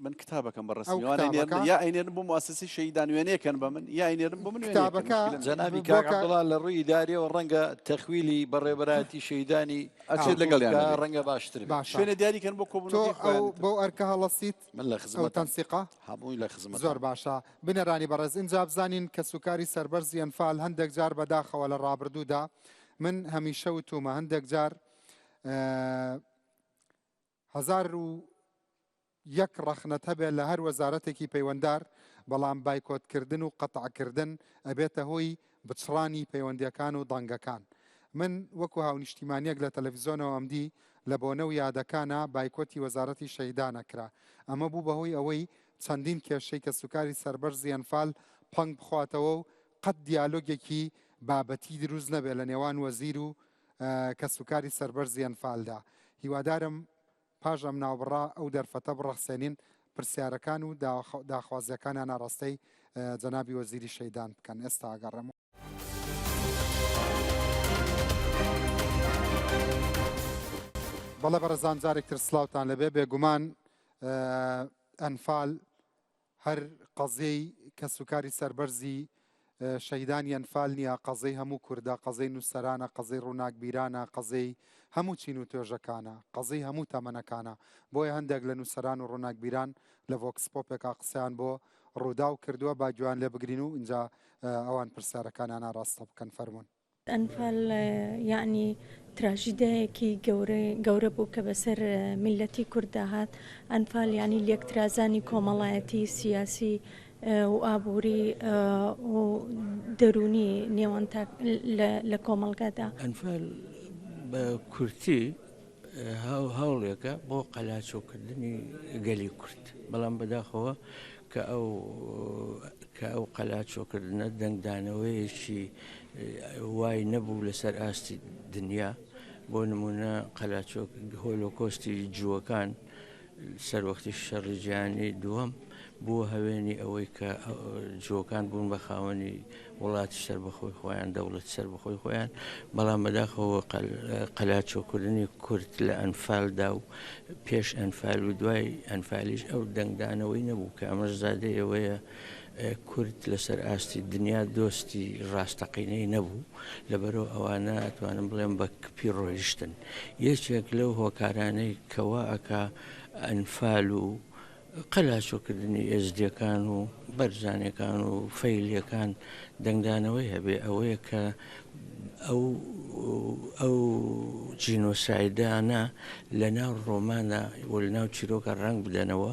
من کتابەکەم بە ئەو ڕەسمی وانە کتابەکە نێرن یا ئەینێرن بۆ موسسەی شەهیدان وێنەیەکەن بە من یا ئەینێرن بۆ من وێنەیەکەن کتابەکە مشکلە نییە. جەنابی بۆ کاک کە عەبدوڵا لە ڕووی ئیداریەوە ڕەنگە تەخویلی بەڕێوەبەرایەتی شەهیدانی ئەچێت کەرکوک لەگەڵیان بکا ئەبێ. ڕەنگە باشتر بێ. باشە شوێنێ دیاری کەن بۆ تۆ کۆبوونەوەکەی ئەو خۆیان ئیتر. بەو ئەرکە هەڵەسیت من لە ئەو خزمەتم تەنسیقە؟ هەمووی لە زۆر خزمەتم. باشە بینەرانی بەڕێز ئینجا بزانین کەسوکاری سەربەرزی ئەنفال هەندێک جار بەداخەوە لە ڕابردوودا من هەمیشە وتومە هەندێک جار 1001 ڕەخنەت هەبێ لە هەر وەزارەتێکی پەیوەندار بەڵام بایکۆتکردن و قەتعکردن ئەبێتە هۆی بچڕانی پەیوەندیەکان و دەنگەکان من وەکو هاونیشتیمانیەک لە تەلەفیزۆنەوە ئەمدی لە بۆنە و یادەکانا بایکۆتی وەزارەتی شەهیدان ئەکرا ئەمە بوو بەهۆی ئەوەی چەندین کێشەی کەسوکاری سەربەرزی ئەنفال پەنگ بخواتەوە و قەت دیالۆگێکی بابەتی دروست نەبێت لە نێوان وەزیر و کەسوکاری سەربەرزی ئەنفالدا. هیوادارم پاش ئەم ناوبڕە ئەو دەرفەتە بڕەخسێنین پرسیارەکان و داخوازیەکانیان ئاڕاستەی جەنابی وەزیری شەیدان بکەن. ئێستا ئەگەڕێمەوە. بەڵێ بەڕێزان جارێک تر سلااوان لەبێ بێگومان ئەنفال هەر قەزیەی کەسوکاری سەربەرزی شەهیدانی ئەنفال نییە، قەزیەی هەموو کوردە، قەزیەی نووسەرانە، قەزیەی ڕووناکبیرانە، قەزیەی هەموو چین و توێژەکانە، قەزیەی هەموو تەمەنەکانە. بۆیە هەندێک لە نووسەران و ڕووناکبیران لە ڤۆکس پۆپێکا قسەیان بۆ ڕووداو کردووە، با گوێیان لێ بگرین و ئینجا ئەوان پرسیارەکانیان ئاراستە بکەن. فەرموون. ئەنفال یەعنی تراژیدایەکی گەورە بوو کە بەسەر میللەتی کورددا هات. ئەنفال یەعنی لێکترازانی کۆمەڵایەتی، سیاسی و ئابووری و دەروونی نێوان تاک لە کۆمەڵگادا. ئەنفال بە کورتی هەوڵێکە بۆ قەلاچۆکردنی گەلی کورد، بەڵام بەداخەوە کە ئەو کە ئەو قەلاچۆکردنە دەنگدانەوەیەکی وای نەبوو لەسەر ئاستی دنیا، بۆ نموونە قەلاچۆ هۆلۆکۆستی جووەکان سەروەختی شەڕی جیهانی دووەم بووە هەوێنی ئەوەی کە جووەکان بوون بە خاوەنی وڵاتی سەربەخۆی خۆیان، دەوڵەتی سەربەخۆی خۆیان، بەڵام بەداخەوە قەلاچۆکردنی کورد لە ئەنفالدا و پێش ئەنفال و دوای ئەنفالیش ئەو دەنگدانەوەی نەبوو کە ئەمەش زادەی ئەوەیە کورد لەسەر ئاستی دنیا دۆستی ڕاستەقینەی نەبوو، لەبەرئەوە ئەوانە ئەتوانم بڵێم بە کپی ڕۆیشتن. یەکێک لەو هۆکارانەی کە وا ئەکا ئەنفال و قەلاچۆکردنی ئێزدیەکان و بەرزانیەکان و فەیلیەکان دەنگدانەوەی هەبێ ئەوەیە کە ئەو ئەو جینۆسایدانە لە ناو ڕۆمانە و لە ناو چیرۆکە ڕەنگ بدەنەوە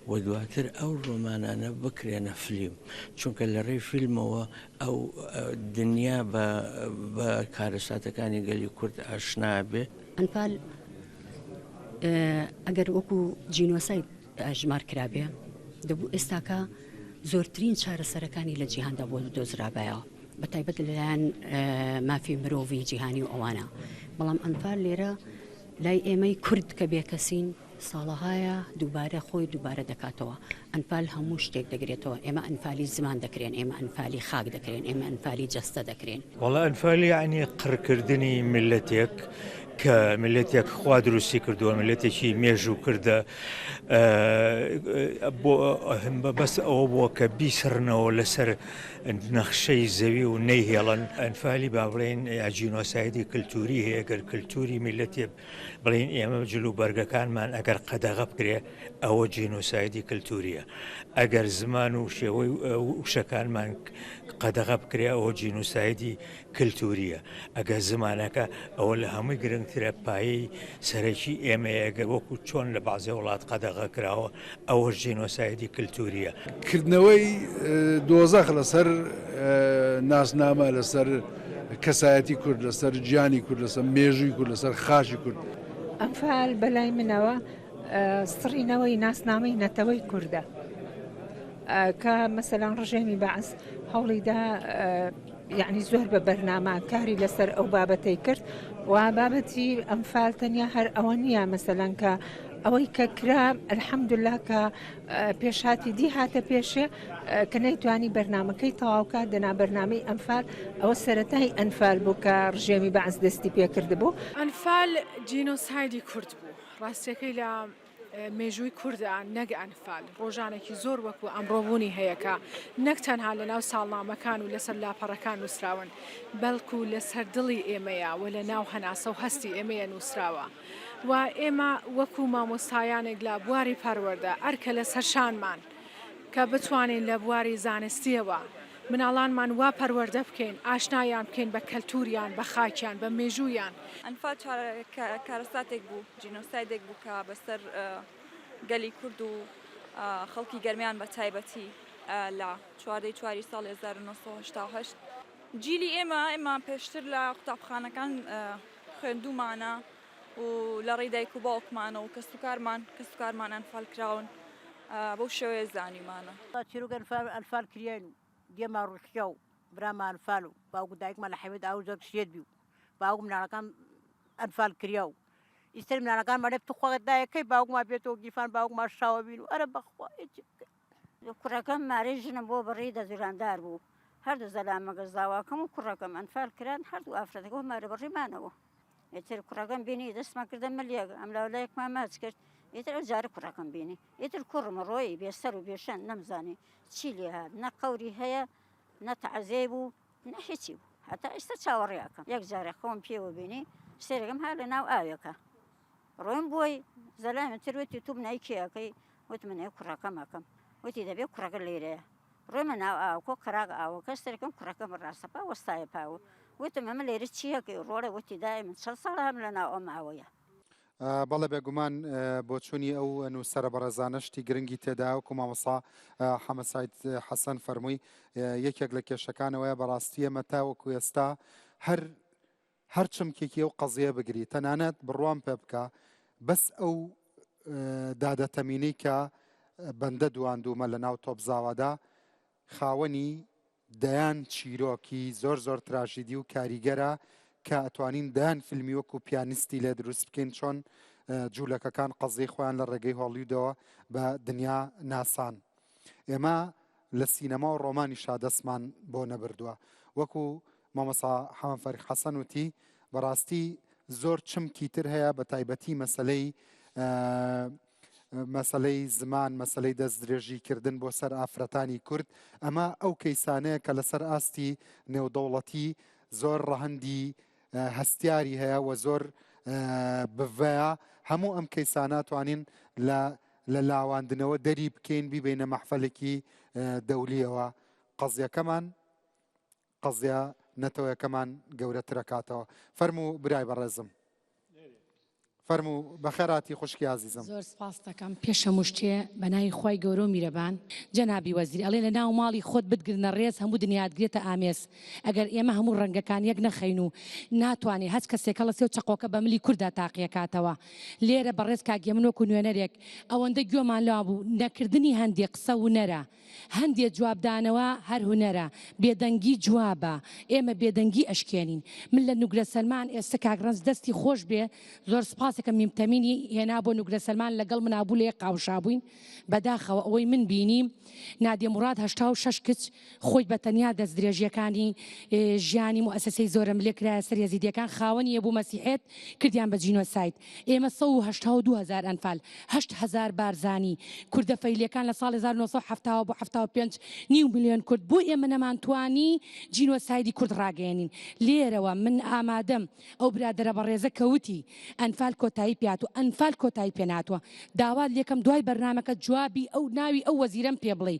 و دواتر ئەو ڕۆمانانە بکرێنە فلیم چونکە لە ڕێی فیلمەوە ئەو دنیا بە بە کارەساتەکانی گەلی کورد ئاشنا بێ. ئەنفال ئەگەر وەکو جینۆساید ئەژمار کرابێ دەبوو ئێستاکە زۆرترین چارەسەرەکانی لە جیهاندا بۆ دۆزرابایەوە بە تایبەت لەلایەن مافی مرۆڤی جیهانی و ئەوانە بەڵام ئەنفال لێرە لای ئێمەی کورد کە بێکەسین ساڵەهایە دووبارە خۆی دووبارە دەکاتەوە ئەنفال هەموو شتێک دەگرێتەوە ئێمە ئەنفالی زمان دەکرێن ئێمە ئەنفالی خاک دەکرێن ئێمە ئەنفالی جەستە دەکرێن. وەڵا ئەنفال یەعنی قڕکردنی میللەتێک کە میللەتێک خوا دروستی کردووە میللەتێکی مێژوو کردە بۆ بەس ئەوە بووە کە بیسڕنەوە لەسەر نەخشەی زەوی و نەیهێڵن ئەنفالی با بڵێین یا جینۆسایدی کللتوری هەیە گەر کللتوری میللەتێ بڵێین ئێمە جل و بەرگەکانمان ئەگەر قەدەغە بکرێ ئەوە جینۆسایدی کللتوریە ئەگەر زمان و شێوەی وشەکانمان قەدەغە بکرێ ئەوە جینۆسایدی کللتوریە ئەگەر زمانەکە ئەوە لە هەمووی گرنگترە پایەی سەرەکی ئێمەیە گەر وەکو چۆن لە بەعزێ وڵات قەدەغە کراوە ئەوەش جینۆسایدی کللتوریە. کردنەوەی دۆزەخ لەسەر ناسنامە، لەسەر کەسایەتی کورد، لەسەر گیانی کورد، لەسەر مێژووی کورد، لەسەر خاکی کورد. ئەنفال بەلای منەوە سڕینەوەی ناسنامەی نەتەوەی کوردە کە مەسەلەن ڕژێمی بەعس هەوڵیدا یعنی زۆر بە بەرنامە کاری لەسەر ئەو بابەتەی کرد و بابەتی ئەنفال تەنیا هەر ئەوە نییە مەسەلەن کە ئەوەی کە کرا الحمدلله کە پێشهاتی دی هاتە پێشێ کە نەیتوانی بەرنامەکەی تەواوکات دەنا بەرنامەی ئەنفال ئەوە سەرەتای ئەنفال بوو کە ڕژێمی بەعس دەستی پێکردبوو. ئەنفال جینۆسایدی کورد بوو ڕاستیەکەی لە. مێژووی کوردە نەک ئەنفال، ڕۆژانێکی زۆر وەکو ئەمڕۆ بوونی هەیە کە نەک تەنها لەناو ساڵنامەکان و لەسەر لاپەڕەکان نووسراون، بەڵکو لەسەر دڵی ئێمەیە و لەناو هەناسە و هەستی ئێمەیە نووسراوە و ئێمە وەکو مامۆستایانێک لە بواری پەروەردە ئەرکە لەسەر شانمان کە بتوانین لە بواری زانستییەوە مناڵانمان وا پەروەردە بکەین، ئاشنایان بکەین بە کەلتوریان، بە خاکیان، بە مێژوویان. ئەنفال کارەساتێک بوو، جینۆسایدێک بوو کە بەسەر گەلی کورد و خەڵکی گەرمیان بە تایبەتی لە چواردەی چواری ساڵی 1970 جیلی ئێمە ئێمە پێشتر لە قوتابخانەکان خوێندوومانە و لە ڕێی دایک و باوکمانە و کەسوکارمان کەسوکارمان ئەنفال کراون بەو شێوەیە زانیومانە. چیرۆک ئەنفال کریاین و دێمان ڕووخیا و برامان ئەنفال و باوک و دایکمان لە حەمید ئاو زۆر شێت بی و باوک مناڵەکان ئەنفال کریا و ئیستر مناڵەکان مەرێ توخوا دایە کەی باوکمان بێتەوە گیرفان باوکمان شاوە بین و ئەرە بەخوا کوڕەکەم مارەی ژنم بۆ بڕی دەزوراندار بوو هەردوو زەلامەکە زاواکەم و کوڕەکەم ئەنفال کران هەردوو ئافرەتەکە و مارە بڕی مانەوە ئیتر کوڕەکەم بینی دەستمان کردە ملیەک ئەم لاولایەکمان ماچ کرد ئیتر ئەو جارە کوڕەکەم بینی ئیتر کوڕم ڕۆیی بێسەر و بێشەن نەمزانی چی لێ هات نە قەوری هەیە نە تەعزیەی بوو نە هیچی بوو هەتا ئێستا چاوەڕێ ئەکەم یەک جارە خۆم پێوە بینی سێرەکەم ها لە ناو ئاوێکە ڕۆیم بۆی زەلامی تر وتی تو بنای کێ ئەکەی وت من ئەی کوڕەکەم ئەکەم وتی دەبێ کوڕەکە لێرەیە ڕۆیمە ناو ئاوکۆ قەراغ ئاوەکە سەرکەم کوڕەکەم ڕاستەپا وەستایە پاوە وتم ئەمە لێرە چیەکەی ڕۆڵە وتی دایە من چەند ساڵە هەم لە ناو ئەم ئاوەیە. بەڵێ بێگومان بۆچوونی ئەو نووسەرە بەڕێزانە شتی گرنگی تێدایە وەکو مامۆستا حەمە سەعید حەسەن فەرمووی یەکێک لە کێشەکانەوەیە بەڕاستی ئێمە تاوەکو ئێستا هەر هەر چمکێکی ئەو قەزیە بگری تەنانەت بڕوام پێ بکە بەس ئەو دادە تەمینەی کە بەندە دواندومە لە ناو تۆپزاوادا خاوەنی دەیان چیرۆکی زۆر زۆر تراژیدی و کاریگەرە کە ئەتوانین دەیان فیلمی وەکو پیانیستی لێ دروست بکەین چۆن جوولەکەکان قەزیەی خۆیان لە ڕێگەی هۆڵیودەوە بە دنیا ناسان ئێمە لە سینەما و ڕۆمانیشا دەستمان بۆ نەبردووە وەکو مامۆستا حەمە فەریق حەسەن وتی بەڕاستی زۆر چمکی تر هەیە بە تایبەتی مەسلەی مەسلەی زمان مەسلەی دەستدرێژی کردن بۆ سەر ئافرەتانی کورد ئەمە ئەو کەیسانەیە کە لەسەر ئاستی نێودەوڵەتی زۆر ڕەهەندی هەستیاری هەیە و زۆر بڤەیە هەموو ئەم کەیسانە توانین لە لە لاواندنەوە دەری بکەین بیبینە مەحفەلێکی دەولیەوە قەزیەکەمان قەزیە نەتەوەکەمان گەورەترەکاتەوە فەرموو برای بەڕێزم. فەرموو بەخێرهاتی خوشکی ئازیزم. زۆر سپاست دەکەم پێش هەموو شتێ بە ناوی خوای گەورە و میرەبان جەنابی وەزیر ئەڵێ لە ناو ماڵی خۆت بتگرنە ڕێز هەموو دنیات گرێتە ئامێز ئەگەر ئێمە هەموو ڕەنگەکان یەک نەخەین و ناتوانێ هەچ کەسێک هەڵەسێ و چەقۆکە بە ملی کوردا تاقیەکاتەوە لێرە بەڕێز کاک هێمن وەکو نوێنەرێک ئەوەندە گوێمان لەوان بوو نەکردنی هەندێ قسە ونەرە هەندێ جواب دانەوە هەر هونەرە، بێدەنگی جوابە، ئێمە بێدەنگی ئەشکێنین. من لە نوگرە سەلمان ئێستە کاک ڕەنج دەستی خۆش بێ زۆر سوپاسەکەم میم تەمینی هێنا بۆ نوگرە سەلمان لەگەڵ منا بوو لە یەک قاوشا بووین بەداخەوە ئەوەی من بینیم نادیە موڕاد 86 کچ خۆی بە تەنیا دەستدرێژیەکانی ژیانی موئەسەسەی زۆرەملێ کرایە سەر یەزیدیەکان خاوەنی یەبوو مەسیحێت کردیان بە جینۆساید ئێمە 182 هەزار ئەنفال، 8000 بارزانی، کوردە فەیلیەکان لە ساڵی 1970 وە بۆ 75 نیو ملیۆن کورد، بۆ ئێمە نەمانتوانی جینۆسایدی کورد ڕاگەیەنین؟ لێرەوە من ئامادەم ئەو برادەرە بەڕێزە کە وتی ئەنفال کۆتایی پێهاتوە، ئەنفال کۆتایی پێنەهاتوە، داوات لێکەم دوای بەرنامەکە جوابی ئەو ناوی ئەو وەزیرەم پێ بڵێی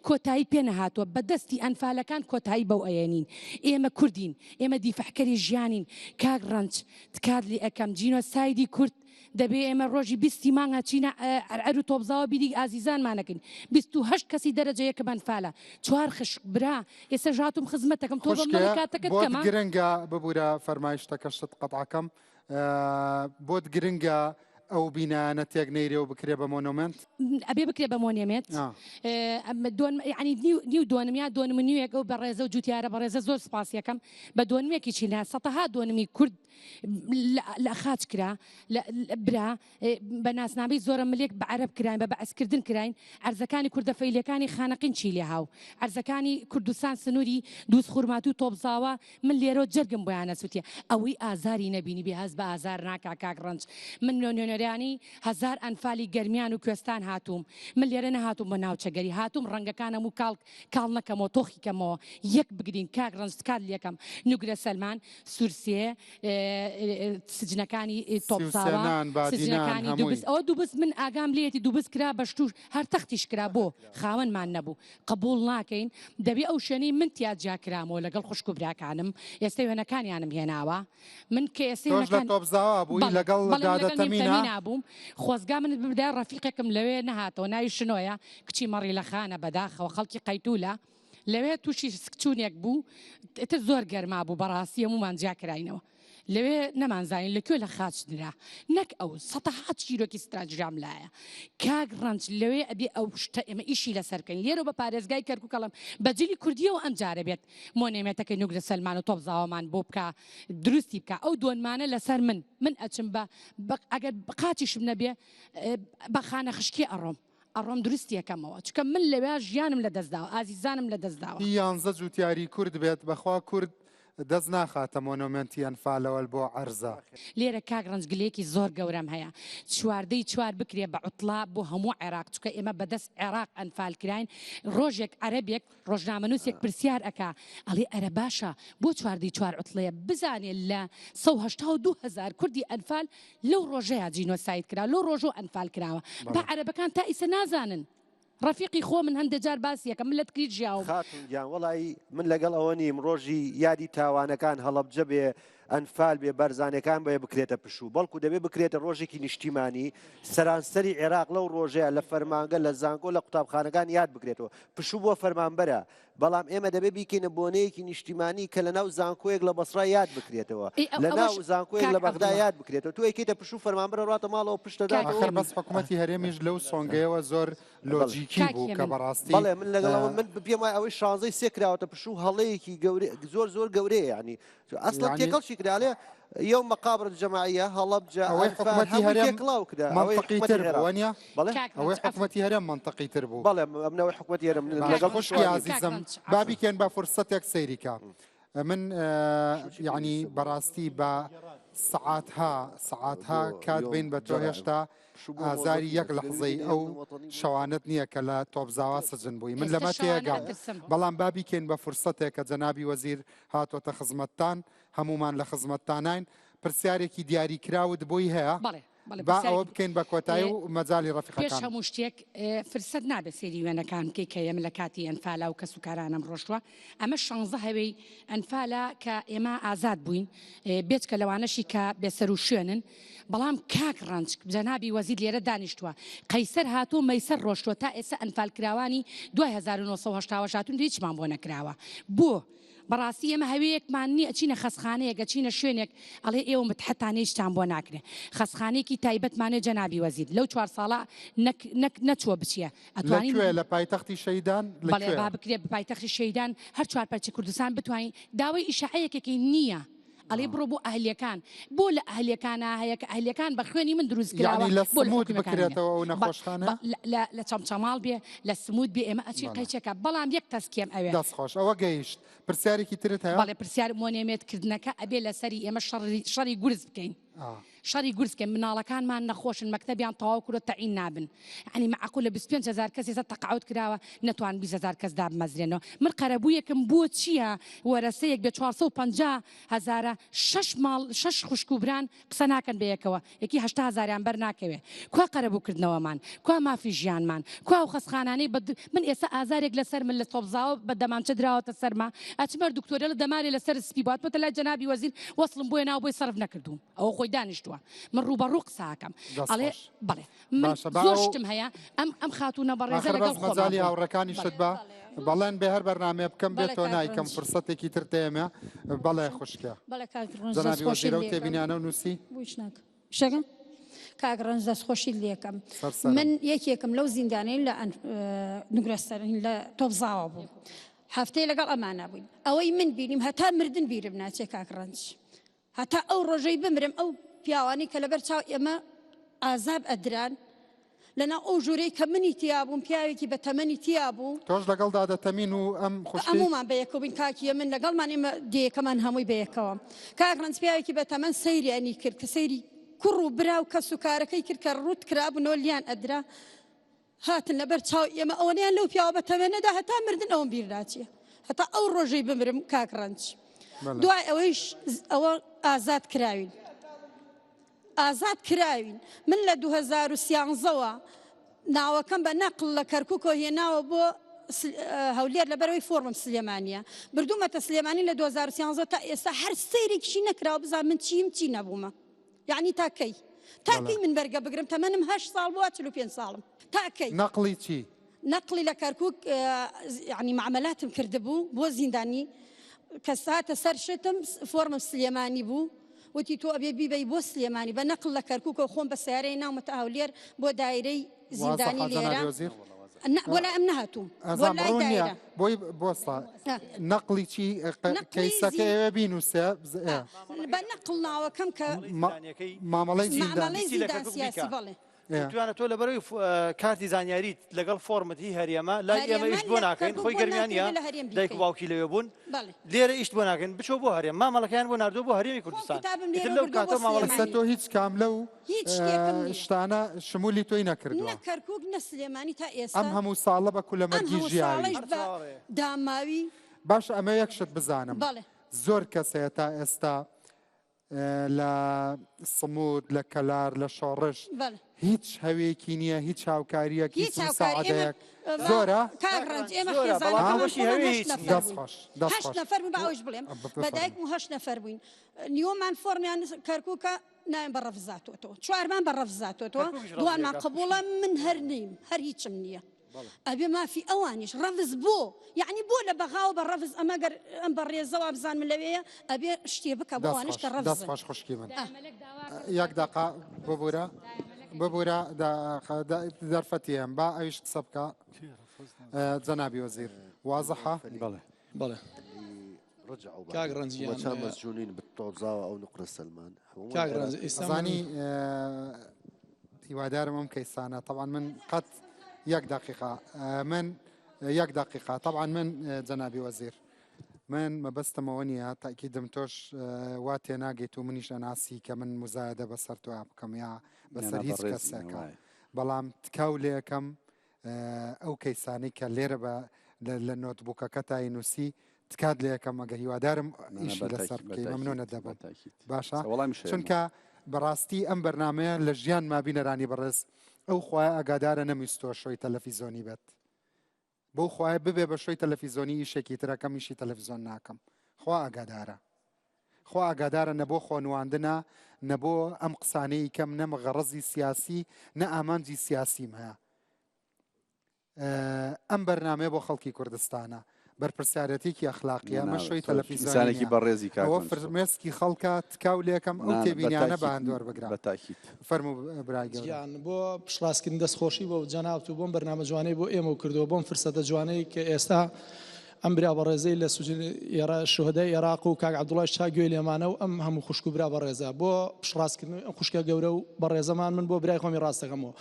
کۆتایی پێنەهاتوە، بە دەستی ئەنفالەکان کۆتایی بەو ئەیەنین. ئێمە کوردین، ئێمە دیفاعکەری ژیانین کاک ڕەنج. تکات لێ ئەکەم جینۆسایدی کورد دەبێ ئێمە ڕۆژی بیستی مانگ هەچینە عەرعەر و تۆپزاوە بیری ئازیزانمان ئەکەین 28 کەسی دەرەجە یەکم ئەنفالە چوار خشک برا ئێستا ژاتوم خزمەتەکەم تۆ بەم خوشکێ کاتەکەت بۆت کەمە گرنگە ببورە فەرمایشتەکەشت قەتعەکەم بۆت گرنگە ئەو بینایانە تێک نەیرێ و بکرێ بە مۆنۆمێنت؟ ئەبێ بکرێ بە مۆنێمێنت دۆن یعنی نیو دۆنم یا دۆنم و نیوێک ئەو بەڕێزە و جوتیارە بەڕێزە زۆر سپاسیەکەم بە دۆنمێکی چینا سەتەها دۆنمی کورد لە خاچ کرا برا بە ناسنامەی زۆرە ملێک بە عەرەب کراین بە بەعسکردن کراین عەرزەکانی کوردە فەیلیەکانی خانەقین چی لێ هاو عەرزەکانی کوردستان سنووری دووز خورماتوو تۆپزاوە من لێرەوە جەرگم بۆیان ئەسوتێ ئەوەی ئازاری نەبینی بێ هەست بە ئازار ناکا کاک ڕەنج من نوێنەرە. نوێنەرانی هەزار ئەنفالی گەرمیان و کوێستان هاتووم من لێرە نەهاتووم بۆ ناوچەگەری هاتووم ڕەنگەکان هەموو کاڵ کاڵ نەکەمەوە تۆخی کەمەوە یەک بگرین کاک ڕەنج تکات لێکەم نوگرە سەلمان سورسێ سجنەکانی تۆپزاوا سجنەکانی دوبز ئەوە دوبز من ئاگام لێتی دوبز کرا بە شتوش هەر تەختیش کرا بۆ خاوەنمان نەبوو قبوڵ ناکەین دەبێ ئەو شوێنەی من تیا جیا کرامەوە لەگەڵ خوشک و براکانم ئێستا وێنەکانیانم هێناوە من کە ئێستا تۆش لە تۆپزاوا بووی لەگەڵ دادە تەمینا بووم خۆزگا منت ببدایە ڕەفیقێکم لەوێ نەهاتەوە ناوی شنۆیە کچی مەڕی لە خانە بەداخەوە خەڵکی قەیتولە لەوێ تووشی سکچوونێک بوو ئیتر زۆر گەرما بوو بەڕاستی هەموومان جیا کراینەوە لەوێ نەمانزانی لە کوێ لە خاچ درا نەک ئەو سەتەها چیرۆکی ستراجرام لایە کاک ڕەنج لەوێ ئەبێ ئەو شتە ئێمە ئیشی لەسەر بکەین لێرە بە پارێزگای کەرکوک ئەڵێم بە جلی کوردیەوە ئەم جارە بێت مۆنێمێتەکەی نوگرە سەلمان و تۆپزاوەمان بۆ بکا دروستی بکا ئەو دۆنمانە لەسەر من من ئەچم بە ئەگەر قاچیشم نەبێ بە خانە خشکی ئەڕۆم ئەڕۆم دروستی ئەکەمەوە چونکە من لەوێ ژیانم لە دەست داوە ئازیزانم لە دەست داوە. هی یانزە جوتیاری کورد بێت بەخوا کورد دەست ناخاتە مۆنۆمێنتی ئەنفالەوە بۆ عەرزە. لێرە کاک ڕەنج گلەیەکی زۆر گەورەم هەیە چواردەی چوار بکرێ بە عوتڵە بۆ هەموو عێراق چونکە ئێمە بەدەست عێراق ئەنفال کراین ڕۆژێک عەرەبێک ڕۆژنامەنووسێک پرسیار ئەکا ئەڵێ ئەرە باشە بۆ چواردەی چوار عوتڵەیە بزانێ لە 182 هەزار کوردی ئەنفال لەو ڕۆژەیا جینۆساید کرا لەو ڕۆژەوە ئەنفال کراوە با عەرەبەکان تا ئیسە نازانن ڕەفیقی خۆ من هەندێ جار باسی ئەکەم من لە تکریت ژیاوم. خاتوون گیان وەڵایی من لەگەڵ ئەوە نیم ڕۆژی یادی تاوانەکان هەڵەبجە بێ ئەنفال بێ بەرزانەکان بێ بکرێتە پشوو بەڵکو دەبێ بکرێتە ڕۆژێکی نیشتیمانی سەرانسەری عێراق لەو ڕۆژەیە لە فەرمانگە لە زانکۆ لە قوتابخانەکان یاد بکرێتەوە پشوو بۆ فەرمانبەرە بەڵام ئێمە دەبێ بیکەینە بۆنەیەکی نیشتیمانی کە لەناو زانکۆیەک لە بەسڕا یاد بکرێتەوە لە ناو زانکۆیەک لە بەغدا یاد بکرێتەوە تۆ ئەیکەیتە پشوو فەرمانبەرە ڕاتە ماڵەوە پشتە ئاخر بەس حکوومەتی هەرێمیش لەو سۆنگەیەوە زۆر لۆجیکی بوو کە بەڕاستی بەڵێ من لەگەڵ ئەوە من پێم وایە ئەوەی شانزەی سێ کراوەتە پشوو هەڵەیەکی گەورە زۆر زۆر گەورەیە یعنی ئەسڵەن تێکەڵشی کرا ئەڵێ یوم مقابر الجماعیە هەڵەبجە ئەوەی ئەنفال حکومەتی هەمووی هەرێم تێکڵاو کرا ئەوەی مەنتقی حکومەتی تر بوو عێراق وەنیە؟ بەڵێ کاک ئەوەی ڕەنج عەفو حکومەتی هەرێم مەنتقی تر بوو بەڵێ ئەمنەوەی حکومەتی هەرێم من باشە لەگەڵ خوشکی پشتیوانی کاک ئازیزم ڕەنج با عەفو بیکەین بە فرسەتێک سەیری کە من شوچی یعنی پێویستە بۆ بەڕاستی بە سەعاتها سەعاتها بۆ کات یوم بین بە تۆ جەرائم هێشتا پشوو بۆ ئازاری مۆزەفی یەک دەبێ لەحزەی بیکەین ئەو یوم وەتەنی بۆ شەوانەت نییە کە لە تۆپزاوا سجن بووی من ئێستا لەمە شەوانە تێگەم ئەترسم بەڵام با بیکەین بە فرسەتێک کە جەنابی وەزیر هاتۆتە خزمەتتان هەموومان لە خزمەتتاناین پرسیارێکی دیاریکراوت بۆی هەیە؟ بەڵێ بەڵێ با ئەوە پرسیارێکی بکەین بە کۆتایی و مەجالی پێش ڕەفیقەکان. هەموو شتێک فرسەت نابێت سەیری وێنەکان بکەی کە ئێمە لە کاتی ئەنفالا و کەس و کارانم ڕۆشتووە ئەمە شانزە هەوێی ئەنفالە کە ئێمە ئازاد بووین بێجکە لەوانەشی کە بێسەر و شوێنن بەڵام کاک ڕەنج جەنابی وەزیر لێرە دانیشتووە قەیسەر هاتووە مەیسەر ڕۆشتووە تا ئێستا ئەنفالکراوانی دوای 1970 هاتوون هیچمان بۆ نەکراوە بۆ بەڕاستی ئێمە هەوێیەکمان نیە ئەچینە خەسخانەیەک ئەچینە شوێنێک ئەڵێ ئێوە متحەتان هیچتان بۆ ناکرێ خەسخانەیەکی تایبەتمان هەیە جەنابی وەزیر لەو چوار ساڵە نەک نەک نەچووە بچیە لە ئەتوانین کوێ لە پایتەختی شەهیدان لە بەڵێ کوێ؟ با بکرێ بە پایتەختی شەهیدان هەر چوار پەرچەی کوردستان بتوانین داوای ئیشاعەیەکێکی نییە ئەڵێ بڕۆ بۆ ئەهلیەکان بۆ لە ئەهلیەکانا هەیە کە ئەهلیەکان بە خوێنی من دروست کراوە یەعنی لە بۆ لە سموت حکومەکان نییە بکرێتەوە ئەو بە نەخۆشخانە؟ بە لە لە لە چەمچەماڵ بێ لە سموت بێ ئێمە ئەچین بەڵێ. قەیچەکە بەڵام یەک تەسکێم ئەوێ. دەست خۆش ئەوە گەیشت. پرسیارێکی ترت هەیە؟ بەڵێ پرسیار مۆنێمێت کردنەکە ئەبێ لەسەری ئێمە شەڕی شەڕی گورز بکەین. شەڕی گورز کەین مناڵەکانمان نەخۆشن مەکتەبیان تەواو کردوە تەعین نابن یەعنی مەعقولە 25 هەزار کەس ئێستا تەقاعود کراوە نەتوان 20 هەزار کەس دابمەزرێنەوە من قەرەبوویەکم بۆ چییە وەرەسەیەک بێ 450 هەزارە شەش ماڵ شەش خوشک و بران قسە ناکەن بەیەکەوە یەکی 80 هەزاریان بەر ناکەوێ کوا قەرەبوو کردنەوەمان کوا مافی ژیانمان کوا ئەو خەسخانانەی بە من ئێستا ئازارێک لەسەر من لە تۆپزاوە بە دەمانچە دراوەتە سەرما ئەچمە دکتۆرە لە دەمارێ لەسەر سپی بوو هاتمەتە لای جەنابی وەزیر وەسڵم بۆیە ناو بۆی سەرف نەکردووم ئەوە خۆی دانیشتووە من ڕووبەڕوو قسە ئەکەم دەست ئەڵێ خۆش. بەڵێ من باشە با زۆر ئەو شتم هەیە ئەم ئەم خاتوونە بەڕێزە ئاخر لەگەڵ بەس خۆمان مەجالی بوو هاوڕێکانیشت بەڵێ بە بەڵێن بێ هەر بەرنامەیە بکەم بێ بەڵێ تۆ کاک نایکەم ڕەنج. فرسەتێکی تر تێمە بەڵێ خوشکە بەڵێ کاک ڕەنج جەنابی دەستخۆشیت وەزیرە و لێکەم. تێبینیانە و نووسی بۆ هیچ ناکەم شەکەم کاک ڕەنج دەستخۆشیت لێکەم سەر سەرم. من یەکێکم لەو زیندانەی لە ئەن- نوگرەسەر لە تۆپزاوە بوو هەفتەی لەگەڵ ئەمانە بووین ئەوەی من بینیم هەتا مردن بیرم ناچێ کاک ڕەنج هەتا ئەو ڕۆژەی بمرم ئەو پیاوانەی کە لەبەر چاو ئێمە ئازاب ئەدران لەناو ئەو ژوورەی کە منی تیا بووم پیاوێکی بە تەمەنی تیا بوو. تۆش لەگەڵ دادە تەمین و ئەم خوشکەی؟ هەموومان بەیەکەوە بووین کاکی من لەگەڵمان ئێمە دێیەکەمان هەمووی بەیەکەوە کاک ڕەنج پیاوێکی بە تەمەن سەیریانی کرد کە سەیری. کوڕ و برا و کەس و کارەکەی کرد کە ڕووت کرابوونەوە لیان ئەدرا هاتن لەبەر چاو ئێمە ئەوەنەیان لەو پیاوە بە تەمەنەدا هەتا مردن ئەوم بیر ناچێ هەتا ئەو ڕۆژەی بمرم کاک ڕەنج دوای ئەوەیش ئەوە ئازاد کراوین ئازاد کراوین من لە 2013ەوە ناوەکەم بە نەقل لە کەرکوکەوە هێناوە بۆ هەولێر لەبەرەوەی فۆرمم سلێمانیە بردوومەتە سلێمانی لە 2013 تا ئێستا هەر سەیرێکیشی نەکراوە بزان من چیم چی نەبوومە یعنی تا کەی تا کەی من بەرگە بگرم تەمەنم هەشت ساڵ بووە 45 ساڵم تا کەی نەقڵی چی؟ نەقڵی لە کەرکوک یعنی معاملاتم کردبوو بۆ زیندانی کە هاتە سەر شتم فۆرمم سلێمانی بوو وتی تۆ ئەبێ بیبەی بۆ سلێمانی بە نەقل لە کەرکوکەوە خۆم بە سەیارەی ناومەتە هەولێر بۆ دایرەی زیندانی لێرە بۆ لای ئەم نەهاتووم بۆ لای دایرە بۆی بۆستا نەقلی چی کەیسەکە ئێوە بینوسێ بە نەقل ناوەکەم کە مامەڵەی زیندانی سیاسی بەڵێ وتویانە تۆ لەبەرەوەی کارتی زانیاریت لەگەڵ فۆرمت هی هەرێمە لای ئێمە ئیشت بۆ ناکەین خۆی گەرمیانە دایک و باوکی لەوێ بوون لێرە ئیشت بۆ ناکەین بچۆ بۆ هەرێم مامەڵەکەیان بۆ ناردووە بۆ هەرێمی کوردستان ئیتر لەو کاتەوە مامەڵەکە تۆ هیچ کام لەو شتانە شمولی تۆی نەکردووە نە کەرکوک نە سلێمانی تا ئێستا ئەم هەموو ساڵە بە کولەمەرگی ژیاوی داماوی باش ئەمە یەک شت بزانم زۆر کەس هەیە تا ئێستا لە سمود لە کەلار لە شۆڕش هیچ هەوێکی نییە هیچ هاوکاریەک هیچ مساعدەیەک زۆرە نەفەر بوو باوەش بڵێم بەدایکم و هەشت نەفەر بووین نیوەمان فۆرمیان کەرکووکە ناوێن بە ڕەفزاتۆتەوە چوارمان بە ڕەفزاتۆتەوە دوانمان قبوڵە من هەر نیم هەر هیچم نییە. ئەبێ مافی ئەوانیش ڕەفز بۆ یەعنی بۆ لە بەغاوە بە ڕەفز ئەمە گەر ئەم بەڕێزە وابزانم لەوێیە ئەبێ شتێ بکە بۆ ئەوانش کە ڕەفزن. دەست خۆش خوشکی من یەک دەقە ببورە ببورە دەرفەتی هەم با ئەویش قسە بکە جەنابی وەزیر وازحە بەڵێ بەڵێ کاک ڕەنج گیان وەچا مەسجونین بتۆزاوە ئەو نقرە سەلمان کاک ڕەنج ئێستا من ئەزانی هیوادارم ئەم کەیسانە تەبعەن من قەت یەک دقیقا من یەک دقیقا تەبعەن من جەنابی وەزیر من مەبەستمەوە نییە تاکیدم تۆش وا تێناگەیت و منیش ئەناسی کە من مزایدە بەسەر تۆ بکەم یا بەسەر هیچ کەسێکە بەڵام تکاو لێکەم ئەو کەیسانەی کە لێرە بە لە نۆتبووکەکەتای نووسی تکات لێ ئەکەم ئەگەر هیوادارم ئیشی لەسەر بکەی مەمنونت دەبم باشە چونکە بەڕاستی ئەم بەرنمەیە لە ژیان ما بینەرانی بەڕێز ئەو خوایە ئاگادارە نەمویستوە شۆی تەلەفیزۆنی بێت بەو خوایە ببێ بە شۆی تەلەفیزۆنی ئیشێکی ترەکەم ئیشی تەلەفیزۆن ناکەم خوا ئاگادارە خوا ئاگادارە نە بۆ خۆنواندنە نە بۆ ئەم قسانەی کەم نەم غەڕەزی سیاسی نە ئامانجی سیاسیم هەیە ئەم بەرنامەیە بۆ خەڵکی کوردستانە بەرپرسیارەتێکی ئەخلاقیە ئەمە شۆی تەلەفیزیۆنێکی بەڕێزی ئەوە فرمێسکی خەڵکە تکاو لێکەم ئەو تێبینیانە بە هەندوەر بگرە بەتاکیت فەرموو برای گەورە. گیان بۆ پشتڕاستکردن دەست خۆشی بۆ جەنابت و بۆم بەرنامە جوانەی بۆ ئێمە و کردووە بۆم فرسەتە جوانەی کە ئێستا ئەم برا بەڕێزەی لە سجن شوهەدای ئێراق و کاک عەبدوڵایش چاک گوێی لێمانە و ئەم هەموو خوشک و برا بەڕێزە بۆ پشتڕاستکردنەوەی ئەم خوشکە گەورە و بەڕێزەمان من بۆ برای خۆمی ڕاست دەکەمەوە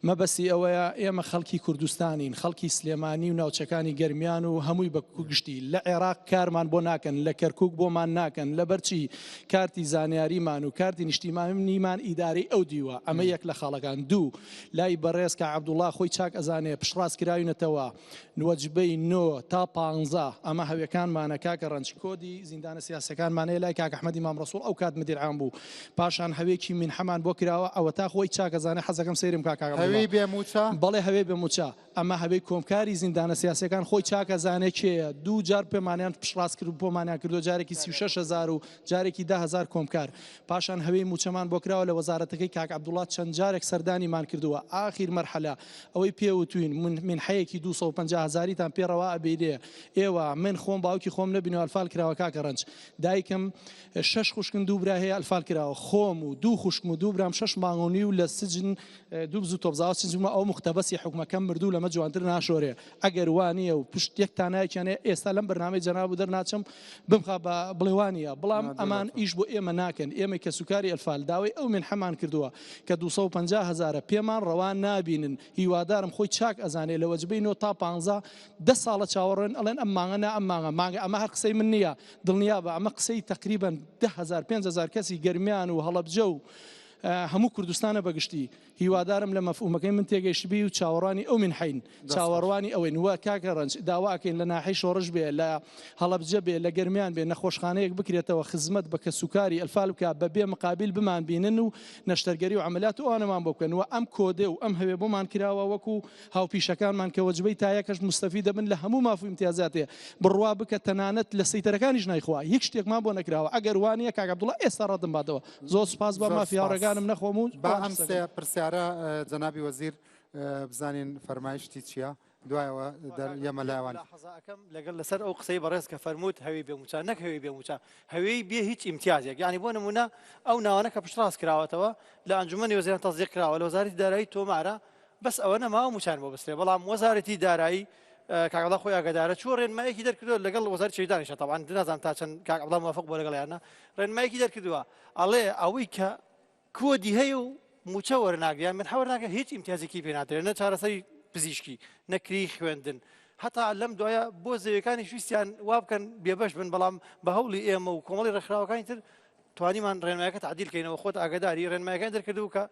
مەبەستی ئەوەیە ئێمە خەڵکی کوردستانین خەڵکی سلێمانی و ناوچەکانی گەرمیان و هەمووی بە گشتی لە عێراق کارمان بۆ ناکەن لە کەرکک بۆمان ناکەن لەبەرچی کارتی زانیاریمان و کارتی نیشتیمانیمان ئیدارەی ئەو دیوە ئەمە یەک لە خاڵەکان دوو لای بەڕێز کاک عەبدوڵا خۆی چاک ئەزانێ پشتڕاست کراوینەتەوە وەجبەی نۆ تا پانزە ئەمە هەوێکانمانە کاکە ڕەنج کۆدی زیندانە سیاسیەکانمان هەیە لای کاک ئەحمەدی مام ڕەسوڵ ئەو کات مدیر عام بوو پاشان هەوێکی مینحەمان بۆ کراوە ئەوەتا خۆی چاک ئەزانێ حەزەکەم سەیرم کا کاک عەبدوڵا هەوێی بێ مووچە؟ بەڵێ هەوێ بێ مووچە ئەمە هەوێی کۆمکاری زیندانە سیاسیەکان خۆی چاک ئەزانێ کێیە دوو جار پێمانیان پشتڕاست کرد بۆمانیان کردووە جارێکی 36 هەزار و جارێکی 10 هەزار کۆمکار پاشان هەوێی مووچەمان بۆ کراوە لە وەزارەتەکەی کاک عەبدوڵا چەند جارێک سەردانیمان کردووە ئاخیر مەرحەلە ئەوەی پێ وتوین مینحەیەکی 250 هەزاریتان پێ ڕەوا ئەبینێ ئێوە من خۆم باوکی خۆم نەبینەوە ئەلفال کراوە کاکە ڕەنج دایکم شەش خوشکن دوو برا هەیە ئەلفال کراوە خۆم و دوو خوشکم و دوو برام شەش مانگ و نیو لە سجن دووبز و تۆپزاوە سجنمە ئەو مختەبەسی حکومەکەم مردوو لەمە جوانتر ناشۆرێ ئەگەر وانییە و پشت یەک تانایەکیان هەیە ئێستا لەم بەرنامەی جەناب و دەرناچم بمخا بە بڵێ وانییە بەڵام ئەمان ئیش بۆ ئێمە ناکەن ئێمەی کەسوکاری ئەلفال داوای ئەو مینحەمان کردووە کە 250 هەزارە پێمان ڕەوا نابینن هیوادارم خۆی چاک ئەزانێ لە وەجبەی نۆ تا پانزە دە ساڵە چاوەڕێن ئەڵێن ئەم مانگە نا ئەم مانگە مانگە ئەمە هەر قسەی من نییە دڵنیابە ئەمە قسەی تەقریبەن 10 هەزار 5 هەزار کەسی گەرمیان و هەڵەبجە و. هەموو کوردستانە بە گشتی. هیوادارم لە مەفهومەکەی من تێگەیشتبی و چاوەڕوانی ئەو مینحەین، چاوەڕوانی ئەوەین و کاکە ڕەنج داوا ئەکەین لە ناحیەی شۆڕش بێ، لە هەڵەبجە بێ، لە گەرمیان بێ نەخۆشخانەیەک بکرێتەوە خزمەت بە کەسوکاری ئەنفال بکا بە بێ مقابیل بمانبینن و نەشتەرگەری و عەمەلیات و ئەوانەمان بۆ بکەن و ئەم کۆدە و ئەم هەوێ بۆمان کراوە وەکو هاوپیشەکانمان کە وەجبەی تایەکەش موستەفید دەبن لە هەموو ماف و ئیمتیازاتێ بڕوا بکە تەنانەت لە سەیتەرەکانیش نایخوا هیچ شتێکمان بۆ نەکراوە ئەگەر وانیە کاک عەبدوڵا ئێستا ڕەتم باتەوە زۆر سوپاس با مافی هاوڕێکانم نەخۆم و با ئەم سێ پرسیارە جەنابی وەزیر بزانین فەرمایشتی چییە؟ دوایەوە یەمە لاوان حەزاکەم لەگەڵ لەسەر ئەو قسەی بەڕێز کە فەرمووت هەوی بێ موچە نەک هەوی بێ موچە هەوی بێ هیچ ئیمتیازێک یعنی بۆ نمونە ئەو ناوانە کە پشتڕاست کراوەتەوە لە ئەنجومەنی وەزیران تەسدیق کراوە لە وەزارەتی دارایی تۆمارە بەس ئەوە نەماوە موچان بۆ بسرێ بەڵام وەزارەتی دارایی کاک عەبدوڵا خۆی ئاگادارە چووە ڕێنمایەکی دەرکردووە لەگەڵ وەزارەتی شەهیدانیشە تەبعەن نازانم تا چەند کاک عەبدوڵا موافق بووە لەگەڵ یان نا ڕێنمایەکی دەرکردووە ئەڵێ ئەوەی کە کۆدی هەیە و موچە وەرناگرێ یان منحە وەرناگرێ هیچ ئیمتیازێکی پێ نادرێت نە چارەسەری پزیشکی نە کری خوێندن هەتا لەم دوایە بۆ زەویەکانی ویستیان وا بکەن بێبەش بن بەڵام بە هەوڵی ئێمە و کۆمەڵی ڕێکخراوەکانی تر توانیمان ڕێنمایەکە تعدیل کەینەوە خۆت ئاگداری ڕێنمایەکان دەرکردبوو کە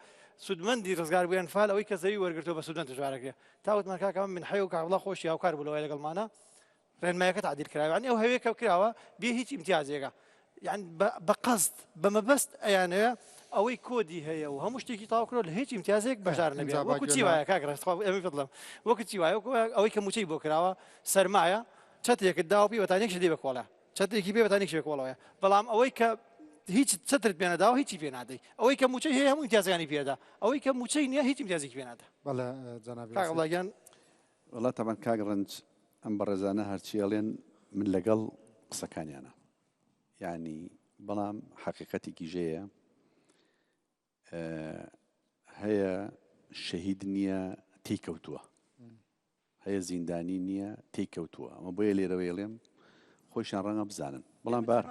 سوودمەندی ڕزگار بوویان فال ئەوەی کە زەوی وەرگرتووە بە سوودمەند تژارەکرێ تا وتمان کاکە من حەیە و کاک عەبدوڵا خۆشی هاوکار بوو لەوەی لەگەڵمانە ڕێنمایەکە تعدیل کراوە یعنی ئەو هەوێکە کراوە بێ هیچ ئیمتیازێکە یعنی بە قەست بە مەبەست ئەیانەوێ ئەوەی کۆدی هەیە و هەموو شتێکی تاو کرۆ لە هیچ ئیمتیازێک بەشدار نەبێت وەکو چی وایە کاک ڕێز خوا ئەمە فضلم وەکو چی وایە وەکو ئەوەی کە موچەی بۆ کراوە سەرمایە چەترێکت داوە پێی بەتانیەکشی دێ بە کۆڵە چەترێکی پێ بەتانیەکشی بە کۆڵەوەیە بەڵام ئەوەی کە هیچ چەترت پێ نەداوە هیچی پێ نادەی ئەوەی کە موچەی هەیە هەموو ئیمتیازەکانی پێدا ئەوەی کە موچەی نییە هیچ ئیمتیازێکی پێ نادا بەڵێ جەنابی کاک عەبدوڵا گیان وەڵا تەبعەن کاک ڕەنج ئەم بەڕێزانە هەرچی ئەڵێن من لەگەڵ قسەکانیانە یعنی بەڵام حەقیقەتێکی ژەیە هەیە شەهید نییە تێی کەوتووە هەیە زیندانی نییە تێی کەوتووە ئەمە بۆیە لێرەوە ئەڵێم خۆشیان ڕەنگە بزانن بەڵام بار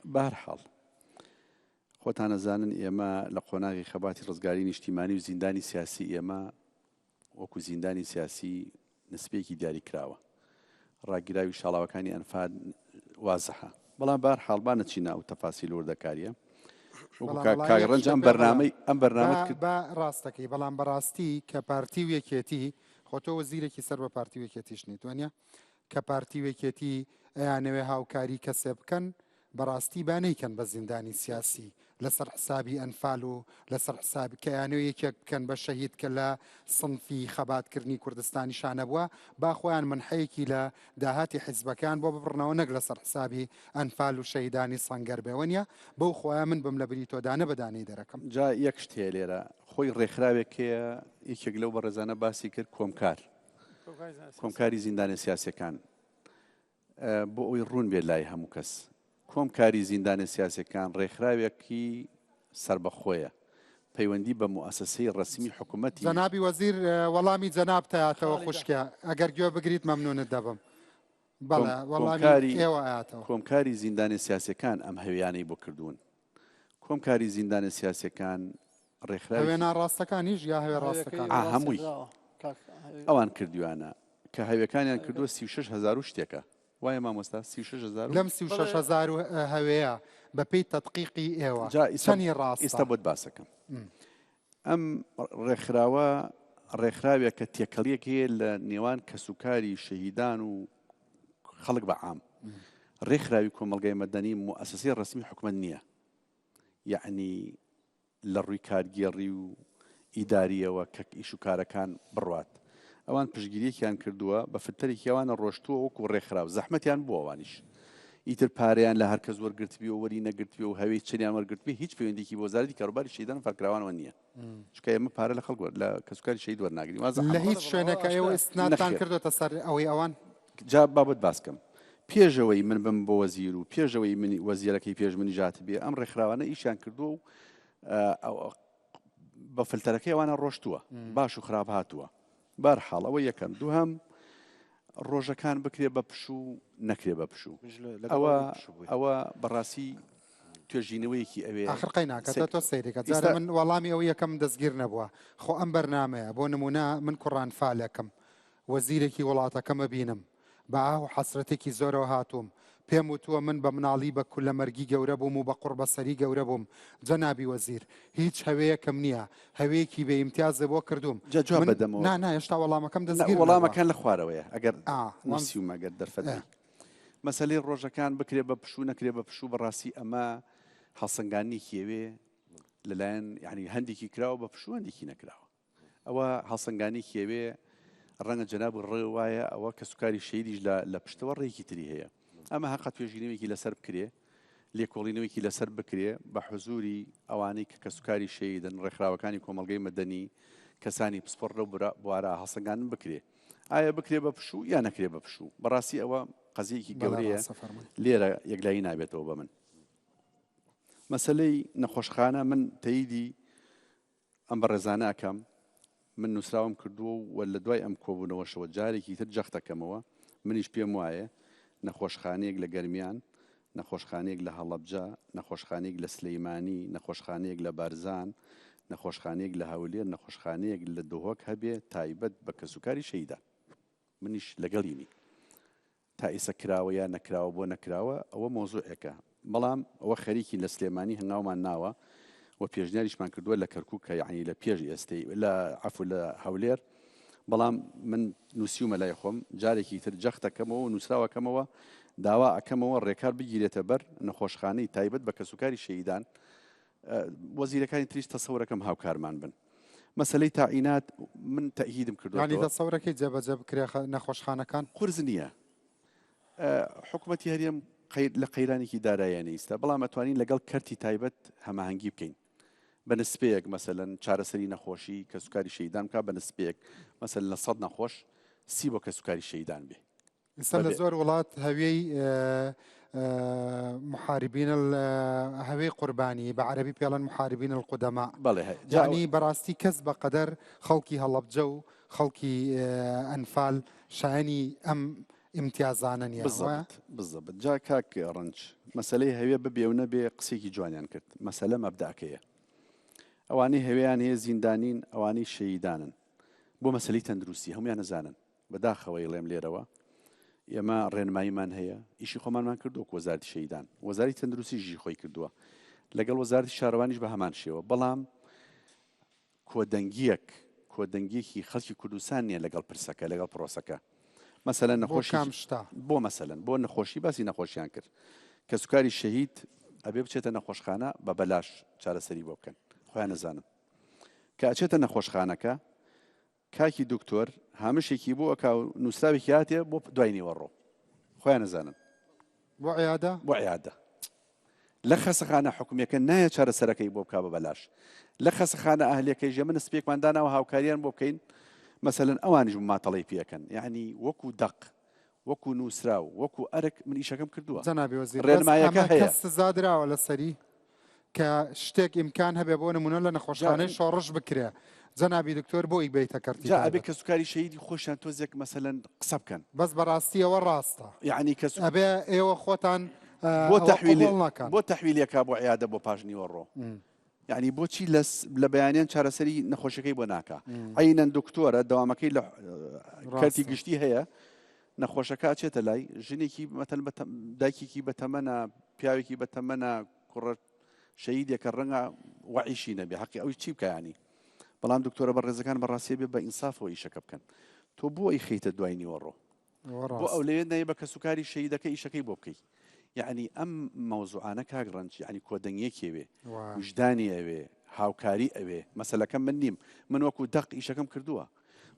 بار حاڵ خۆتان ئەزانن ئێمە لە قۆناغی خەباتی ڕزگاری نیشتیمانی و زیندانی سیاسی ئێمە وەکو زیندانی سیاسی نسبەیەکی دیاری کراوە ڕاگیراوی شاڵاوەکانی ئەنفال وازحە بەڵام بار حاڵ با نەچینە ئەو تەفاسیل وردەکاریە کاک ڕەنج ئەم بەرنامەی ئەم بەرنامەت کرد با ڕاستەکەی بەڵام بەڕاستی کە پارتی و یەکێتی خۆ تۆ وەزیرێکی سەر بە پارتی و یەکێتیش نیت وانە کە پارتی و یەکێتی ئەیانەوێ هاوکاری کەسێ بکەن بەڕاستی با نەیکەن بە زیندانی سیاسی لەسەر حسابی ئەنفال و لەسەر حسابی کە ئەیانەوێ یەکێک بکەن بە شەهید کە لە سنفی خەباتکردنی کوردستانیشا نەبووە با خۆیان منحەیەکی لە داهاتی حیزبەکەیان بۆ ببڕنەوە نەک لەسەر حسابی ئەنفال و شەهیدانی سەنگەر بێ وەنیە بەو خوایە من بم لە بری تۆ دانە بە دانەی دەرەکەم. جا یەک شت هەیە لێرە خۆی ڕێکخراوێک هەیە یەکێک لەو بەڕێزانە باسی کرد کۆمکار کۆمکاری زیندانە سیاسەکان بۆ ئەوەی ڕوون بێت لای هەموو کەس، کۆمکاری زیندانە سیاسیەکان ڕێکخراوێکی سەربەخۆیە، پەیوەندی بە موئەسەسەی ڕەسمی حکومەتی. جەنابی وەزیر وەڵامی جەنابت ئەیاتەوە خوشکە ئەگەر گوێ بگریت مەمنونت دەبم بەڵێ وەڵامی ئێوە ئەیاتەوە. کۆمکاری زیندانە سیاسیەکان ئەم هەویانەی بۆ کردوون. کۆمکاری زیندانە سیاسیەکان ڕێکخراوێکی. هەوێ ناڕاستەکانیش یا هەوێ ڕاستەکان؟ ئا هەمووی ئەوان کردویانە کە هەوێکانیان کردووە 36 هەزار و شتێکە وایە مامۆستا 36 هەزار لەم 36 هەزار و هەوێیە بە پێی تەدقیقی ئێوە جا چەنی ڕاستە؟ ئیستا بۆت باسەکەم ئەم ڕێکخراوە ڕێکخراوێکە تێکەڵیەک هەیە لە نێوان کەسوکاری شەهیدان و خەڵک بە عام ڕێکخراوی کۆمەڵگای مەدەنی موئەسەسەی ڕەسمی حکومەت نییە یەعنی لە ڕووی کارگێڕی و ئیداریەوە کە ئیش و کارەکان بڕوات ئەوان پشتگیریەکیان کردووە بە فلتەرێکی ئەوانە ڕۆشتووە وەکو ڕێکخراو زەحمەتیان بووە ئەوانیش ئیتر پارەیان لە هەرکەس وەرگرتبی و وەری نەگرتبی و هەوێی چەندیان وەرگرتبی هیچ پەیوەندیکی بۆ وەزارەتی کاروباری شەهیدان و فارکراوانەوە نییە چونکە ئێمە پارە لە خەڵک لە کەسوکاری شەهید وەرناگرین وازە لە هیچ شوێنێکە ئێوە ئیستنادتان کردوتە سەر ئەوەی ئەوان جا بابەت باسکەم پێشەوەی من بم بۆ وەزیر و پێشەوەی من وەزیرەکەی پێش منی جات بێ ئەم ڕێکخراوانە ئیشیان کردووە و بە فلتەرەکەی ئەوانە ڕۆشتووە باش و خراپ هاتووە بارحاڵ ئەوە یەکەم دووهەم ڕۆژەکان بکرێ بە پشوو نەکرێ بە پشوو ئەوە ئەوە بەڕاستی توێژینەوەیەکی ئەوێ ئاخر قەیناکە تۆ سەیرێکە جارە من وەڵامی ئەو یەکەم دەستگیر نەبووە خۆ ئەم بەرنمەیە بۆ نمونە من کوڕان فالێکم وەزیرێکی وڵاتەکەمە بینم بە ئاه و حەسرەتێکی زۆرەوە هاتووم. پێم وتووە من بە مناڵی بە کولەمەرگی گەورە بووم و بە قوڕبەسەری گەورە بووم. جەنابی وەزیر، هیچ هەوێیەکم نییە. هەوێیەکی بێ ئیمتیازێ بۆ کردووم. جا جواب من بەدەمەوە. نا، نا، هێشتا وەڵامەکەم نا، دەستگیر نەبووە. وەڵامەکان لە خوارەوەیە. ئەگەر ئا، وام نووسیومە، ئەگەر دەرفەت ئێ. بی. مەسەلەی ڕۆژەکان بکرێ بە پشوو نەکرێ بە پشوو، بەڕاستی ئەمە هەڵسەنگاندنێکی ئەوێ لەلایەن، یانی هەندێکی کراوە بە پشوو، هەندێکی نەکراوە. ئەوە هەڵسەنگانێکی ئەوێ ڕەنگە جەناب ڕێ وایە ئەوە کەسوکاری شەیدیش لە لە پشتەوە ڕێکی تری هەیە ئەمە هەقە توێژینەوەیەکی لەسەر بکرێ لێکۆڵینەوەیەکی لەسەر بکرێ بە حزوری ئەوانەی کە کەسوکاری شەیدن ڕێکخراوەکانی کۆمەڵگەی مەدەنی کەسانی پسپۆڕ لەو بوارە هەڵسەنگاندن بکرێ ئایا بکرێ بە پشوو یا نەکرێ بە پشوو بەڕاستی ئەوە قەزیەکی گەورەیە لێرە یەکلایی نابێتەوە بە من مەسلەی نەخۆشخانە من تەیدی ئەم بەڕێزانە ئەکەم، من نووسراوم کردووە و لە دوای ئەم کۆبوونەوەشەوە جارێکی تر جەخت ئەکەمەوە، منیش پێم وایە نەخۆشخانەیەک لە گەرمیان، نەخۆشخانەیەک لە هەڵەبجە، نەخۆشخانەیەک لە سلەیمانی، نەخۆشخانەیەک لە بارزان، نەخۆشخانەیەک لە هەولێر، نەخۆشخانەیەک لە دهۆک هەبێ تایبەت بە کەسوکاری شەهیدان. منیش لەگەڵیمی. تا ئیسە کراوە یا نەکراوە بۆ نەکراوە ئەوە مەوزوعێکە بەڵام ئەوە خەریکین لە سلێمانی هەنگاومان ناوە و پێشنیاریشمان کردووە لە کەرکوک کە یعنی لە پێش ئێستەی لە عەفو لە هەولێر بەڵام من نووسیومە لای خۆم جارێکی تر جەختەکەمەوە و نووسراوەکەمەوە داوا ئەکەمەوە ڕێکار بگیرێتە بەر نەخۆشخانەی تایبەت بە کەسوکاری شەهیدان وەزیرەکانی تریش تەسەورەکەم هاوکارمان بن. مەسەلەی تەعینات من تەئیدم کردووەتەوە. یانی تەسەورەکەی جێبەجێ بکرێ نەخۆشخانەکان؟ قورس نییە. حکومەتی هەرێم لە قەیرانێکی داراییانە ئیستا، بەڵام ئەتوانین لەگەڵ کەرتی تایبەت هەماهەنگی بکەین. بە نسبەیەک مەسەلەن چارەسەری نەخۆشی کەسوکاری شەهیدان بکا بە نسبەیەک مەسەلەن لە سەد نەخۆش سی بۆ کەسوکاری شەهیدان بێ. ئێستا لە زۆر وڵات هەوێی محاربین هەوێی قوربانی بە عەربی پێڵەن محاربین القدماء بەڵێ یعنی بەڕاستی کەس بە قەدەر خەڵکی هەڵەبجە و خەڵکی ئەنفال شایانی ئەم ئیمتیازانە نییە بالضبط بالضبط جا کاک ڕەنج مەسەلەی هەوێ ببێ و نەبێ قسێکی جوانیان کرد مەسەلە مەبداکەیە ئەوانەی هەوێیان هەیە زیندانین ئەوانەی شەیدانن بۆ مەسەلەی تەندروستی هەمویان نەزانن بەداخەوە ئەیڵێم لێرەوە ئێمە ڕێنماییمان هەیە ئیشی خۆمانمان کردووە وەک وەزارەتی شەهیدان وەزاری تەندروستی ژی خۆی کردووە لەگەڵ وەزارەتی شارەوانیش بە هەمان شێوە بەڵام کۆدەنگیەک کۆدەنگیەکی خەڵکی کوردستان نییە لەگەڵ پرسەکە لەگەڵ پرۆسەکە مەسەلەن نەخۆشی کام شتە بۆ مەسەلەن بۆ نەخۆشی باسی نەخۆشیان کرد کەسوکاری شەهید ئەبێ بچێتە نەخۆشخانە بە بەلاش چارەسەری بۆ بکەن خۆیان نەزانن کە ئەچێتە نەخۆشخانەکە کاکی دکتۆر هامشێکی بۆ ئەکا و نووسراوێکی هاتێ بۆ دوای نیوەڕۆ خۆیان نەزانن بۆ عیادە بۆ عیادە لە خەسەخانە حکومیەکە نایە چارەسەرەکەی بۆ بکا بە بەلاش لە خەسەخانە ئەهلیەکەی ژێ من سپێکمان داناوە هاوکاریان بۆ بکەین مەسەلەن ئەوانیش ماتەڵی پێەکەن یعنی وەکو دەق وەکو نووسراو وەکو ئەرک من ئیشەکەم کردووە جەنابی وەزیر بەس ڕێنمایەکە ئەمە هەیە کەس سزا دراوە لەسەری کە شتێک ئیمکان هەبێ بۆ نمونە لە نەخۆشخانەی شۆڕش بکرێ جەنابی دکتۆر بۆی بیتە کەرتی جا ئەبێ تایبەت کەسوکاری شەهیدی خۆشیان تۆزێک مەسەلەن قسە بکەن بەس بەڕاستی ئەوە ڕاستە یعنی کەس ئەبێ ئێوە خۆتان بۆ ئەوە تەحویل قبوڵ نەکەن بۆ تەحویلەکە بۆ عیادە بۆ پاش نیوەڕۆ یعنی بۆچی لەس لە بەیانیان چارەسەری نەخۆشیەکەی بۆ ناکا عینەن دکتۆرە دەوامەکەی لە کەرتی ڕاستە گشتی هەیە نەخۆشەکە ئەچێتە لای ژنێکی مەتەل دایکێکی بەتەمەنە پیاوێکی بەتەمەنە کوڕە شەهیدێکە ڕەنگە وعیشی نەبێ حەقی ئەوی چی بکەیانی بەڵام دکتۆرە بەڕێزەکان بەڕاستیە بێ بە ئینسافەوە ئیشەکە بکەن تۆ بۆ ئەی خەیتە دوای نیوەڕۆ بۆ ئەو لەوێ نەیە بە کەسوکاری شەهیدەکە ئیشەکەی بۆ بکەی یعنی ئەم مەوزوعانە کاک ڕەنج یعنی کۆدەنگیەکی ئەوێ وژدانی ئەوێ هاوکاری ئەوێ مەسەلەکە من نیم من وەکو دەق ئیشەکەم کردووە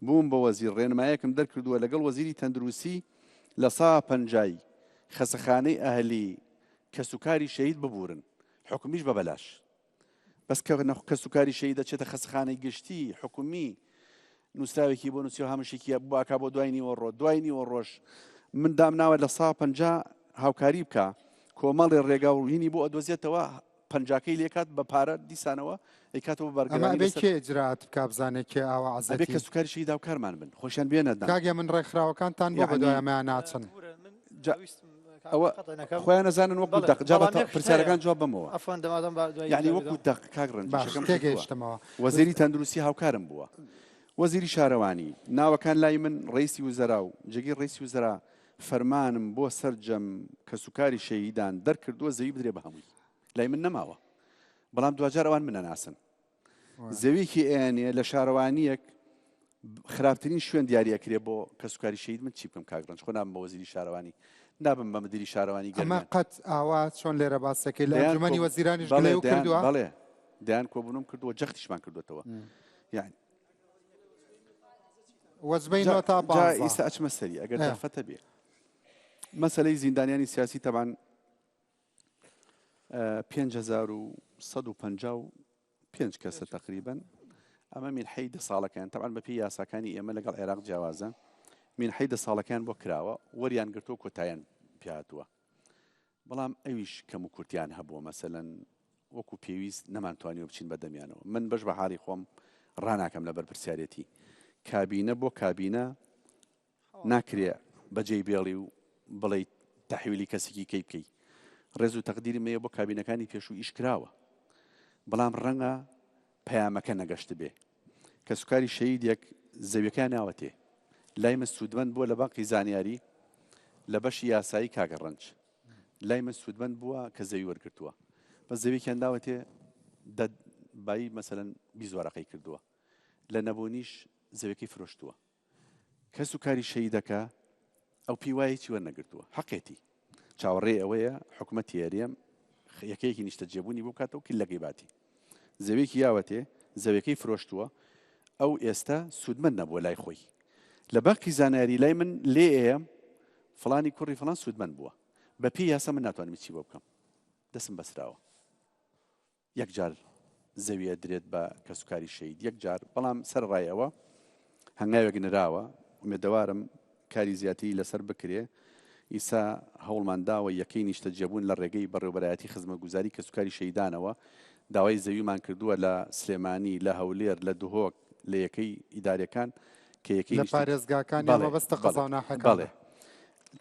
بووم بە وەزیر ڕێنمایەکم دەرکردووە لەگەڵ وەزیری تەندروستی لە سا پەنجای خەسەخانەی ئەهلی کەسوکاری شەهید ببورن حکومیش بە بەلاش بەس کە کەسوکاری شەهید دەچێتە خەسخانەی گشتی حکومی نووسراوێکی بۆ نووسی و هەمشێکی باکا بۆ دوای نیوەڕۆ دوای نیوەڕۆژ من دام ناوە لە سا 50 هاوکاری بکە کۆمەڵی ڕێگا و هینی بۆ ئەدۆزێتەوە پەنجاکەی لێکات بە پارە دیسانەوە ئەیکاتەوە ئەمە بارگرانی ئەبێ لەسەر کێ ئیجرائات بکا بزانێ کێ ئاوا ئەبێ عەزێتی کەسوکاری شەهید هاوکارمان بن خۆشیان بێنە دەنگ کاک من ڕێکخراوەکانتان بۆ یعنی بەدوای ئەمەیان ناچن بورە من جا ویستم ئەوە قەتع نەکەم خۆیان ئەزانن وەکو بەڵێ دەق جا بەڵام بە یەک شت هەیە پرسیارەکان جواب بەمەوە عەفوەن دەمادەم با دوای یعنی جوابی وەکو دەم دەق کاک ڕەنج باش ئیشەکەم کردووە تێگەیشتمەوە وەزیری تەندروستی هاوکارم بووە وەزیری شارەوانی ناوەکان لای من ڕئیسی وزەرا و جێگەی ڕئیسی وزەرا. فەرمانم بۆ سەرجەم کەسوکاری شەهیدان دەرکردووە زەوی بدرێ بە هەمووی لای من نەماوە بەڵام دواجار ئەوان من نەناسن زەویکی ئەیانێ لە شارەوانیەک خراپترین شوێن دیاری ئەکرێ بۆ کەسوکاری شەهید من چی بکەم کاک ڕەنج خۆ نابم بە وەزیری شارەوانی نابم بە مدیری شارەوانی ئەمە گەرمیان قەت ئاوا چۆن لێرە باسەکەی لە دەیان ئەنجومەنی کۆ وەزیرانیش بەڵێ گلەیو دەیان کردووە؟ بەڵێ دەیان کۆبوونم کردووە جەختیشمان کردووەتەوە یعنی وەجبەی جا نۆ تا جا پانزە ئیستا ئەچمە سەری ئەگەر ئێ. دەرفەتە بێ مەسەلەی زیندانیانی سیاسی تەبان 5155 کەسە تقریبا ئەمە مینحەی دە ساڵەکەیان تەبعەن بەپێی یاساکانی ئێمە لەگەڵ عێراق جیاوازە مینحەی دە ساڵەکەیان بۆ کراوە وەریان گرتووە کۆتایان پێهاتووە بەڵام ئەویش کەم و کورتیان هەبووە مەسەلەن وەکو پێویست نەمانتوانیوە بچین بە دەمیانەوە من بەش بە حاڵی خۆم ڕاناکەم لە بەرپرسیارێتی کابینە بۆ کابینە ناکرێ بەجێی بێڵی و بڵێی تەحویلی کەسێکی کەی بکەی. ڕێز و تەقدیرم هەیە بۆ کابینەکانی پێشوو ئیش کراوە. بەڵام ڕەنگە پەیامەکە نەگەشتبێ. کەسوکاری شەهیدێک زەویەکەیان ناوەتێ. لای من سوودمەند بووە لە بانقی زانیاری لە بەشی یاسایی کاکە ڕەنج. لای من سوودمەند بووە کە زەوی وەرگرتووە. بەس زەویەکیان داوەتێ دە بایی مەسەلەن 20 وەرەقەی کردووە. لە نەبوونیش زەویەکەی فرۆشتووە. کەس و کاری شەهیدەکە ئەو پێی وایە هیچی وەرنەگرتووە حەقێتی چاوەڕێی ئەوەیە حکومەتی هەرێم یەکەیەکی نیشتەجێبوونی بۆ بکاتەوە کلەکەی باتی زەوێکی یاوەتێ زەوێکەی فرۆشتووە ئەو ئێستا سوودمەند نەبووە لای خۆی لە باقی زانیاری لای من لێ ئەیەم فڵانی کوڕی فڵان سوودمەند بووە بە پێی یاسا من ناتوانم چی بۆ بکەم دەسم بەسراوە یەک جار زەوی ئەدرێت بە کەسوکاری شەهید یەک جار، بەڵام سەرەڕای ئەوە هەنگاوێک نراوە، ئومێدەوارم کاری زیاتری لەسەر بکرێ، ئیسا هەوڵمان داوە یەکەی نیشتەجێبوون لە ڕێگەی بەڕێوەبەرایەتی خزمەتگوزاری کەسوکاری شەهیدانەوە داوای زەویمان کردووە لە سلێمانی، لە هەولێر، لە دهۆک، لە یەکەی ئیداریەکان کە یەکەی لە نیشتە پارێزگاکان یا بەڵێ مەبەستە بەڵێ قەزا و ناحیەکانە؟ بەڵێ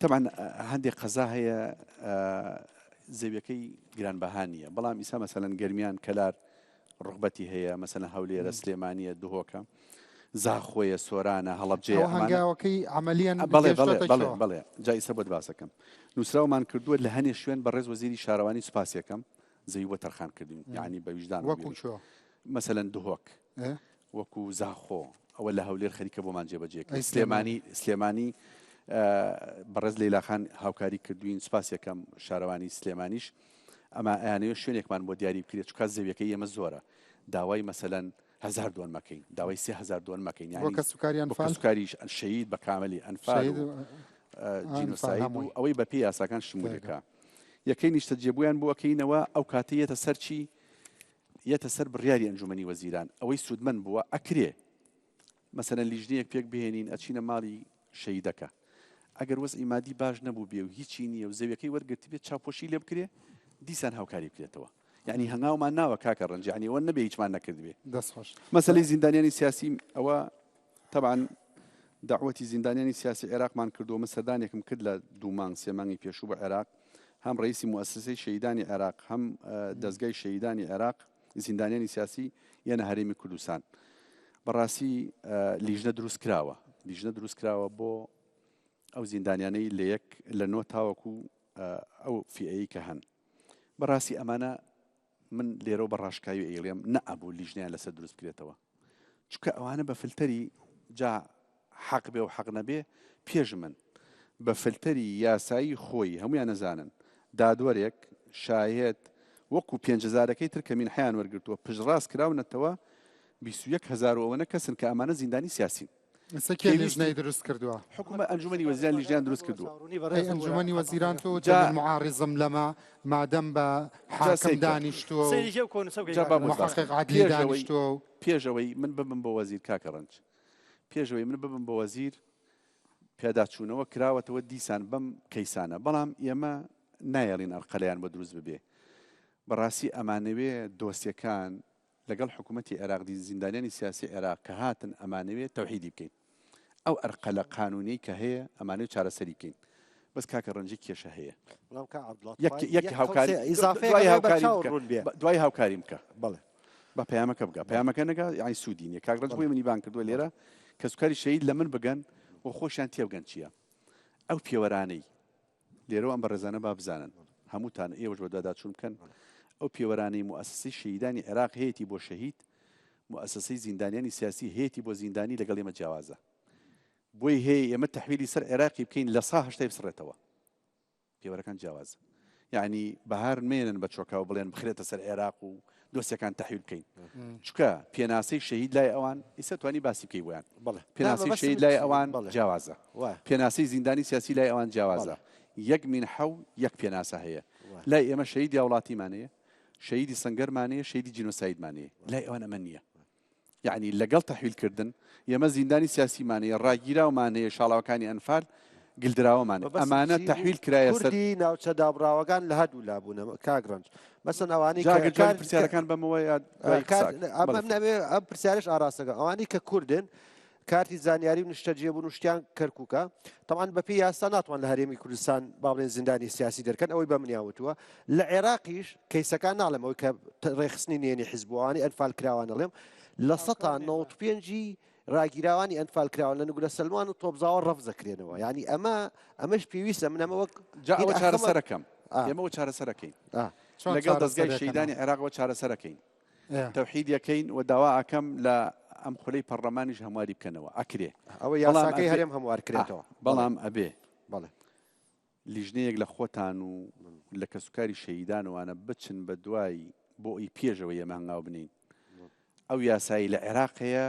تەبعەن هەندێک قەزا هەیە زەویەکەی گرانبەها نییە بەڵام ئیسا مەسەلەن گەرمیان کەلار ڕغبەتی هەیە مەسەلەن هەولێرە سلێمانیە دهۆکە زاخۆیە سۆرانە هەڵەبجەیە ئەوە هەنگاوەکەی عەمەلیەن بەڵێ بەڵێ گەیشتۆتە بەڵێ کوێ؟ بەڵێ جا ئیسا بۆت باسەکەم نووسراومان کردووە لە هەنێ شوێن بەڕێز وەزیری شارەوانی سوپاسیەکەم زەوی بۆ تەرخان کردوین یعنی بە ویژدان وەکو کوێ؟ مەسەلەن دهۆک ئێ؟ وەکو زاخۆ ئەوە لە هەولێر خەریکە بۆمان جێبەجێ ئەی کرد سلێمانی سلێمانی بەڕێز لەیلاخان هاوکاری کردوین سوپاس یەکەم شارەوانی سلێمانیش ئەما ئەیانەوێت شوێنێکمان بۆ دیاری بکرێت چکات زەویەکەی ئێمە زۆرە داوای مەسەلەن هزار دۆن مەکەین داوای 3000 دۆن مەکەین بۆ یعنی کەسوکاری بۆ ئەنفال کەسوکاری شەهید بە کاملی ئەنفال شەهید و و ئەنفال جینۆساید و هەمووی ئەوەی بە پێی یاساکان تێگەم. شمولەکە یەکەی نیشتەجێبوویان بۆ ئەکەینەوە ئەو کاتە یەتە سەر چی یەتە سەر بڕیاری ئەنجومەنی وەزیران ئەوەی سوودمەند بووە ئەکرێ مەسەلەن لیژنەیەک پێک بهێنین ئەچینە ماڵی شەهیدەکە ئەگەر وەزعی مادی باش نەبوو بێ و هیچی نییە و زەویەکەی وەرگرتبێ چاوپۆشی لێ بکرێ دیسان هاوکاری بکرێتەوە یعنی هەنگاومان ناوە کاکە ڕەنج یعنی ئەوە نەبێ هیچمان نەکردبێ دەست خۆش مەسەلەی زیندانیانی سیاسی ئەوە تەبعەن دەعوەتی زیندانیانی سیاسی عێراقمان کردووە، من سەردانێکم کرد لە دوو مانگ سێ مانگی پێشوو بە عێراق، هەم ڕەئیسی موئەسەسەی شەهیدانی عێراق، هەم دەزگای شەهیدانی عێراق، زیندانیانی سیاسی یەنە هەرێمی کوردستان. بەڕاستی لیژنە دروست کراوە، لیژنە دروست کراوە بۆ ئەو زیندانیانەی لە یەک لە نۆ تاوەکو ئەو فیئەی کە هەن. بەڕاستی ئەمانە من لێرەوە بە ڕاشکاوی ئەیڵێم نەئەبوو لیژنەیان لەسەر دروست بکرێتەوە چونکە ئەوانە بە فلتەری جا حەق بێ و حەق نەبێ پێش من بە فلتەری یاسایی خۆی هەمویان نەزانن دادوەرێک شاهێت وەکو پێنجزارەکەی تر کە مینحیان وەرگرتووە پشتڕاست کراونەتەوە 21 هزار و ئەوەنە کەسن کە ئەمانە زیندانی سیاسین ئێستا کێ لیژنەی دروست کردووە؟ حکومە ئەنجومەنی وەزیران لیژنەیان دروست کردووە. ئەی ئەنجومەنی وەزیران تۆ وتت من معارزم لەمە مادەم بە حاکم دانیشتووە و محقق عەدلی دانیشتووە و. پێش ئەوەی من ببم بە وەزیر کاکە ڕەنج پێش ئەوەی من ببم بە وەزیر پێداچوونەوە کراوەتەوە دیسان بەم کەیسانە بەڵام ئێمە نایەڵین ئەرقەلەیان بۆ دروست ببێ بەڕاستی ئەمانەوێ دۆسیەکان لەگەڵ حکوومەتی عێراق دی زیندانیانی سیاسی عێراق کە هاتن ئەمانەوێ تەوحیدی بکەین ئەو ئەرقەلە قانونیەی کە هەیە ئەمانەوێ چارەسەری بکەین بەس کاکە ڕەنجی کێشە هەیە بەڵام کاک عەبدوڵا یەک توانی یەک یەک هاوکاری قەوسێ ئیزافەیەک دوای ئەوەیە هاوکاری بەرچاو بکە ڕوون بێ. دوای هاوکاریم بکە بەڵێ بە پەیامەکە بگە پەیامەکە نەگا یانی سوودی نییە کاک ڕەنج بەڵێ بۆیە منی بانگ کردووە لێرە کەسوکاری شەهید لە من بگەن و خۆشیان تێبگەن چییە. ئەو پێوەرانەی لێرەوە ئەم بەڕێزانە با بزانن هەمووتان ئێوەش بەدواداچوون بکەن ئەو پێوەرانەی موئەسەسەی شەهیدانی عێراق هەیەتی بۆ شەهید موئەسەسەی زیندانیانی سیاسی هەیەتی بۆ زیندانی لەگەڵ ئێمە جیاوازە بۆی هەیە ئێمە تەحویلی سەر عێراقی بکەین لە سا هەشتای بسڕێتەوە پێوەرەکان جیاوازە یعنی بەهار مێنن بە چۆکاو بڵێن بخرێتە سەر عێراق و دۆسیەکان تەحویل بکەین چکە پێناسەی شەهید لای ئەوان ئیسە توانی باسی بکەی بۆیان پێناسەی شەهید لای ئەوان جیاوازە پێناسەی زیندانی سیاسی لای ئەوان جیاوازە یەک مینحە و یەک پێناسە هەیە لای ئێمە شەهیدی هاوڵاتیمان هەیە شەهیدی سەنگەرمان هەیە شەهیدی جینۆسایدمان هەیە لای ئەوان ئەمە نییە یەعنی لەگەڵ تەحویل کردن ئێمە زیندانی سیاسیمان هەیە، ڕاگیراومان هەیە، شاڵاوەکانی ئەنفال گلدراوەمان هەیە، مەبەستم ئەمانە چی بوو؟ تەحویل کرایە سەر. کوردی ناوچە دابڕاوەکان لە هەردوو لا بوونە کاک ڕەنج مەسەن ئەوانەی جا کە ئەگەر کار جوابی پرسیارەکان بەمەوە یا دوای کار قسە ئەم بەڵێ ئەم نەوێ ئەم پرسیارەش ئاراستەکەم ئەوانەی کە کوردن کارتی زانیاری و نیشتەجێبوون و شتیان کەرکووکە تەبعەن بەپێی یاسا ناتوان لە هەرێمی کوردستان با بڵێن زیندانی سیاسی دەرکەن ئەوەی بە منیان وتووە لە عێراقیش کەیسەکان ناڵێم ئەوەی کە ڕێکخستنی نێنی حیزب و ئەوانەی ئەنفال کراوان ئەڵێم 95% ی ڕاگیراوانی ئەنفال کراوان لە نوگرە سەلمان و تۆپزاوە ڕەفز دەکرێنەوە یعنی ئەمە ئەمەش پێویستە من ئەمە وەک جا ئەوە هین ئەخەمە چارەسەرەکەم ئا. ئێمە ئەوە چارەسەرەکەین چۆن لەگەڵ دەزگای چارەسەرەکەنەوە؟ شەهیدانی عێراقەوە چارەسەرەکەین تەوحید یەکەین و داوا ئەکەم لە ئەم خولەی پەڕلەمانیش هەمواری بکەنەوە ئەکرێ ئەوە بەڵام یاساکەی ئەبێ هەرێم هەموار ئا، کرێتەوە بەڵێ بەڵام ئەبێ بەڵێ لیژنەیەک لە خۆتان و لە کەسوکاری شەهیدان و وانە بچن بە دوای بۆ ئەوی پێشەوە ئێمە هەنگاو بنێین ئەو یاسایی لە عێراق هەیە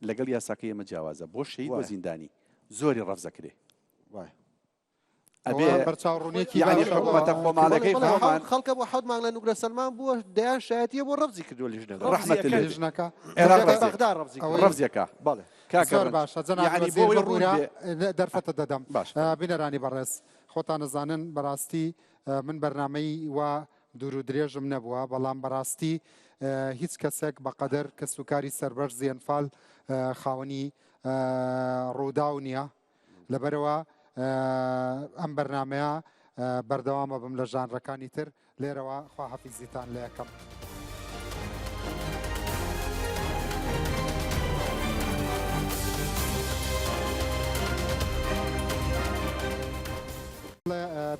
لەگەڵ یاساکەی ئێمە جیاوازە بۆ شەهید بۆ وایە زیندانی زۆری ڕەفزەکرێ وایە ئەبێ بەرچاوڕوونیەکی یعنی باشە بۆ حکومەتە خۆماڵەکەی بەڵێ، بەڵێ، خۆمان خەڵکە بۆ حەوت مانگ لە نوگرە سەلمان بووە دەیان شایەتیە بۆ ڕەفزی کردووە لیژنەکە ڕەحمەت لێ بێ. لیژنەکە عێراق لیژنەکەی ڕەفزی بەغدا ڕەفزی کردووە. ڕەفزیەکە بەڵێ. کاکە زۆر ڕەنج باشە جەنابی یعنی بۆ وەزیر ئەوەی ڕوون ببورە بێ دەرفەتە دەدەم باش بینەرانی بەڕێز خۆتان ئەزانن بەڕاستی من بەرنامەی وا دوور و درێژم نەبووە بەڵام بەڕاستی هیچ کەسێک بەقەدەر کەسوکاری سەربەرزی ئەنفال خاوەنی ڕووداو نییە لەبەرئەوە ئەم بەرنامەیە بەردەوامە بم لە ژانرەکانی تر لێرەوە خواحەفیزیتان لێ ئەکەم.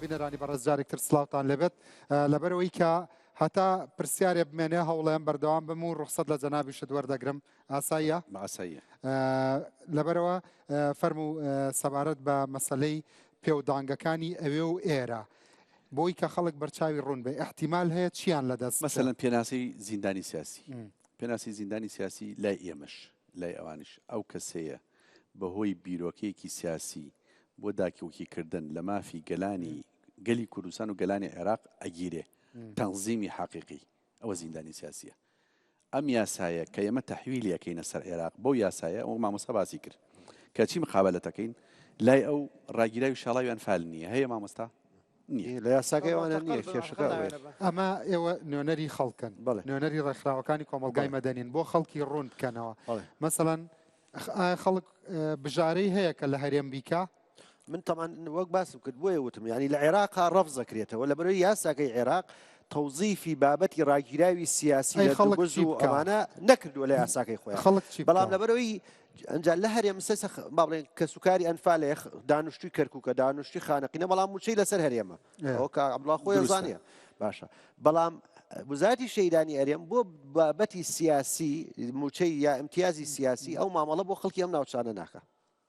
بینەرانی بەڕێز جارێکتر سلااوان لێبێت لەبەرەوەی کە هەتا پرسیارێ بمێنێ هەوڵێن بەردەوام بم و ڕوخسەت لە جەنابیشت وەردەگرم ئاساییە؟ ئاساییە. لەبەرئەوە فەرموو سەبارەت بە مەسەلەی پێودانگەکانی ئەوێ و ئێرە بۆی کە خەڵک بەرچاوی ڕوون بێ ئیحتیمال هەیە چیان لەدەست بدەن؟ مەسەلەن پێناسەی زیندانی سیاسی پێناسی زیندانی سیاسی لای ئێمەش لای ئەوانیش ئەو کەسەیە بەهۆی بیرۆکەیەکی سیاسی بۆ داکۆکی کردن لە مافی گەلانی گەلی کوردستان و گەلانی عێراق ئەگیرێ تەنزیمی حەقیقی ئەوە زیندانی سیاسیە ئەم یاسایە کە ئێمە تەحویلی ئەکەینە سەر عێراق بەو یاسایە وەک مامۆستا باسی کرد کە چی مقابەلەتەکەین لای ئەو ڕاگیراوی شاڵاوی ئەنفال نییە هەیە مامۆستا نییە لە یاساکەی ئەوانە نییە کێشەکە ئەوەیە. ئەمە ئێوە نوێنەری خەڵکن نوێنەری ڕێکخراوەکانی کۆمەڵگای مەدەنین بۆ خەڵکی ڕوون بکەنەوە مەسەلەن ئایا خەڵک بژارەی هەیە کە لە هەرێم بیکا؟ من تەمان وەک باسم کرد بۆیە وتم یعنی لە عێراقا ڕەفز دەکرێتەوە لە بەرەی یاساکەی عێراق تەوزیفی بابەتی ڕاگیراوی سیاسی ئەی لە خەڵک دوبز چی و بکا؟ ئەمانە نەکردووە لە یاساکەی خۆیان خەڵک چی بەڵام بکا؟ لەبەرەوەی ئەنجا لە هەرێم سەسە با بڵێن کەسوکاری ئەنفالێ دانیشتوی کەرکووکە دانیشتوی خانەقینە بەڵام موچەی لەسەر هەرێمە ئەوە کە عەبدوڵا خۆی دروستە. زانیە باشە بەڵام وزارەتی شەهیدانی هەرێم بۆ بابەتی سیاسی موچەی یا ئیمتیازی سیاسی ئەو مامەڵە بۆ خەڵکی ئەم ناوچانە ناکا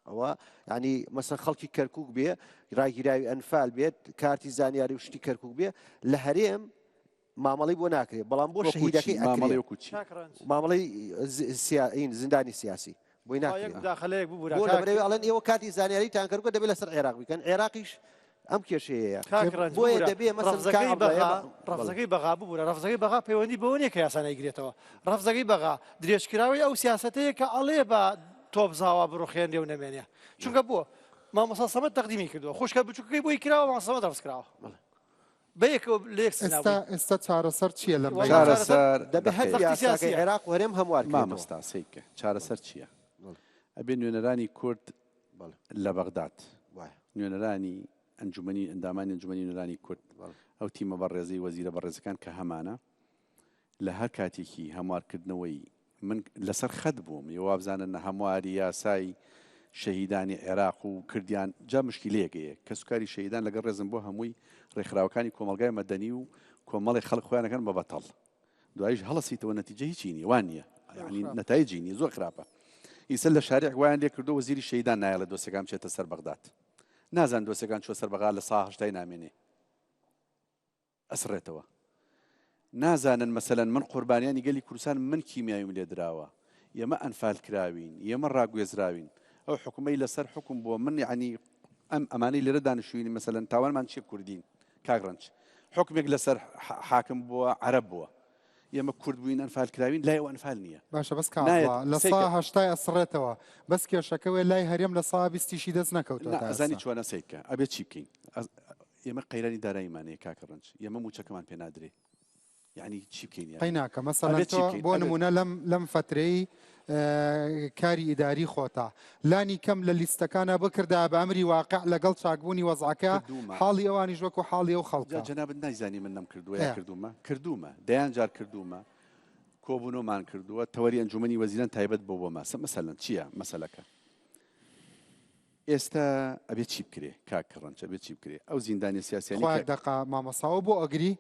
ئەوە ینی مەسەن خەڵکی کەرکک بێ ڕاگیراوی ئەنفال بێت کارتی زانیاری و شتی کەرکک بێ لە هەرێم مامەڵی بۆ ناکرێت بەڵام بۆ شەهیدەکەی مامەڵی وەکو چی مامەڵی سیاین زیندانی سیاسی بۆی ناکرێت داخلەیەک ببورە بۆ لەبەرەوەی ئەڵێن ئێوە کارتی زانیاریتان کەرکووکە دەبێت لەسەر عێراق بیکەن عێراقیش ئەم کێشەیەیە کاک ڕەنج بۆیە ببورە دەبێ مەسەن کاک ڕەفزەکەی عەبدوڵا بەغا ئێمە بەڵێ. ڕەفزەکەی بەغا ببورە ڕەفزەکەی بەغا پەیوەندی بەوە نییە کە یاسا نەیگرێتەوە ڕەفزەکەی بەغا درێژکراوەی ئەو سیاسەتەیە کە ئەڵێ بە تۆپزاوا بڕوخێنرێ و نەمێنێ چونکە بۆ مامۆستا سەمەد تەقدیمی کردووە خوشکە بچووکەکەی بۆی کراوە مامۆستا سەمەد ڕەفز کراوە بەیەکەوە لە یەک سزا ئێستا بووین. ئێستا چارەسەر چییە لەم وەڵا بەینە؟ چارەسەر دەبێ هەر دەقەیەک. زەختی یاساکەی سیاسییە. عێراق و هەرێم هەموار کرێتەوە. مامۆستا سەیرکە چارەسەر چییە؟ ئەبێ نوێنەرانی کورد لە بەغداد نوێنەرانی ئەنجومەنی ئەندامانی ئەنجومەنی نوێنەرانی کورد ئەو تیمە بەڕێزەی وەزیرە بەڕێزەکان کە هەمانە لە هەر کاتێکی هەموارکردنەوەی من لەسەر خەت بووم یە وابزانن هەمواری یاسای شەهیدانی عێراق و کردیان جا مشکیلەیەک هەیە کەسوکاری شەهیدان لەگەڵ ڕێزم بۆ هەمووی ڕێکخراوەکانی کۆمەڵگای مەدەنی و کۆمەڵی خەڵک خۆیان ئەکەن بە بەتەڵ دوایش هەڵەسیتەوە نەتیجە هیچی نیە وان نیە یعنی نەتایجی نیە زۆر خراپە ئیسە لە شارع وایان لێ کردو وەزیری شەیدان نایەڵێ دۆسیەکان بچێتە سەر بەغداد نازان دۆسیەکان چوە سەر بەغا لە سا هەشتای نامێنێ ئەسڕێتەوە نازانن مەسەلەن من قوربانیانی گەلی کوردستان من کیمیاویم لێ دراوە ئێمە ئەنفال کراوین ئێمە ڕاگوێزراوین ئەو حکومەی لەسەر حکوم بووە من یعنی ئەم ئەمانەی لێرە دانیشتوین مەسەلەن تاوانمان چیە کوردین کاک ڕەنج حکمێک لەسەر حاکم بووە عەرەب بووە ئێمە کورد بووین ئەنفال کراوین لای ئەو ئەنفال نییە باشە بەس کاک لە سا هەشتای ئەسڕێتەوە بەس کێشەکە وێ لای هەرێم لە سا بیستیشی دەست نەکەوتووە تا ئەزانی چۆنە سەیرکە ئەبێ چی بکەین ئێمە قەیرانی داراییمان هەیە کاکە ڕەنج ئێمە مووچەکەمان پێ نادرێ یعنی چی بکەین یعنی؟ قەیناکە مەسەلەن ئەبێ چی تۆ بکەین بۆ ئەبێ نمونە لەم لەم فەترەی کاری ئیداری خۆتا لانی کەم لە لیستەکانا بکردایە بە ئەمری واقع لەگەڵ چاکبوونی وەزعەکە کردوومە حاڵی ئەوانیش وەکو حاڵی ئەو جا خەڵکە. جەنابت نایزانی من نەمکردووە یا ئێ. کردوومە کردوومە دەیان جار کردوومە کۆبوونەوەمان کردووە تەوەری ئەنجومەنی وەزیران تایبەت بۆ بۆمە سە مەسەلەن چییە مەسەلەکە ئێستا ئەبێ چی بکرێ کاک ڕەنج ئەبێ چی بکرێ ئەو زیندانیە سیاسیانەی خوا کە یەک دەقە مامۆستا ئەوە بۆ ئەگری؟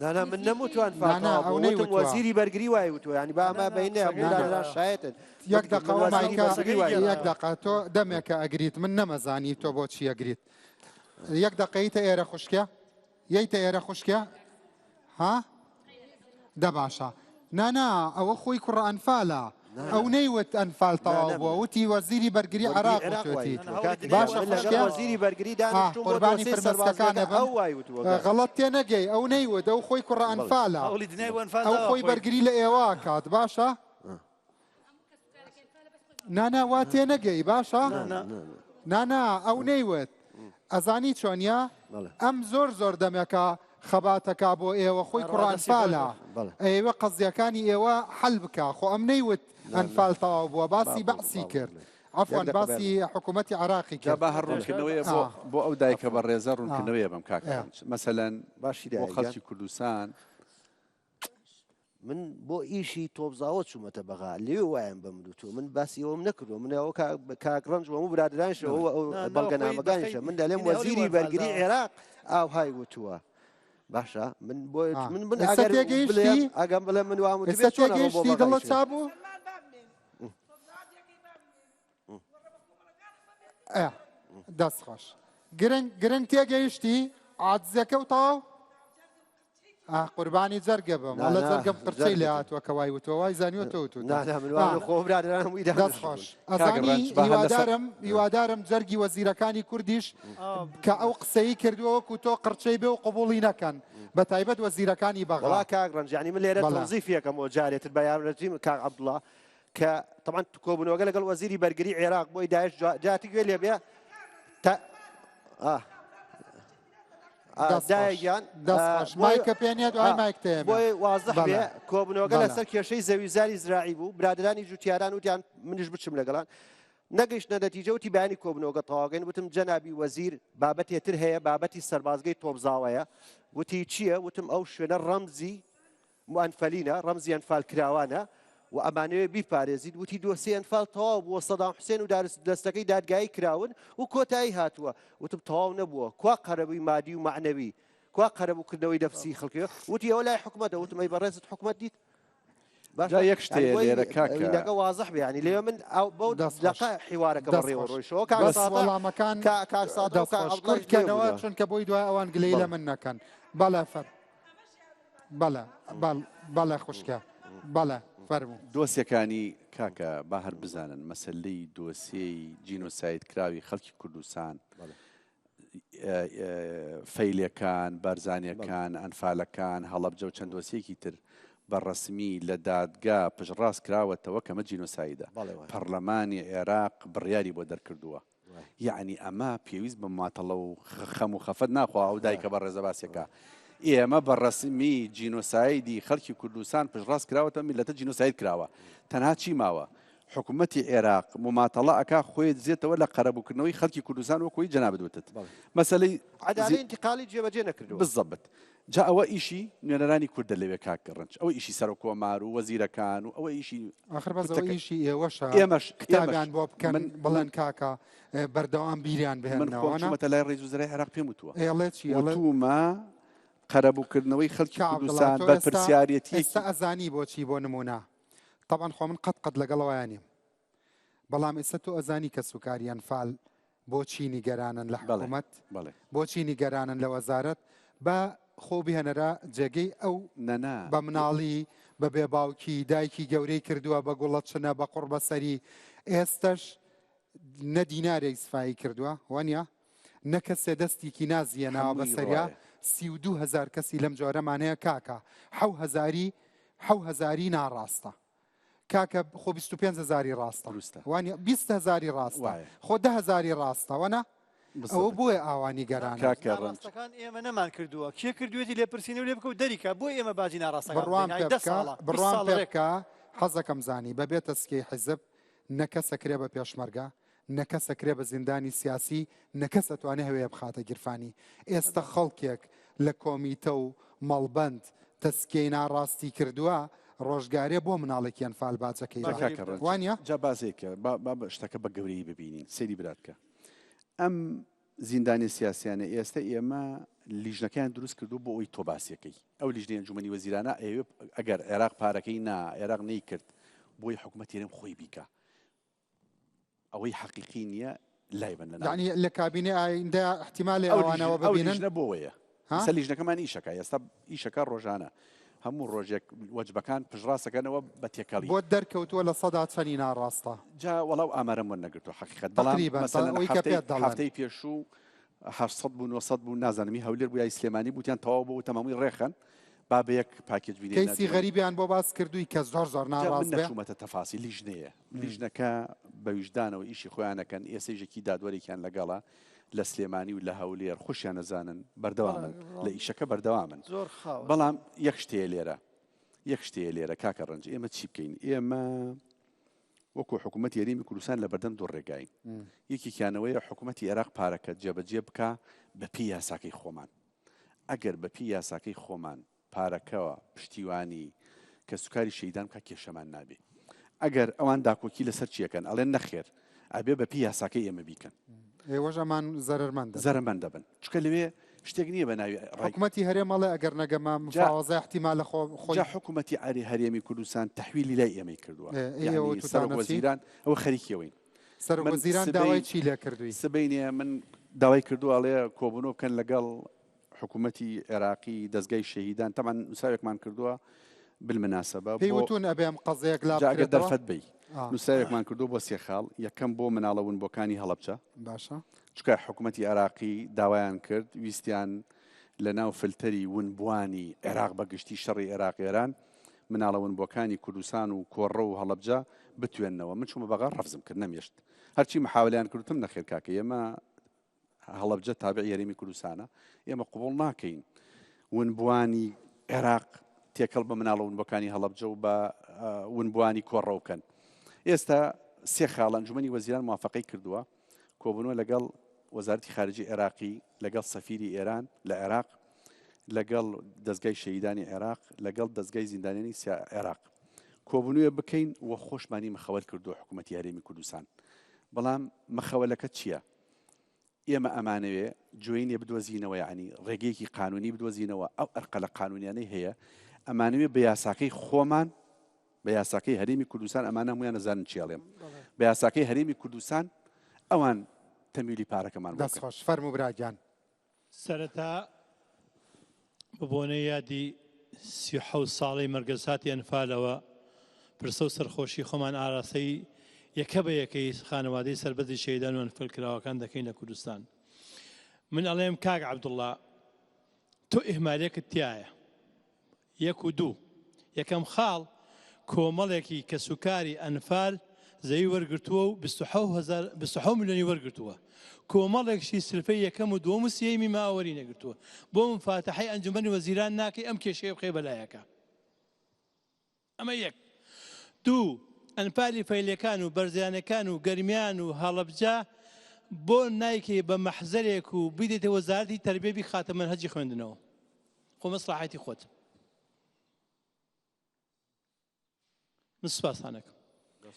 نا نا من نەموتوە ئەنفال نا نا تەواو ئەو بووە وتم نەیوتوە. وەزیری بەرگری وای وتوە یانی با ئەمە بینە هەموو نا نا برادەران شایەتن یەک من دەقە ئەو وەزیری مایکە بەرگری وای یەک وتوە. دەقە تۆ دەمێکە ئەگریت من نەمەزانی تۆ بۆچی ئەگریت یەک دەقەیتە ئێرە خوشکە یەیتە ئێرە خوشکە ها دە باشە نا نا ئەوە خۆی کوڕە ئەنفالە ئەو نەیوت ئەنفال تەواو بووە وتی وەزیری بەرگری عێراق وتوێتی باشە خوشکە وەزیری بەرگری دانیشتووم بۆ قوربانی دۆسیەی فرمێسکەکانە سەربازگەکە بم ئەو وای وتووە کاک. غەڵەت تێ نەگەی ئەو نەیوت ئەو خۆی کوڕە ئەنفالە هەوڵی دنیای بۆ ئەنفال ئەو داوە خۆی خۆی. بەرگری لە ئێوە کات باشە نا نا وا تێنەگەی باشە نا نا ئەو نەیوت ئەزانی چۆنیە ئەم زۆر زۆر دەمێکە خەباتەکە بۆ ئێوە خۆی کوڕە ئەنفالە ئەیەوێ قەزیەکانی ئێوە حەل بکا خۆ ئەم نەیوت ئەنفال تەواو بووە باسی بەعسی کرد عەفوەن باسی حکوومەتی عراقی جا کرد با هەر ڕوونکردنەوەیە بۆ بۆ ئەو دایکە بەڕێزە ڕوونکردنەوەیە بەم کاکە ڕەنج مەسەلەن باشی بۆ خەڵکی کوردستان من بۆ ئیشی تۆپزاوە چوومەتە بەغا لێ وایان بە من وتووە من باسی ئەوم نەکردووە من ئەوە کاک ڕەنج و هەموو برادرانیش ئەوە ئەو بەڵگەنامەکانیشە من دەلێم وەزیری بەرگری عێراق ئاوهای وتووە باشە من بۆ من من ئێستا ئەگەر تێگەیشتی؟ بڵێم ئەگەم بڵێم من وام ئێستا وتبێ چۆن ئەڕۆم بۆ تێگەیشتی بەغا دڵت ئیشێ؟ چابوو؟ ئە دەست خۆش گرنگ گرنگ تێگەیشتی عادزەکە و تەواو ئاه قوربانی جەرگە بم نا، وەڵە نا، جەرگم قرچەی لێ جەرگت. هاتووە کە وای وتووە وای زانیوە تۆ وتووتە نا، نا، من وام خۆ برادەران هەمووی دەست دانیشتبوون. خۆش کاک ئەزانی ڕەنج با هەر لەسەر هیوادارم هیوادارم جەرگی وەزیرەکانی کوردیش کە ئەو قسەی کردووە وەکو تۆ قرچەی بێ و قبوڵی نەکەن بە تایبەت وەزیرەکانی بەغا وەڵا کاک ڕەنج یعنی من لێرە بەڵێ. تەوزیفیەکەم بۆ جارێتر بە یارمەتی کاک عەبدوڵڵا کە تەبعەن کۆبوونەوەکە لەگەڵ وەزیری بەرگری عێراق بۆی داعش جاتی گوێ لێ بێ تا ئاه دەست خۆش. دایە گیان دەست خۆش. مایکە پێ نییە، دوای مایک تێمە. بۆی وازح بەڵێ. بێ کۆبوونەوەکە بەڵێ. لەسەر کێشەی زەویزاری زراعی بوو برادرانی جوتیاران وتیان منیش بچم لەگەڵان نەگەیشتنە نەتیجە وتی بەیانی کۆبوونەوەکە تەواوکەین وتم جەنابی وەزیر بابەتێ تر هەیە بابەتی سەربازگەی تۆپزاوەیە وتی چییە وتم ئەو شوێنە ڕەمزی موئەنفەلینە، ڕەمزی ئەنفالکراوانە و ئەمانەوێ بیپارێزین، وتی دۆسیەی ئەنفال تەواو بووە، سەدام حوسێن و دەستەکەی دادگایی کراون و کۆتایی هاتووە، وتم تەواو نەبووە، کوا قەرەبووی مادی و مەعنەوی، کوا قەرەبووکردنەوەی نەفسی خەڵکی، وتی ئەوە لای حکومەتە، وتم ئەی بەڕێزت حکومەت دیت؟ جا یەک شت هەیە لێرە کاکە. وینەکە وازح بێ یانی لێ من ئەو بەو دەقە حیوارەکە دەست بەڕێوە خۆش. ڕۆیشەوە کاک بەس سادق وەڵامەکان کاک سادق و دەست کاک خۆش. عەبدوڵڵایش کورت لێ کەنەوە بوونە. چونکە بۆی دوای ئەوان گلەیی لە بەڵێ. من نەکەن. بەڵێ فەر. بەڵێ بەڵ بەڵێ خوشکە بەڵێ فەرموو. دۆسیەکانی کاکە با هەر بزانن مەسەلەی دۆسیەی جینۆساید کراوی خەڵکی کوردستان فەیلەکان بارزانیەکان ئەنفالەکان هەڵەبجە و چەند دۆسیەکی تر بە ڕەسمی لە دادگا پشتڕاست کراوەتەوە کەمە جینۆسایدە پەڕلەمانی عێراق بڕیاری بۆ دەرکردووە یەعنی ئەمە پێویست بە ماتەڵە و خەم و خەفەت ناخوا ئەو دایکە بەڕێزە باسێکا ئێمە بە ڕەسمی جینۆسایدی خەڵکی کوردستان پشتڕاست کراوەتەوە میلەتە جینۆساید کراوە تەنها چی ماوە حکوومەتی عێراق مماتەڵە ئەکا خۆی دزێتەوە لە قەرەبووکردنەوەی خەڵکی کوردستان وەکوی جەنابت وتت مەسەلەی عەدالەی ئینتقالی جێبەجێ نەکردووە. بالضبط. جا ئەوە ئیشی نوێنەرانی کوردە لەوێ کاک ڕەنج، ئەوە ئیشی سەرۆک کۆمار و وەزیرەکان و ئەوە ئیشی ئاخر بەس ئەوە ئیشی ئێوەشە ئێمەش کتابیان بۆ بکەن بڵێن کاکە بەردەوام بیریان بهێننەوە. من خۆم چوومەتە لای ڕئیس وزەرای عێراق پێم وتووە. ئێڵێ چی؟ وتوومە قەرەبووکردنەوەی خەڵکی کوردستان بەرپرسیارێتییەکی. ئێستا ئەزانی بۆچی بۆ نموونە تەبعەن خۆ من قەت قەت لەگەڵ ئەوەیا نیم بەڵام ئێستا تۆ ئەزانی کەسوکاری ئەنفال بۆچی نیگەرانن لە حکوومەت بۆچی نیگەرانن لە وەزارەت با خۆ بهێنەرە جێگەی ئەو نەنا بە مناڵی بە بێ باوکی دایکی گەورەی کردووە بە گوڵە چنە بە قوڕ بەسەری ئێستش نە دینارێک سفایی کردووە وانە نە کەسێ دەستیکی نازیە ناوە بەسەریا 32 هزار کەسی لەم جۆرەمان هەیە کاکە حەو هەزاری حەو هەزاری ناڕاستە کاکە خۆ 25 هزاری ڕاستە دروستە. وانە 20 هزاری ڕاستە وایە. خۆ ده هزاری ڕاستە وەنا ئەوە بۆیە ئاوا نیگەرانە. کاکە ڕەنج. ناڕاستەکان ئێمە نەمان کردووە کێ کردوێتی لێپرسینەوە لێ بکە و دەریکە بۆ ئێمە باجی ناڕاستەکان بڕوام بدەین پێ ئای دە بکە ساڵە 20 بڕوام ساڵە پێ ڕێک بکە حەزەکەم زانی بەبێ تەسکیەی حیزب نە کەس ئەکرێ بە پێشمەرگە نە کەس ئەکرێ بە زیندانی سیاسی نە کەس ئەتوانێ هەوێ بخاتە گیرفانی ئێستە خەڵکێک لە کۆمیتە و مەڵبەند تەسکیەی ناڕاستی کردووە ڕۆژگارێ بۆ مناڵێکی ئەنفال باجەکەی جا با کاکە ڕەنج وانیە؟ جا باسێکە با با شتەکە بە گەورەیی ببینین سەیری برات کە ئەم زیندانیە سیاسیانە ئێستە ئێمە لیژنەکەیان دروست کردو بۆ ئەوی تۆ باسیەکەی ئەو لیژنەی ئەنجومەنی وەزیرانە ئەیەوێ ئەگەر عێراق پارەکەی نا عێراق نەیکرد بۆی حکومەتی هەرێم خۆی بیکا ئەوەی حەقیقی نییە لای بن لەناو. یەعنی لە کابینەی ئایندە ئیحتیمالێ ئەو ئەوانەوە لیژنە ئەو ببینن؟ لیژنە بۆوەیە ها؟ ئێستا لیژنەکەمان ئیشەکا ئێستا ئیشەکا ڕۆژانە هەموو ڕۆژێک وەجبەکان پشتڕاستەکەنەوە بە تێکەڵی. بۆت دەرکەوتووە لە سەدا چەنی ناڕاستە؟ جا وەڵا ئەو ئامارەم وەرنەگرتووە حەقیقەت بەڵام تەقریبەن تا مەسەلەن ئەوەی کە هەفتەی پێت دەڵێن. هەفتەی پێشوو 800 بوو 900 بوو نازانم هی هەولێر بوو یا هی سلێمانی بوو وتیان تەواو بوو وتم هەمووی ڕێخەن با بە یەک پاکێج بینێرنە کەیسی ئەنجومەنی. غەریبیان بۆ باس کردووی کە زۆر زۆر جا من ناڕاست بێ؟ نەچوومەتە تەفاسیل لیژنەیە لیژنەکە بە ویژدانەوە ئیشی خۆیان ئەکەن ئێسەیش یەکی دادوەرێکیان لەگەڵە لە سلێمانی و لە هەولێر خۆشیان ئەزانن بەردەوامن لە ئیشەکە بەردەوامن زۆر خاوە. بەڵام یەک شتەیە لێرە یەک شتەیە لێرە کاکە ڕەنج ئێمە چی بکەین ئێمە وەکو حکوومەتی هەرێمی کوردستان لە بەردەم دوو ڕێگاین یەکێکیانەوەیە حکوومەتی عێراق پارەکە جێبەجێ بکا بە پێی یاساکەی خۆمان ئەگەر بە پێی یاساکەی خۆمان پارەکەوە پشتیوانی کەسوکاری شەهیدان بکا کێشەمان نابێ ئەگەر ئەوان داکۆکی لەسەر چیەکەن ئەڵێن نەخێر ئەبێ بە پێی یاساکەی ئێمە بیکەن. ئێوەش ئەمان زەرەرمەند دەبن. زەرەمەند دەبن چونکە لەوێ شتێک نییە بە ناوی ڕای. حکومەتی هەرێم ئەڵێ ئەگەر نەگەمە مفاوەزە ئیحتیمالە خۆ خۆی. جا حکومەتی عەری هەرێمی کوردستان تەحویلی لای ئێمەی کردووە ئێ یەعنی ئێوە وتوتانە سەرۆک چی؟ وەزیران ئەوە خەریکی ئەوەین. سەرۆک من وەزیران سبەی داوای چی لێ کردووی؟ سبەینێ من داوای کردووە ئەڵێ کۆبوونەوە بکەن لەگەڵ حکوومەتی عێراقی دەزگای شەهیدان تەبعەن نووسراوێکمان کردووە بالمناسبە پێی بۆ وتوون ئەبێ ئەم قەزیە یەکلا جا ئەگەر بکرێتەوە؟ دەرفەت بەی ئا. نووسراوێکمان کردووە بۆ سێ خاڵ یەکەم بۆ مناڵە ونبووەکانی هەڵەبجە باشە. چونکە حکوومەتی عێراقی داوایان کرد ویستیان لە ناو فلتەری ونبووانی عێراق بە گشتی شەڕی عێراق ئێران مناڵە ونبووەکانی کوردستان و کۆڕەو و هەڵەبجە بتوێننەوە من چوومە بەغا ڕەفزم کرد نەمێشت هەرچی محاولەیان کرد وتم نەخێر کاکە ئێمە هەڵەبجە تابعی هەرێمی کوردستانە، ئێمە قبوڵ ناکەین ونبووانی عێراق تێکەڵ بە مناڵە ونبووەکانی هەڵەبجە و بە ونبووانی کۆڕەو بکەن. ئێستا سێ خاڵ ئەنجومەنی وەزیران موافقەی کردووە، کۆبوونەوە لەگەڵ وەزارەتی خارجی عێراقی، لەگەڵ سەفیری ئێران لە عێراق، لەگەڵ دەزگای شەهیدانی عێراق، لەگەڵ دەزگای زیندانیانی عێراق کۆبوونەوە بکەین و خۆشمانی مخەوەل کردووە حکوومەتی هەرێمی کوردستان. بەڵام مخەوەلەکە چییە؟ ئێمە ئەمانەوێ جۆینێ بدۆزینەوە یەعنی ڕێگەیەکی قانونی بدۆزینەوە ئەو ئەرقەلە قانونیانەی هەیە ئەمانەوێ بە یاساکەی خۆمان بە یاساکەی هەرێمی کوردستان ئەمانە هەمویان ئەزانن چی ئەڵێم بە یاساکەی هەرێمی کوردستان ئەوان تەمیلی پارەکەمان بۆ دەست بکەن. خۆش فەرموو برا گیان. سەرەتا بە بۆنەی یادی 37 ساڵەی مەرگەساتی ئەنفالەوە پرسە و سەرخۆشی خۆمان ئاراستەی یەکە بە یەکەی خانەوادەی سەربەرزی شەهیدان و ئەنفالکراوەکان دەکەین لە کوردستان. من ئەڵێم کاک عەبدوڵڵا تۆ ئیهمالێکت تایە. یەک و دوو، یەکەم خاڵ، کۆمەڵێکی کەسوکاری ئەنفال زەوی وەرگرتووە و 27 ملیۆنی وەرگرتووە، کۆمەڵێکشی سلفەی یەکەم و دووەم و سێیەمی ماوە وەری نەگرتووە، بۆ مفاتەحەی ئەنجومەنی وەزیران ناکەی ئەم کێشەیە بخەی بەلایەکا؟ ئەمە یەک. دوو، ئەنفالی فەیلەکان و بەرزانەکان و گەرمیان و هەڵەبجە بۆ نایکەی بە مەحزەرێک و بیدەیتە وەزارەتی تەربیە بیخاتە مەنهەجی خوێندنەوە؟ خۆ مەسڵەحەتی خۆت. من سوپاستان ئەکەم.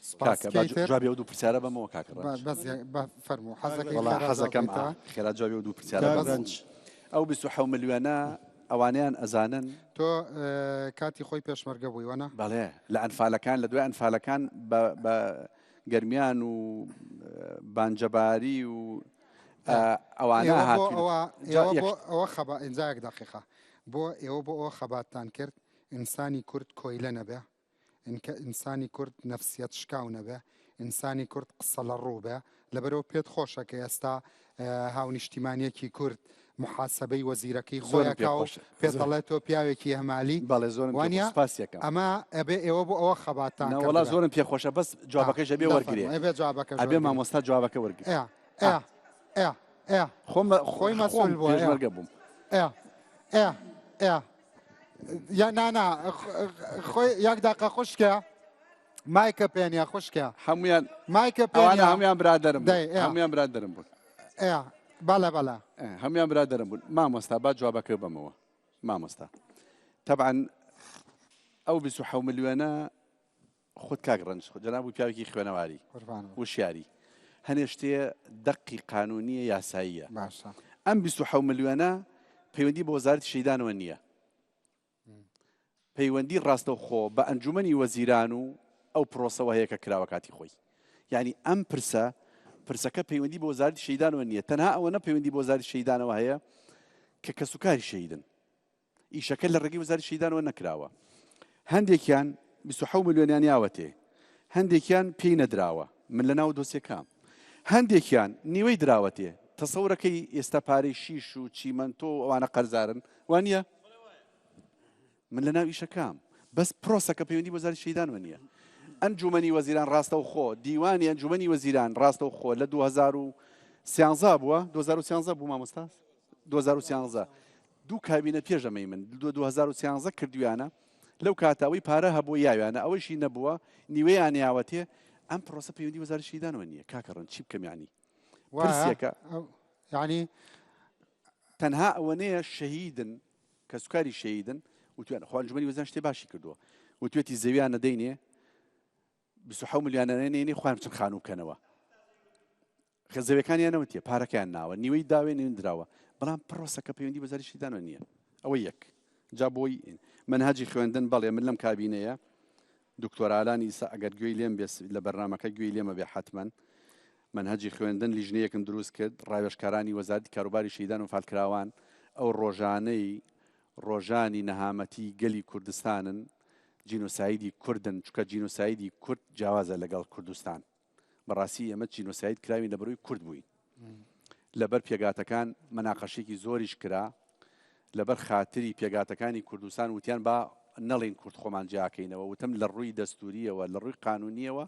سپاس. کاکە با کەی تر؟ جوابی ئەو دوو پرسیارە بەمەوە کاکە با- ڕەنج. بەس یە- با فەرموو حەزەکەی وەڵا خێرا جواب حەزەکەم بەیتەوە؟ ئا خێرا جوابی ئەو دوو پرسیارە کاک بەم. ڕەنج. ئەو 27 ملیۆنە ئەوانەیان ئەزانن. تۆ کاتی خۆی پێشمەرگە بووی وەنا؟ بەڵێ لە ئەنفالەکان لە دوای ئەنفالەکان بە بە گەرمیان و بانجەباری و ئەوانە ئێوە بۆ هاتوون. ئەوە جا ئێوە یەک بۆ ئەوە خەبا ئینجا یەک دەقیقە بۆ ئێوە بۆ ئەوە خەباتتان کرد ئینسانی کورد کۆیلە نەبێ ئینکە ئینسانی کورد نەفسیەت شکاو نەبێ ئینسانی کورد قسە لە ڕوو بێ لەبەرەوە پێت خۆشە کە ئێستا هاونیشتیمانیەکی کورد محاسبەی وەزیرەکەی زۆرم پێ خۆیەکا و خۆشە پێت زۆر دەڵێت تۆ پیاوێکی هەمالی بەڵێ زۆرم پێ خۆش وانە سپاس یەکەم ئەمە ئەبێ ئێوە بۆ ئەوە خەباتتان نەوەڵا کردبێ زۆرم پێ خۆشە بەس جوابەکەش ئەبێ دە وەرگێ فەرموو ئەبێ جوابەکەش ئەبێ وەرگری مامۆستا جوابەکە وەرگری ئێ ئێ ئێ ئێ خۆم خۆی خۆم مەسئول بووە ئێ پێشمەرگە بووم ئێ ئێ ئێ یا نانا خۆی یەک دقە خوشکە مایکە پێنیە خوشکە هەمویان مایکە ئەوانە پێنیە هەمویان برادەرم بوون دەی ئێ هەمویان برادەرم بوون ئێ بەڵێ بەڵێ هەمویان برادەرم بوون مامۆستا با جوابەکە بەمەوە مامۆستا تەبعەن ئەو 27 ملیۆنە خۆت کاک ڕەنج جەناب و پیاوێکی خوێنەواری وشیاری هەنێ شتێ دەقی قانونیە یاساییە باشە ئەم 27 ملیۆنە پەیوەندی بە وەزارەتی شەیدانەوە نییە پەیوەندی ڕاستەوخۆ بە ئەنجومەنی وەزیران و ئەو پرۆسەوە هەیە کە کراوە کاتی خۆی یعنی ئەم پرسە پرسەکە پەیوەندی بە وەزارەتی شەیدانەوە نییە تەنها ئەوە پەیوەندی بە وەزارەتی شەیدانەوە هەیە کە کەسوکاری شەیدن ئیشەکە لە ڕێگەی وەزارەتی شەهیدانەوە نەکراوە. هەندێکیان 27 ملیۆنیان یاوەتێ، هەندێکیان پێی نەدراوە، من لە ناو دۆسیەکام. هەندێکیان نیوەی دراوەتێ، تەسەورەکەی ئێستا پارەی شیش و چیمەنتۆ و ئەوانە قەرزارن، وانییە؟ من لە ناو ئیشەکام. بەس پرۆسەکە پەیوەندی بە وەزارەتی شەهیدانەوە نییە. ئەنجومەنی وەزیران ڕاستەوخۆ، دیوانی ئەنجومەنی وەزیران ڕاستەوخۆ لە 2013 بووە، 2013 بوو مامۆستا؟ 2013 دوو کابینە پێش ئەمەی من 2013 کردویانە لەو کاتە ئەوەی پارە هەبوو یاویانە ئەوەیشی نەبووە نیوەیان یاوەتێ ئەم پرۆسە پەیوەندی وەزارەتی شەهیدانەوە نییە کاکە ڕەنج چی بکەم یعنی پرسیەکە یعنی تەنها ئەوەنەیە شەهیدن کەسوکاری شەهیدن وتویان خۆ ئەنجومەنی وەزیران شتێ باشی کردووە وتوێتی زەویان نەدەینێ 27 ملیۆنە نەینێ خۆیان بچن خانوو بکەنەوە خە زەویەکانیان نەوتیە پارەکەیان ناوە نیوەی داوێ نیوەی دراوە بەڵام پرۆسەکە پەیوەندی بە وەزارەتی شەهیدانەوە نییە ئەوە یەک جا بۆی منهجی خوێندن بەڵێ من لەم کابینەیە دکتۆر ئالان ئیسا ئەگەر گوێی لێم بێ لە بەرنامەکە گوێی لێمە بێ حتمما منهجی خوێندن لیژنەیەکم دروست کرد ڕاوێژکارانی وەزارەتی کاروباری شەهیدان و فالکراوان ئەو ڕۆژانەی ڕۆژانی نەهامەتی گەلی کوردستانن جینۆسایدی کوردن چکە جینۆسایدی کورد جیاوازە لەگەڵ کوردستان بەڕاستی ئێمە جینۆساید کراوین لە بەروی کورد بووین لەبەر پێگاتەکان مەناقەشێکی زۆریش کرا لەبەر خاتری پێگاتەکانی کوردستان وتیان با نەڵین کورد خۆمان جیاکەینەوە وتم لە ڕووی دەستوریەوە لە ڕووی قانونیەوە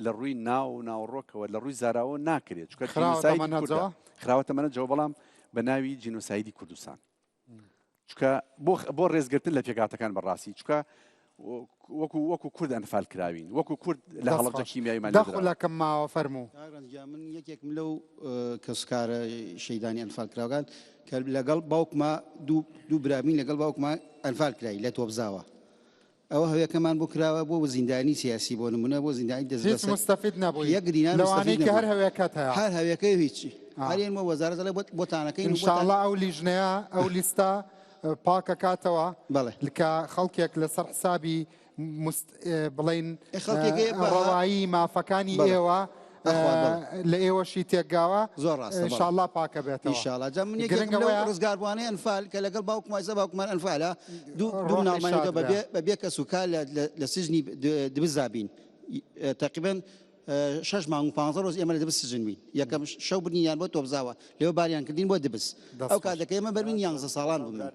لە ڕووی ناو و ناوڕۆکەوە لە ڕووی زاراوە ناکرێت چونکە جینۆسایدی کوردە خراوەتە مەنەجەوە بەڵام بە ناوی جینۆسایدی کوردستان چکە بۆ بۆ ڕێزگرتن لە پێکهاتەکان بەڕاستی چکە وەکو وەکو کورد ئەنفال کراوین وەکو کورد لە هەڵەبجە کیمیاییمان دە خولەکم ماوە فەرموو. کاک ڕەنج گیان من یەکێکم لەو کەسوکارە شەهیدانی ئەنفال کراوەکان کە لەگەڵ باوکما دوو دوو برابین لەگەڵ باوکما ئەنفال کرای لە تۆپزاوە ئەوە هەوێکەمان بۆ کراوە بۆ زیندانی سیاسی بۆ نمونە بۆ زیندانی هیچ دەستبەسەر مستەفید نەبووی یەک دینار لەوانەی مستەفید کە هەر نەبووین هەوێکەت هەیە هەر هەوێکەی و هیچی هەرێن بۆ وەزارەت دەڵێ بۆت بۆتانەکەین و بۆتان ئینشاڵڵا ئەو لیژنەیە ئەو لیستە پاکەکاتەوە بەڵێ کە خەڵکێک لەسەر حسابی مست بڵین ئێ خەڵکێکەیە بە ڕەوایی مافەکانی بەڵێ ئێوە ئەخوات بەڵێ لە ئێوەشی تێکگاوە زۆر ڕاستە بەڵێ ئینشاڵڵا پاکە بێتەوە ئینشاڵڵا جا من یەکێکم گرنگ لەو ئەوەیە ڕزگاربووانەی ئەنفال کە لەگەڵ باوکم ئێستا باوکمان ئەنفالە دوو دوو ڕۆحی مناڵمان شاد هێتەوە بێ بەبێ بەبێ کەس و کار لە لە لە سجنی دبزا بین تقریبا شەش مانگ و پانزە ڕۆژ ئێمە لە دبس سجن بین یەکەم شەو بردینیان بۆ تۆپزاوە لەوێ باریان کردین بۆ دبس دەست ئەو خۆش. کاتەکە ئێمە بەرمین یانزە ساڵان بووم من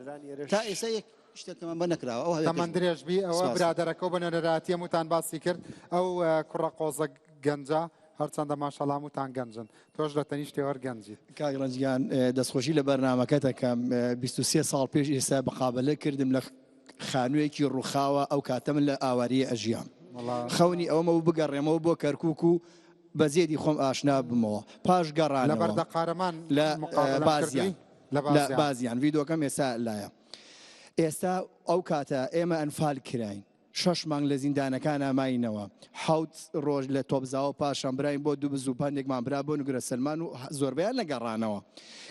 تا ئێستا یەک شتێکمان بە نەکراوە ئەو هەوێکەش تەمەن بوو. درێژ بی ئەوە سپاس. برادەرەکە و بە نوێنەرایەتی هەمووتان باسی کرد ئەو کوڕە قۆزە گەنجە هەرچەندە ماشەڵا هەمووتان گەنجن تۆش لە تەنیشتێ هەر گەنجیت. کاک ڕەنج گیان دەستخۆشی لە بەرنامەکەت ئەکەم 23 ساڵ پێش ئێستا مقابەلە کردم لە خانوویەکی ڕووخاوە ئەو کاتە من لە ئاواریە ئەژیام خەونی ئەوەمە بوو بگەڕێمەوە بۆ کەرکووک و بە زێدی خۆم ئاشنا ببمەوە پاش لە گەڕانەوە بەردەقارەمان لە مقابەلەم بازیان کردووی؟ لە لە بازیان. بازیان ڤیدۆکەم ئێستا لایە. ئێستا ئەو کاتە ئێمە ئەنفال کراین شەش مانگ لە زیندانەکانا ماینەوە حەوت ڕۆژ لە تۆپزاوە پاشان براین بۆ دوبز و پەندێکمان برا بۆ نگرە سەلمان و زۆربەیان نەگەڕانەوە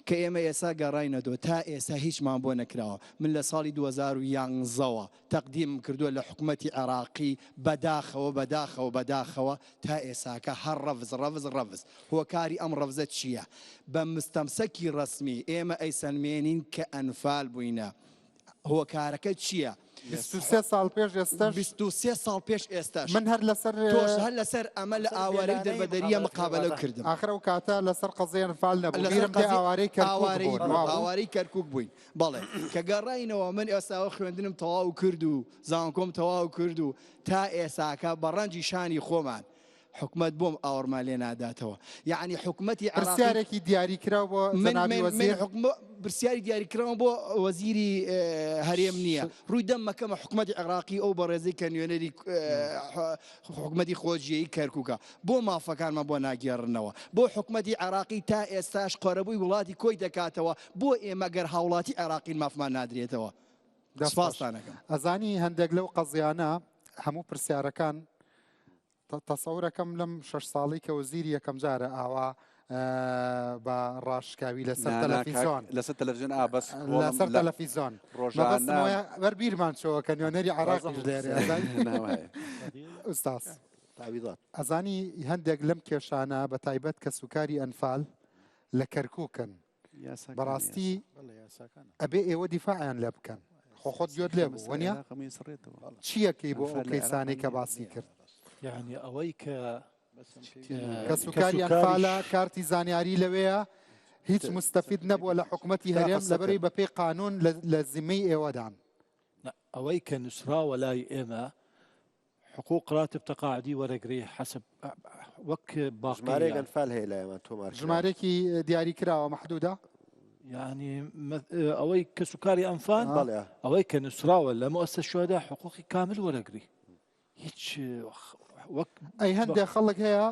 کە ئێمە ئێستا گەڕاینەدۆ تا ئێستا هیچمان بۆ نەکراوە من لە ساڵی 2011 وە تەقدیمم کردووە لە حکومەتی عێراقی بەداخەوە بەداخەوە بەداخەوە تا ئێساکە هەر ڕەفز ڕەفز ڕەفز هۆکاری ئەم ڕەفزە چییە بە مستەمسەکی ڕەسمی ئێمە ئەیسەلمێنین کە ئەنفال بووینە هۆکارەکە چییە؟ 23 ساڵ پێش ئێستاش 23 ساڵ پێش ئێستاش من هەر لەسەر تۆش هەر لەسەر ئەمە لە ئاوارەی دەربەدەریە مقابەلە کردم ئاخر ئەو کاتە لەسەر قەزیە ئەنفال نەبوو بیرم دێ ئاوارەی کەرکوک بوون وا بوو؟ ئاوارەی کەرکوک بووین بەڵێ کە گەڕاینەوە من ئێستاوە خوێندنم تەواو کرد و زانکۆم تەواو کرد و تا ئێساکە بە ڕەنجی شانی خۆمان حکومەت بۆم ئاوڕمان لێ ناداتەوە یەعنی حکومەتی عێراقی پرسیارێکی دیاری کراو بۆ جەنابی وەزیر. پرسیاری دیاری کراوم بۆ وەزیری هەرێم نییە ڕووی دەم مەکەمە حکومەتی عێراقی ئەو بەڕێزەی کە نوێنەری حکومەتی خۆجێی کەرکووکە بۆ مافەکانمان بۆ ناگێڕنەوە بۆ حکومەتی عێراقی تا ئێستاش قەرەبووی وڵاتی کۆی دەکاتەوە بۆ ئێمە گەر هاوڵاتی عێراقین مافمان نادرێتەوە سپاستان ئەکەم. ئەزانی هەندێک لەو قەزیانە هەموو پرسیارەکان تەسەورەکەم لەم شەش ساڵەی کە وەزیری یەکەم جارە ئاوا بە ڕاشکاوی لەسەر تەلەفیزۆن لەسەر تەلەفزیۆن ئا بەس لەسەر تەلەفیزۆن ڕۆژانە بەر بیرمان چۆوە کە نوێنەری عراقیش لێرە ئوستاز ئەزانی هەندێک لەم کێشانە بە تایبەت کەسوکاری ئەنفال لە کەرکوکن بەڕاستی ئەبێ ئێوە دیفاعیان لێ بکەن خۆ خۆت گوێت لێ بوو وەنیە چیەکەی بۆ ئەو کەیسانەی کە باسی کرد یعنی ئەوەی کە کەسوکاری ئەنفالە کارتی زانیاری لەوەیە هیچ مستەفید نەبووە لە حکوومەتی هەرێم لەبەری بەپێی قانون لە زیمەی ئێوەدان ئەوەی کە نووسراوە لای ئێمە حقوق راتب تقاعدی وەرەگری حەسب وەک باقی ژمارەیەک ئەنفال هەیە لای ئەمان تۆمار کراوە. ژمارەیەکی دیاری کراوە مەحدودە؟ یعنی ئەوەی کەسوکاری ئەنفال بەڵێ. ئەوەی کە نووسراوە لە مؤسسە شوهدا حقوقی کامل وەرەگری هیچ وەک ئەی هەندێک خەڵک هەیە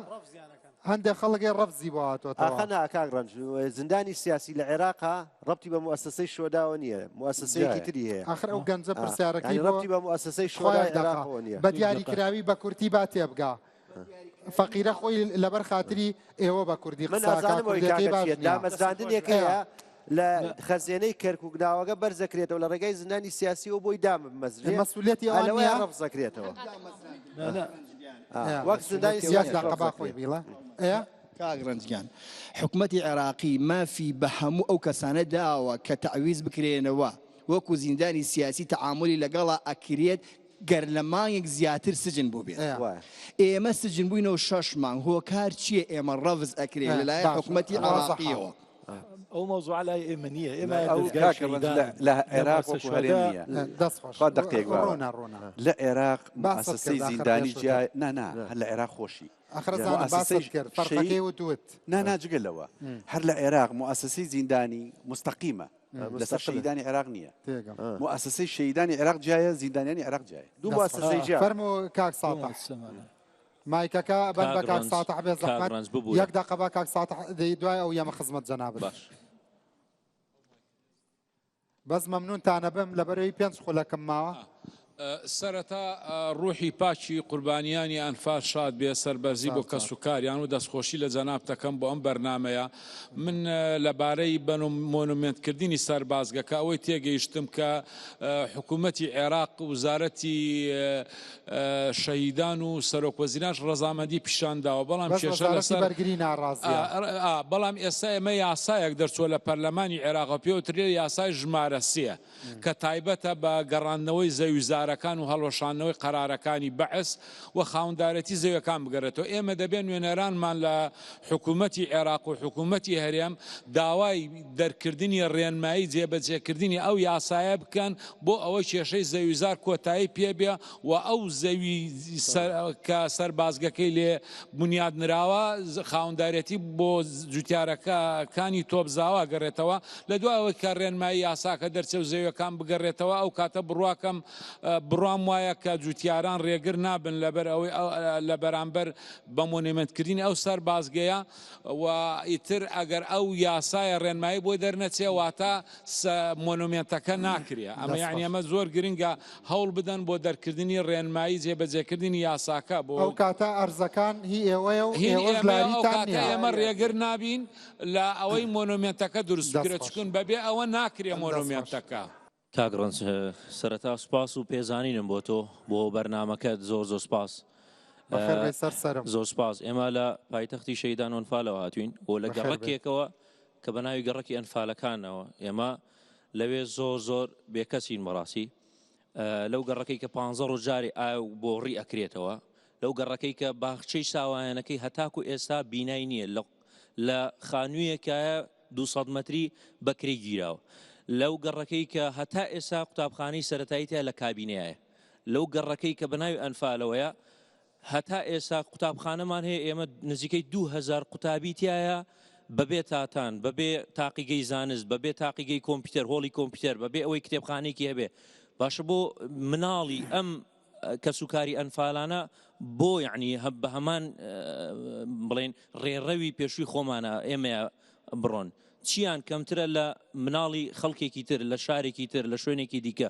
هەندێک خەڵک هەیە ڕەفزی بۆ هاتۆتەوە. ئاخە نا کاک ڕەنج زیندانی سیاسی لە عێراقا ڕەبتی بە موئەسەسەی شۆداوە نییە موئەسەسەیەکی تری هەیە. ئاخر ئەو گەنجە پرسیارەکەی یانی بۆ ڕەبتی بە موئەسەسەی شۆدای خوایەک دەقە عێراقەوە نییە. بە دیاریکراوی بە کورتی با تێبگا فەقیرە خۆی لەبەر خاتری ئێوە بە کوردی من قسە ئەکا ئەزانم ئەوەی کوردیەکەی کاکە باش چییە نییە. دامەزراندنێک هەیە لە خەزێنەی کەرکوک ناوەکە بەرزەکرێتەوە لە ڕێگای زیندانی سیاسیەوە بۆی دامەزرێ مەسئولیەتی ئەوان لەوەیە نییە؟ ڕەفزەکرێتەوە نا وەک زیندانی یەک سیاسی دەقە با خۆی ڕەفزەکرێت. بیڵێ ئێ کاک ڕەنج گیان حکومەتی عێراقی مافی بە هەموو ئەو کەسانە داوە کە تەعویز بکرێنەوە وەکو زیندانی سیاسی تەعامولی لەگەڵا ئەکرێت گەر لە مانگێک زیاتر سجن بووبێت ئێمە سجن بووینەوە شەش مانگ هۆکار چییە ئێمە ڕەفز ئەکرێت لەلایەن حکومەتی عێراقیەوە. ئەو مەوزوعە لای ئێمە نییە ئێمە ئەو دەزگای کاکە ڕەنج شەهیدان لە عێراق لە وەکو هەرێم مؤسسە نییە دەست خۆش خوا دەقێک باوە ڕوونە ڕوونە لە عێراق باست مؤسسەی کرد ئاخر زیندانی پێشووتر. جیا نا نا هەر لە عێراق خۆشی ئاخر زانم باست مؤسسەی کرد شەهید فەرقەکەی وتوت نا نا جگە لەوە هەر لە عێراق مؤسسەی زیندانی مستەقیمە لەسەر شەهیدانی عێراق نییە مؤسسەی شەهیدانی عێراق جیایە زیندانیانی عێراق جیایە دوو مؤسسەی جیا فەرموو کاک ساتح مایکەکە بەن بە کاک ساتح بێ زەحمەت یەک دەقە با کاک ساتح دوای ئەو یەمە خزمەت جەنابت باش بەس مەمنونتانە بم لەبەرەوەی پێنج خولەکم ماوە. سەرەتا ڕوحی پاکی قوربانیانی ئەنفال شاد بێ، سەربەرزی بۆ کەسوکاریان و دەستخۆشی لە جەنابت دەکەم بۆ ئەم بەرنامەیە. من لەبارەی بە مۆنومێنت کردنی سەربازگەکە ئەوەی تێگەیشتم کە حکوومەتی عێراق وزارەتی شەهیدان و سەرۆک وەزیرانش ڕەزامەندی پیشان داوە بەڵام بەس کێشە وەزارەتی لەسەر بەرگری ناڕازیە. بەڵام ئێستا ئێمە یاسایەک دەرچووە لە پەرلەمانی عێراقەوە پێوترێ یاسای ژمارە سێ کە تایبەتە بە گەڕاندنەوەی زەویوزارەکان و هەڵوەشاندنەوەی قەرارەکانی بەعس و خاوەندارێتی زەویەکان بگەرێتەوە. ئێمە دەبێت نوێنەرانمان لە حکوومەتی عێراق و حکوومەتی هەرێم داوای دەرکردنی ڕێنمایی جێبەجێکردنی ئەو یاسایە بکەن بۆ ئەوەی کێشەی زەویوزار کۆتایی پێبێ و ئەو زەوی کە سەربازگەکەی لێ بنیاد نراوە خاوەندارێتی بۆ جوتیارەکانی تۆپزاوا گەڕێتەوە. لە دوای ئەوەی کە ڕێنمایی یاساکە دەرچێ و زەویەکان بگەڕێتەوە ئەو کاتە بڕواکەم بڕوام وایە کە جوتیاران ڕێگر نابن لەبەر ئەوەی لە بەرامبەر بە مۆنێمێنتکردنی ئەو سەربازگەیە و ئیتر ئەگەر ئەو یاسایە ڕێنمایی بۆی دەرنەچێ واتە مۆنۆمێنتەکە ناکرێ. ئەمە یانی ئەمە زۆر گرنگە هەوڵ بدەن بۆ دەرکردنی ڕێنمایی جێبەجێکردنی یاساکە بۆ ئەو کاتە ئەرزەکان هی ئێوەیە و ئێوەش لاریتان نییە. ئێمە ڕێگر نابین لە ئەوەی مۆنۆمێنتەکە دروست بکرێت چکون بەبێ ئەوە ناکرێ مۆنۆمێنتەکە. کاک ڕەنج سەرەتا سوپاس و پێزانینم بۆ تۆ بۆ بەرنامەکەت زۆر زۆر سوپاس. بەخێر بێی سەر سەرم. زۆر سوپاس ئێمە لە پایتەختی شەهیدان ئەنفالەوە هاتوین و لە گەڕەکێکەوە کە بە ناوی گەڕەکی ئەنفالەکانەوە ئێمە لەوێ زۆر زۆر بێکەسین بەڕاستی لەو گەڕەکەی کە پ ڕۆژ جارێ ئاو بۆ ڕی ئەکرێتەوە لەو گەڕەکەی کە باخچەی ساوایانەکەی هەتاکو ئێستا بینای نییە لە خانوویەکایە 200 مەتری بەکرێ گیراوە لەو گەڕەکەی کە هەتا ئێستا قوتابخانەی سەتایی تیا لە کابینەیە لەو گەڕەکەی کە بەناوی ئەنفالەوەیە هەتا ئێستا قوتابخانەمان هەیە ئێمە نزیکەی 2000 قوتابی تایە بەبێ تاتان بەبێ تاقیگەی زانست بەبێ تاقیگەی کۆمپیوتەر هۆڵی کۆمپیوتەر بەبێ ئەوەی کتێبخانێکی هەبێ باشە بۆ مناڵی ئەم کەسوکاری ئەنفالانە بۆ یعنی بە هەمان بڵێن ڕێڕەوی پێشووی خۆمانە ئێمە بڕۆن چیان کەمترە لە مناڵی خەڵکێکی تر لە شارێکی تر لە شوێنێکی دیکە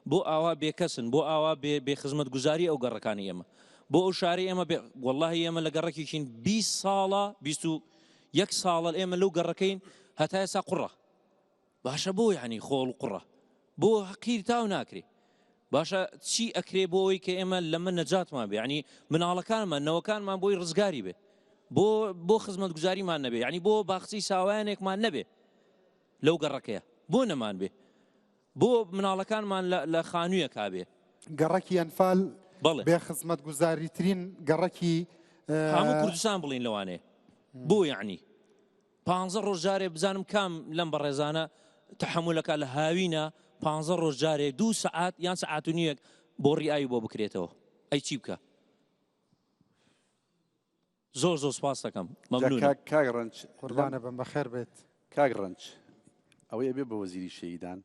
بۆ ئاوا بێکەسن بۆ ئاوا بێ بێ خزمەتگوزاری ئەو گەڕەکانی ئێمە بۆ ئەو شارەی ئێمە بێ وەڵاهی ئێمە لە گەڕەکێکین 20 ساڵە 21 ساڵە ئێمە لەو گەڕەکەین هەتا ئێستا قوڕە باشە بۆ یعنی خۆڵ و قوڕە بۆ قیر تاو ناکرێ باشە چی ئەکرێ بۆ ئەوەی کە ئێمە لەمە نەجاتمان بێ یعنی مناڵەکانمان نەوەکانمان بۆی ڕزگاری بێ بۆ بۆ خزمەتگوزاریمان نەبێ یعنی بۆ باخچەی ساوایانێکمان نەبێ لەو گەڕەکەیە بۆ نەمان بێ بۆ مناڵەکانمان لە خانوویەکا بێ. گەڕەکی ئەنفال بێ خزمەتگوزاریترین گەڕەکی. هەموو کوردستان بڵین لەوانەیە بۆ یعنی پانزە ڕۆژ جارێ بزانم کام لەم بەڕێزانە تەحەمولەکە لە هاوینە پانزە ڕۆژ جارێ دوو سەعات یان سەعات و نیوێک بۆڕی ئاوی بۆ بکرێتەوە ئەی چی بکە زۆر زۆر سپاس دەکەم مەمنونم. کاک کاک ڕەنج قوربانە بم بەخێر بێت. کاک ڕەنج ئەوەی ئەبێ بە وەزیری شەهیدان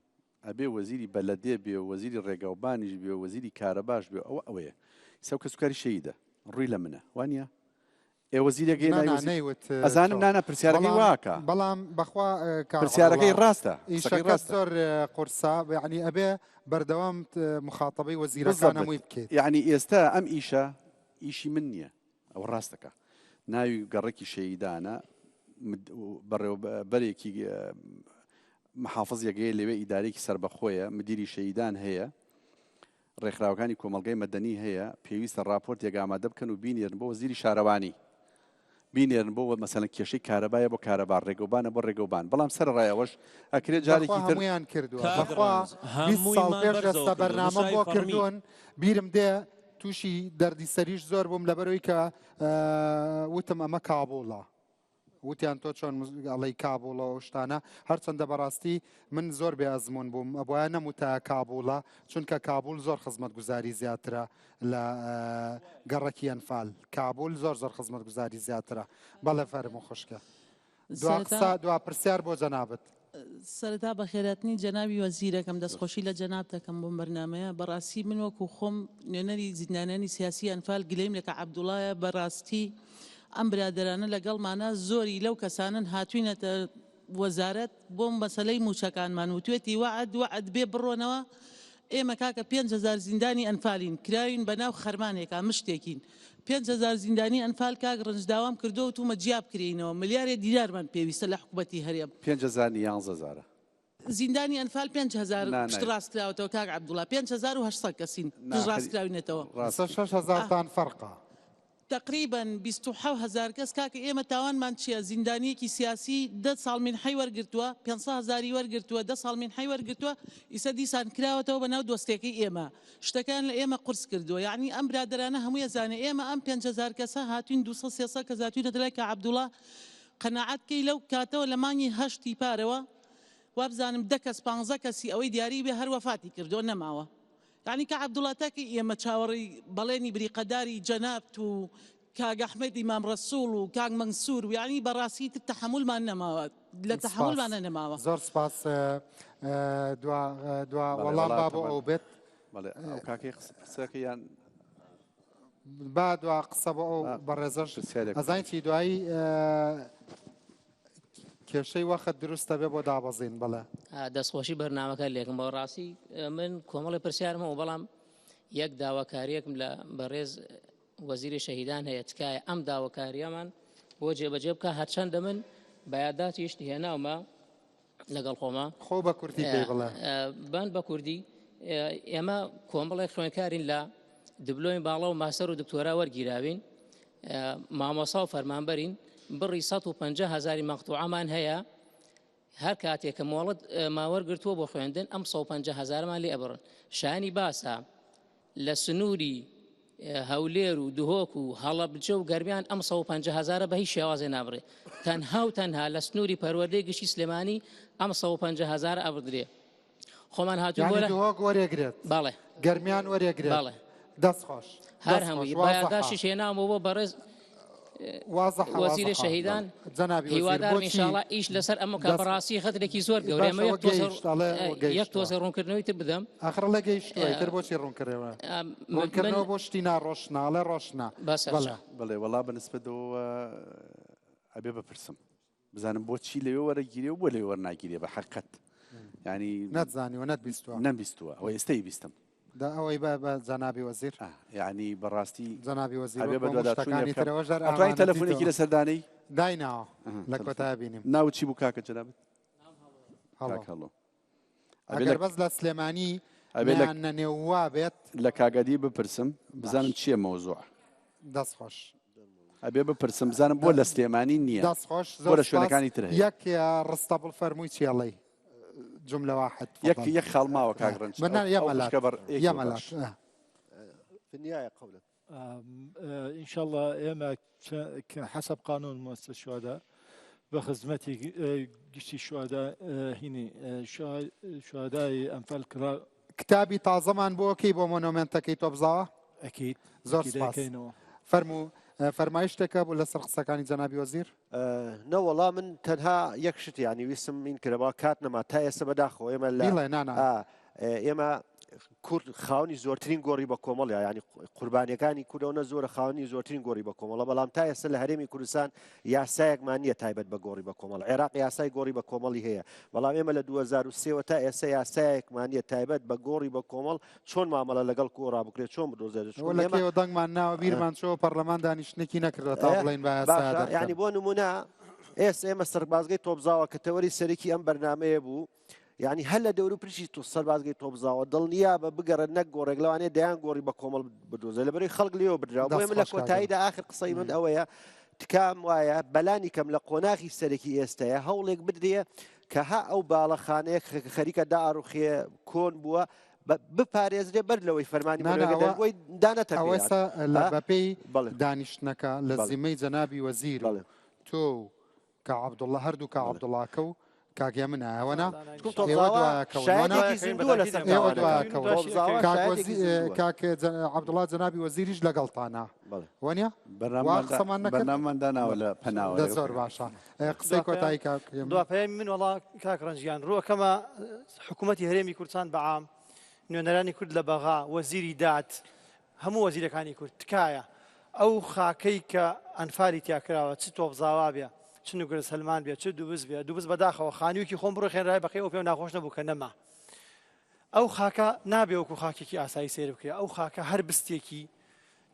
ئەبێ وەزیری بەلەدێ بێ و وەزیری ڕێگاوبانیش بێ و وەزیری کارەباش بێ ئەوە ئەوەیە ئیستا ئەو کەسوکاری شەهیدە ڕووی لە منە وانە ئێ وەزیرێک نا ناوی نا وەزیر نەیوت ئەزانم تۆ نانا پرسیارەکەی بەڵام واکە بەڵام بەخوا کاک پرسیارەکەی عەبدوڵڵا ڕاستە قسەکەی ئیشەکەت ڕاستە زۆر قورسە یعنی ئەبێ بەردەوام مخاتەبەی وەزیرەکان بالضبط هەمووی بکەیت یعنی ئێستا ئەم ئیشە ئیشی من نییە ئەوە ڕاست دەکا ناوی گەڕەکی شەهیدانە بەڕێوەبەرێکی محافزێک هەیە لەوێ ئیدارێکی سەربەخۆیە مدیری شەهیدان هەیە ڕێکخراوەکانی کۆمەڵگای مەدەنی هەیە پێویستە ڕاپۆرتێک ئامادە بکەن و بینێرن بۆ وەزیری شارەوانی بینێرن بۆ مەسەلەن کێشەی کارەبایە بۆ کارەبا ڕێگەوبانە بۆ ڕێگەوبان بەڵام سەرەڕای ئەوەش ئەکرێت بەخوا جارێکی تر هەموویان کردووە کاک بەخوا ڕەنج 20 ساڵ هەموویمان پێش بەرزەوە ئێستا کردووە بەرنامەم نووسراوی بۆ فەڕمی کردوون بیرم دێ تووشی دەردی سەریش زۆر بووم لەبەرەوەی کە وتم ئەمە کابوڵە وتیان تۆ چۆن ئەڵێی کابوڵە ئەو شتانە هەرچەندە بەڕاستی من زۆر بێ ئەزمون بووم ئەبواە نەموتە کابوڵە چونکە کابول زۆر خزمەتگوزاری زیاترە لە گەڕەکی ئەنفال کابول زۆر زۆر خزمەتگوزاری زیاترە بەڵێ فەرموو خوشکە دوا قسە دوا پرسیار بۆ جەنابت. سەرەتا بەخێرهاتنی جەنابی وەزیرەکەم دەستخۆشی لە جەنابت دەکەم بۆم بەرنامەیە بەڕاستی من وەکو خۆم نوێنەری زیندانیانی سیاسی ئەنفال گلەیم لە کاک عەبدوڵایە بەڕاستی ئەم برادەرانە لەگەڵمانە زۆری لەو کەسانەن هاتوینەتە وەزارەت بۆ مەسەلەی موچەکانمان وتوێتی وەعد وەعد بێ بڕۆنەوە ئێمە کاکە 5000 زیندانی ئەنفالین کراوین بە ناو خەرمانێکا مشتێکین 5000 زیندانی ئەنفال کاک ڕنج داوام کردووە وتومە جیا بکرێینەوە ملیارێ دینارمان پێویستە لە حکومەتی هەرێم. 5000 نی یانزە هەزارە. زیندانی ئەنفال 5000 نا نا. پشتڕاست کراوەتەوە کاک عەبدوڵا 5800 کەسین نا پشتڕاست خەری کراوینەتەوە. ڕاست ئێستا 6000 تان فەرقە. تەقریبەن 27 هەزار کەس کاکە ئێمە تاوانمان چیە زیندانیەکی سیاسی دە ساڵ مینحەی وەرگرتووە 500 هەزاری وەرگرتووە دە ساڵ مینحەی وەرگرتووە ئیسە دیسان کراوەتەوە بە ناو دۆستێکەی ئێمە شتەکەیان لە ئێمە قورس کردووە یەعنی ئەم برادەرانە هەمووی ئەزانێ ئێمە ئەم 5000 کەسە هاتوین 200 300 کەس هاتوینەتە لای کاک عەبدوڵا قەناعەت کەی لەو کاتەوە لە مانگی هەشتی پارەوە وابزانم دە کەس پانزە کەسی ئەوەی دیاری بێ هەر وەفاتی کردووە نەماوە یەعنی کاک عەبدوڵا تاکەی ئێمە چاوەڕێی بەڵێنی بریقەداری جەنابت و کاک ئەحمەدی مام ڕەسوڵ و کاک مەنسور و یەعنی بەڕاستی تر تەحەمولمان نەماوە لە سپاس تەحەمولمانە نەماوە. زۆر سپاس دوا دوا بەڵێ وەڵام وەڵا با بۆ تەبعەن ئەو بێت. بەڵێ ئەو کاکەی قسەکە یان با دوا قسە بۆ ئەو بەڕێزەش ئەزانین چی دوایی کێشەی وەخت دروستە بێ بۆ دابەزین بەڵێ. دەستخۆشی بەرنامەکە لێکم بە ڕاستی من کۆمەڵی پرسیارم هەبوو بەڵام یەک داواکاریەکم لە بەڕێز وەزیری شەهیدان هەیە تکایە ئەم داواکاریەمان بۆ جێبەجێ بکە هەرچەندە من بەیاداتیشت هێناومە لەگەڵ خۆما خۆ بە کوردی پێی بڵێ بان بە کوردی ئێمە کۆمەڵێک خوێنکارین لە دبلۆمی باڵا و ماستەر و دکتۆرا وەرگیراوین مامۆسا و فەرمانبەرین بڕی 150 هزاری مەقتوعەمان هەیە هەر کاتێک کە مۆڵەت ماوەرگرتووە بۆ خوێندن ئەم 150 هزارمان لێ ئەبڕن شانی باسە لە سنووری هەولێر و دهۆک و هەڵەبجە و گەرمیان ئەم 150 هەزارە بە هیچ شێوازێ نابڕێ تەنها و تەنها لە سنووری پەروەردەی گشتی سلێمانی ئەم 150 هەزارە ئەبڕدرێ خۆمان هاتوو بۆ دهۆک وەرێگرێت بەڵێ گەرمیان وەرێگرێت بەڵێ دەست خۆش هەر هەمووی بایەداشیش هێنامەوە بۆ بەڕێز وەزیری شەهیدان هیوادارم ئینشاڵا ئیش لەسەر ئەمە کە بەڕاستی خەترێکی زۆر گەورەیە ئەمە یەک تۆزێ ڕوونکردنەوەی تر بدەم ئاخر ئەڵێ گەیشتووە ئیتر بۆچی ڕوونکردەوە ڕوونکردنەوە بۆ شتی ناڕۆشنە ئەڵێ ڕۆشنە بەڵێ بەڵێ وەڵا بە نسبەتەوە ئەبێ بپرسم بزانم بۆچی لەوێ وەرەگیرێ و بۆ لەوێ وەرناگیرێ بە حەقەت ینی نەتزانیوە نەتبیستووە نەمبیستووە ئەوە ئێستەی بیستم دا ئەوەی بە بە جەنابی وەزیر یعنی بەڕاستی جەنابی وەزیر ئەبێ وەکو هەموو شتەکانی بەدواداچوونی ترەوەش هەر ئەتوانی ئامانەتیتەوە تەلەفۆنێکی لەسەر دانێی دایناوە لە کۆتایە بینیم ناوت چی بوو کاکە جەنابت هەڵۆ کاک هەڵۆ ئەبێ ئەگەر لە بەس لە سلێمانی ئەبێ لە نەیان نەنێو وا بێت لە کاگەدی بپرسم بزانم باش چییە مەوزوع دەست خۆش. ئەبێ بپرسم بزانم بۆ لە سلێمانی نییە دەست خۆش بۆ زۆر لە سپاس شوێنەکانی تر هەیە یەک ڕستە بڵ فەرمووی چی ئەڵێی جملە واحد یەک تفضل یەک خاڵ ماوە کاک ڕەنج من ئەو یە ئەو مەلات خوشکە بەڕ یە یەکێ مەلات باش في النهاية قولا إن شاء الله ئێمە کە حسب قانون مؤسسة الشهداء بە خزمەتی گشتی شوهدا هینی شوهدای ئەنفال کرا کتابی تازەمان بۆ کەی بۆ مۆنۆمێنتەکەی تۆپزاوە؟ ئەکید زۆر ئەکید سپاس. ئەیکەینەوە. فەرموو فەرمایشتێکە بوو لەسەر قسەکانی جەنابی وەزیر؟ نەوەڵا من تەنها یەک شت یانی ویستم این کرەوە کات نەما تا ئێستا بەداخەوە ئێمە لە بیڵێ نا نا. ئێمە کورد خاونی زۆرترین گۆڕی بە کۆمەڵە ینی قوربانیەکانی کوردەوە زۆرە خاونی زۆرترین گۆڕی بە کۆمەڵە بەڵام تا ئێستا لە هەرێمی کوردستان یاسایەکمان نییە تایبەت بە گۆڕی بە کۆمەڵ عێراق یاسای گۆڕی بە کۆمەڵی هەیە بەڵام ئێمە لە 2023 تا ئێستا یاسایەکمان نییە تایبەت بە گۆڕی بە کۆمەڵ چۆن مامەڵە لەگەڵ کۆڕا بکرێت چۆن بدۆزێت ئەوە لە کێوە دەنگمان ناوە بیرمان چۆ پەرلەمان دانیشتنێکی نەکردووە تا بڵێین با یاسا دەرکەن. ینی بۆ نمونە ئێستا ئێمە سەربازگەی تۆپزاوە کە تەوەری سەرەکی ئەم بەرنمەیە بوو یعنی هەر لە دەورو پرشی تو سەربازگەی تۆپزاوە دڵنیا بە بگەڕە نەک گۆڕێک لەوانەیە دەیان گۆڕی بە کۆمەڵ بدۆزە لەبەرەی خەڵک لێوە بدرا بۆیە من لە کۆتاییدا ئاخر قسەی من ئەوەیە تکام وایە بەلانی کەم لە قۆناغی سەرەکی ئێستەیە هەوڵێک بدرێ کە ها ئەو باڵەخانەیە خەریکە داڕوخێ کۆن بووە بپارێزرێ بەر لەوەی فەرمانی بۆی دانەتە ئەوەسا لە بەپێی دانیشتنەکە لە زیمەی جەنابی وەزیر تۆ و کاک عەبدوڵا هەردوو کاک عەبدوڵاکە و کاک هێمن ئەوە نا ئێوە دوایەکەون وەنا ئێوە دوایەکەون کاک وەزیر کاک عەبدوڵا جەنابی وەزیریش لەگەڵتانە وەنیە وا قسەمان نەکرد بەرنامەمان داناوە لە پەناوە دە زۆر باشە قسەی کۆتایی کاک هێمن. دوا پەیامی من وەڵا کاک ڕەنجیان ڕووەکەمە حکوومەتی هەرێمی کوردستان بە عام نوێنەرانی کورد لە بەغا وەزیری داد هەموو وەزیرەکانی کورد تکایە ئەو خاکەی کە ئەنفالی تیا کراوە چ تۆپزاوا بێ چ نوگرە سەلمان بێ چ دوبز بێ دوبز بەداخەوە خانوویەکی خۆم بڕوخێنرای بەقەی ئەو پێم ناخۆش نەبوو کە نەما ئەو خاکە نابێ وەکو خاکێکی ئاسایی سەیر بکرێ ئەو خاکە هەر بستێکی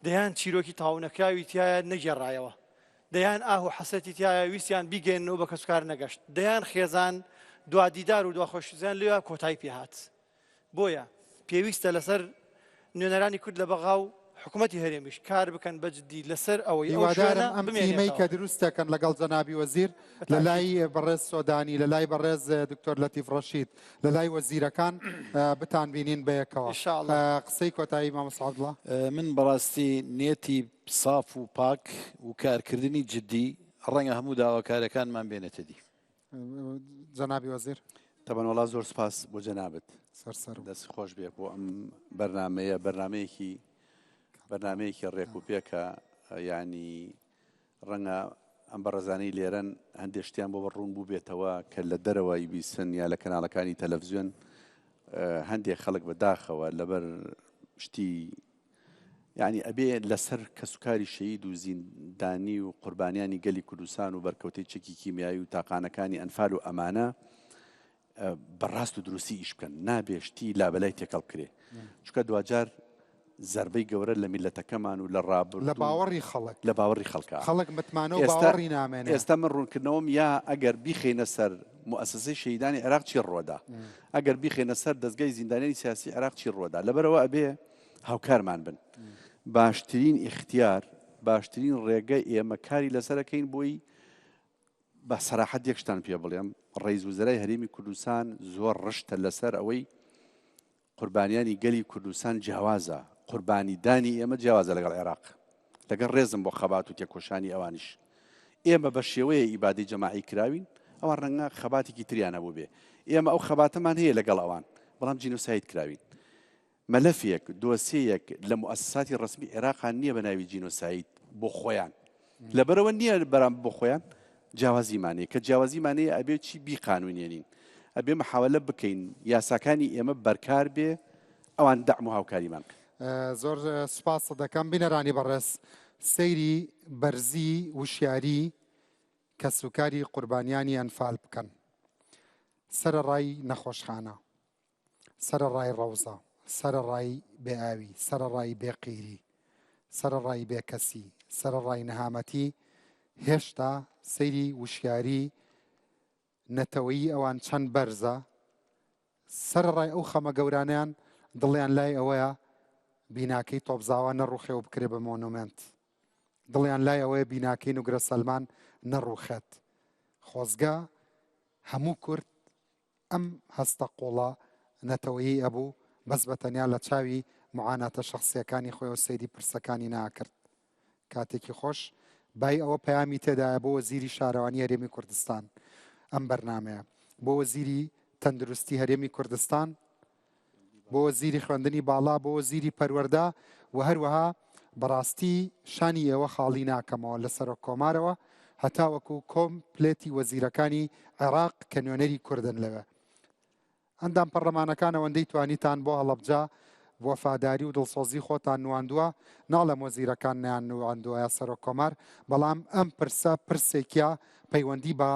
دەیان چیرۆکی تاونەکراوی تایە نەگێڕایەوە دەیان ئاه و حەسرەتی تایە ویستیان بیگەێنەوە بە کەسوکار نەگەشت دەیان خێزان دوا دیدار و دواخۆشیزیان لێ کۆتایی پێهات بۆیە پێویستە لەسەر نوێنەرانی کورد لە بەغا و حکوومەتی هەرێمیش کار بکەن بە جدی لەسەر ئەوەی ئەو هیوادارم شوێنە ئەم تیمەی بمێنێتەوە. کە دروست دەکەن لەگەڵ جەنابی وەزیر لە لای بەڕێز سۆدانی لە لای بەڕێز دکتۆر لەتیف ڕەشید لە لای وەزیرەکان بتان بینین بەیەکەوە إن شاء الله. قسەی کۆتایی مامۆستا عەبدوڵا. من بەڕاستی نیەتی ساف و پاک و کارکردنی جدی ڕەنگە هەموو داواکاریەکانمان بێنێتە دی. جەنابی وەزیر. تەبەن وەڵا زۆر سپاس بۆ جەنابت سەر سەر دەست خۆش بێ بۆ ئەم بەرنمەیە بەرنمەیەکی بەرنمەیەکی ڕێک و پێکە یعنی ڕەنگە ئەم بەڕێزانەی لێرەن هەندێک شتیان بۆ بە ڕوون بوو بێتەوە کە لە دەرەوەی بیسن یا لە کەناڵەکانی تەلەڤزیۆن. هەندێک خەڵک بە داخەوە لەبەر شتی یعنی ئەبێ لەسەر کەسوکاری شەهید و زیندانی و قوربانیانی گەلی کوردستان و بەرکەوتەی چەکی کیمیایی و تاقانەکانی ئەنفال و ئەمانە بە ڕاست و دروستی ئیش بکەن نابێ شتی لابەلای تێکەڵ بکرێ چونکە دواجار زەربەی گەورە لە میلەتەکەمان و لە ڕابرد لە باوەڕی خەڵک لە باوەڕی خەڵکە خەڵک متمانە و باوەڕی نامێنێ ئێستا من ڕوونکردنەوەم یا ئەگەر بیخەینە سەر موئەسەسەی شەهیدانی عێراق چی ڕوەدا ئەگەر بیخەینە سەر دەزگای زیندانیانی سیاسی عێراق چی ڕوەدا لەبەرەوە ئەبێ هاوکارمان بن باشترین ئیختیار باشترین ڕێگە ئێمە کاری لەسەرەکەین بۆی بە سەراحەت یەک شتان پێ بڵێم، ڕەئیس وزەرای هەرێمی کوردستان زۆر ڕشتە لەسەر ئەوەی قوربانیانی گەلی کوردستان جیاوازە، قوربانی دانی ئێمە جیاوازە لەگەڵ عێراق، لەگەڵ ڕێزم بۆ خەبات و تێکۆشانی ئەوانیش. ئێمە بە شێوەیە ئیبادەی جەماعی کراوین، ئەوان ڕەنگە خەباتێکی تریان هەبووبێ. ئێمە ئەو خەباتەمان هەیە لەگەڵ ئەوان، بەڵام جینۆساید کراوین. مەلەفێک، دۆسیەیەک لە موئەسەساتی ڕەسمی عێراقا نییە بە ناوی جینۆساید بۆ خۆیان. لەبەرئەوە نییە بەرام بۆ خۆیان جیاوازیمان هەیە. کە جیاوازیمان هەیە ئەبێ چی بیقانونێنین. ئەبێ محاوەلە بکەین یاساکانی ئێمە بەرکار بێ ئەوان دەعم و هاوکاریمان بکەن. زۆر سوپاست دەکەم بینەرانی بەڕێز سەیری بەرزی وشیاری کەسوکاری قوربانیانی ئەنفال بکەن سەرەڕای نەخۆشخانە سەرەڕای ڕەوزە، سەرەڕای بێ ئاوی، سەرەڕای بێ قیری، سەرەڕای بێ کەسی، سەرەڕای نەهامەتی، هێشتا سەیری وشیاری نەتەوەیی ئەوان چەند بەرزە، سەرەڕای ئەو خەمە گەورانەیان دڵیان لای ئەوەیە بیناکەی تۆپزاوا نەڕوخێ و بکرێ بە مۆنۆمێنت. دڵیان لای ئەوەیە بیناکەی نوگرە سەلمان نەڕوخێت. خۆزگە هەموو کورد ئەم هەستە قوڵە نەتەوەیی ئەبوو بەس بە تەنیا لە چاوی معاناتە شەخسیەکانی خۆیەوە سەیری پرسەکانی ناکرد. کاتێکی خۆش بای ئەوە پەیامی تێدایە بۆ وەزیری شارەوانی هەرێمی کوردستان ئەم بەرنامەیە بۆ وەزیری تەندروستی هەرێمی کوردستان بۆ وەزیری خوێندنی باڵا، بۆ وەزیری پەروەردە و هەروەها بەڕاستی شانی ئێوە خاڵی ناکەمەوە لە سەرۆک کۆمارەوە هەتاوەکو کۆمپلێتی وەزیرەکانی عێراق کە نوێنەری کوردن لەوێ. ئەندام پەڕلەمانەکان ئەوەندەی توانیتان بۆ هەڵەبجە وەفاداری و دڵسۆزی خۆتان نواندووە، ناڵێم وەزیرەکان نەیان نواندووە یا سەرۆک کۆمار، بەڵام ئەم پرسە پرسێکیە پەیوەندی بە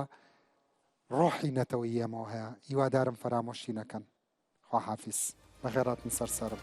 ڕۆحی نەتەوەیی ئێمەوە هەیە، هیوادارم فەرامۆشی نەکەن. خواحافیز. بەخێرهاتن سەر سەرم.